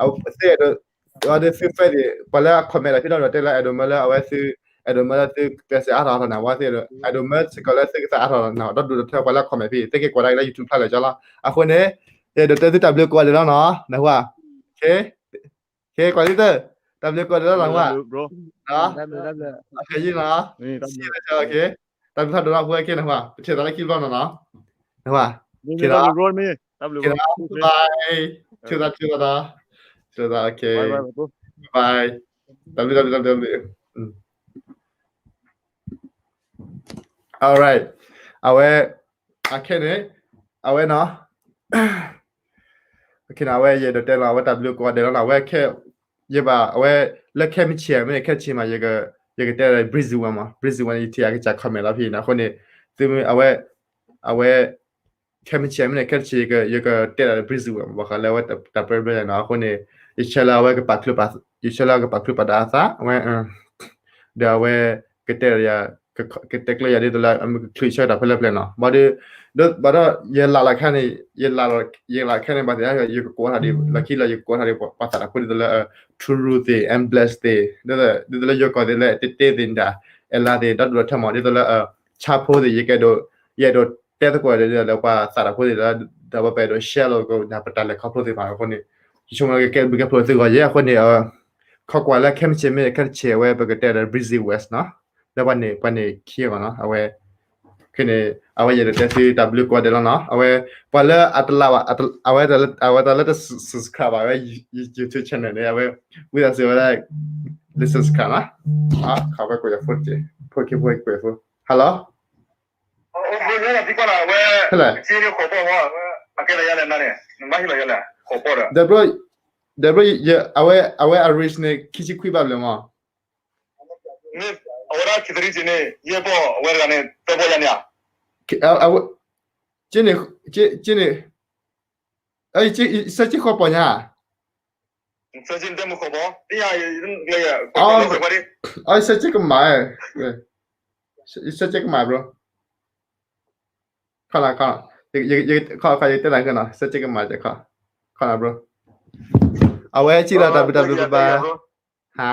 အဝဲ သုအဲၣ်ဒိး အဝဲဒၣ်သု fan န့ၣ် ပှၤလၢအ comment ဒီးဖံဒီးတဲလၢ အဲၣ်ဒိးမၢလၢအဝဲသု အဲၣ်ဒိးမၢလၢသု ကျဲးစၢးအါထီၣ်အါထီၣ်န့ၣ် အဝဲသ့ၣ် အဲၣ်ဒိးမၢစ့ၢ်ကီးလၢသုကသးအါထီၣ်နီၤ, ဒီဒူၣ်ဒီထၢပှၤလၢအ comment ဖဲ သုက့ၤကွၢ်ဒၣ်လၢ YouTube ဖျါလၢာ်ကၠီလီၤ. အဃိန့ၣ် ယအဲၣ်ဒိးတဲသုတၢ်ဘျုးကိးဂၤဒဲးလီၤနီၤ, နၢ်ဟူဧါ, က့ၤကွၢ်သုတၢ် တၢ်ဘျုးကိးဂၤဒဲးလီၤ နၢ်ဟူဧါ, နီၤ, အခဲယံၤနီၤ, တၢ်ဘျုးဖးဒိၣ်နီၤ ဖိခဲနၢ်ဟူဧါ, ပထံၣ်သးလၢခံဘျီနီၤနီၤ, နၢ်ဟူဧါ, က့ၤနီၤ, bye, ထံၣ်သး ထံၣ်သးနီၤ, ထံၣ်သး okay, bye, တၢ်ဘျုး တၢ်ဘျုး တၢ်ဘျုး alright, အဝဲ အခဲန့ၣ် အဝဲနီၤ, အဝဲယအဲၣ်ဒိးတဲလီၤ အဝဲတၢ်ဘျုးကိးဂၤဒဲးလီၤနီၤ, အဝဲခဲ ယဘၣ် အဝဲ လၢခဲမုၢ်ဆ့ၣ် မ့ၢ်ခဲမုၢ်ဆ့ၣ်မး ယကတဲ Breezy West မး, Breezy West န့ၣ် ယထံၣ်အကစၢ် comment လီၤဖဲန့ၣ် အဃိန့ၣ် သုမ့ၢ် အဝဲ အဝဲ ခဲမုၢ်ဆ့ၣ်မ့ၢ်န့ၣ် ခဲမုၢ်ဆ့ၣ် ယကတဲဒၣ် Breezy West မး ဘၣ်ဃးလၢအဝဲတၢ်ပၢဘျဲၣ်နီၤ, အဃိန့ၣ် ယဆၢလၢအဝဲကပာ်ချုးပာ် ယဆၢလၢအကပာ်ချုးပာ်ဒၣ်အသး အဝဲ ဒီးအဝဲ ကတဲယၤ ကတဲကျၢၤယၤဒ်သိးလၢ အမ့ၢ်ကချုးဆၢတၢ်ဖဲလဲၣ်ဖဲလဲၣ်နီၤ, ဘၣ်ဒီး ဘၣ်ဒီး ယလၢ်လီၤခဲန့ၣ် ယလၢ်လီၤခဲန့ၣ် ဘၣ်သ့ၣ်ညါ ယကကိးထီၣ်ဒံး လီၢ်ခံလၢယကကိးထီၣ်ဒံး ပှၤသးတၢ်ဖိဒ်သိးလၢ True Roots သ့ၣ် M Blast သ့ၣ် ဒ်သိးလၢယိၤကီၢ်သ့ၣ်လၢ တ့တ့သ့ၣ်ဒၣ် အဲလါသ့ၣ် ဒီဒူၣ်ဒီထၢမး ဒ်သိးလၢ ဆါဖိသ့ၣ် ယကအဲၣ်ဒိး ယအဲၣ်ဒိးတဲသကိးဒ်သိးလၢ ပှၤသးတၢ်ဖိသ့ၣ်လၢ ဒီးပအဲၣ်ဒိး share လီၤကဒီးပတၢ်လဲၤခီဖျိသ့ၣ်တဖၣ်အဃိန့ၣ် ယဆိကမိၣ်လၢကကဲဘျုးကဲဖှိၣ်သုဂီၢ်ယဲ အဃိန့ၣ် ခီကွၢ်လၢခဲမုၢ်ဆ့ၣ်မ့ၢ်ခဲမုၢ်ဆ့ၣ် အဝဲပကတဲဒီး Breezy West နီၤ, လၢပှၤန့ၣ် ပှၤန့ၣ်ခံဂၤနီၤ အဝဲ ခဲန့ၣ် အဝဲယအဲၣ်ဒိးတဲသုတၢ်ဘျုးကိးဂၤဒဲးလီၤနီၤ, အဝဲ ပှၤလၢအတလၢဘၣ် အဝဲတၢ်လၢတ subscribe ဘၣ်ဝဲ YouTube channel န့ၣ် အဝဲ ဝံသးစူၤဝဲဒၣ် လၢ subscribe နီၤ, ခီဝဲကိးယၤ phone တက့ၢ် ဖိခံဖိကိးယၤ phone hello ဖဲလဲၣ် ဒီးဘျီ ဒီးဘျီ အဝဲ အဝဲ artist န့ၣ် ခံဆံခွံဘၣ်ဘျဲၣ်မး, အဝဲဒၣ် ခံဆံခွံ န့ၣ် ယဲၢ်ပီၢ် အဝဲတဂၤန့ၣ် သၢပီၢ်ယါန့ၣ်ဧါ, က့န့ၣ် က့န့ၣ် ဆၢက့ဃီပီၢ်ညါ ဆၢက့ကမၤ ဆၢက့ကမၤ bro, ခီလၢ ခီလၢ ယတဲနၤကနီၤ ဆၢက့ကမၤ ခီလၢ bro, အဝဲစံးလီၤ တၢ်ဘျုးတၢ်ဘျုး bye bye, ဟါ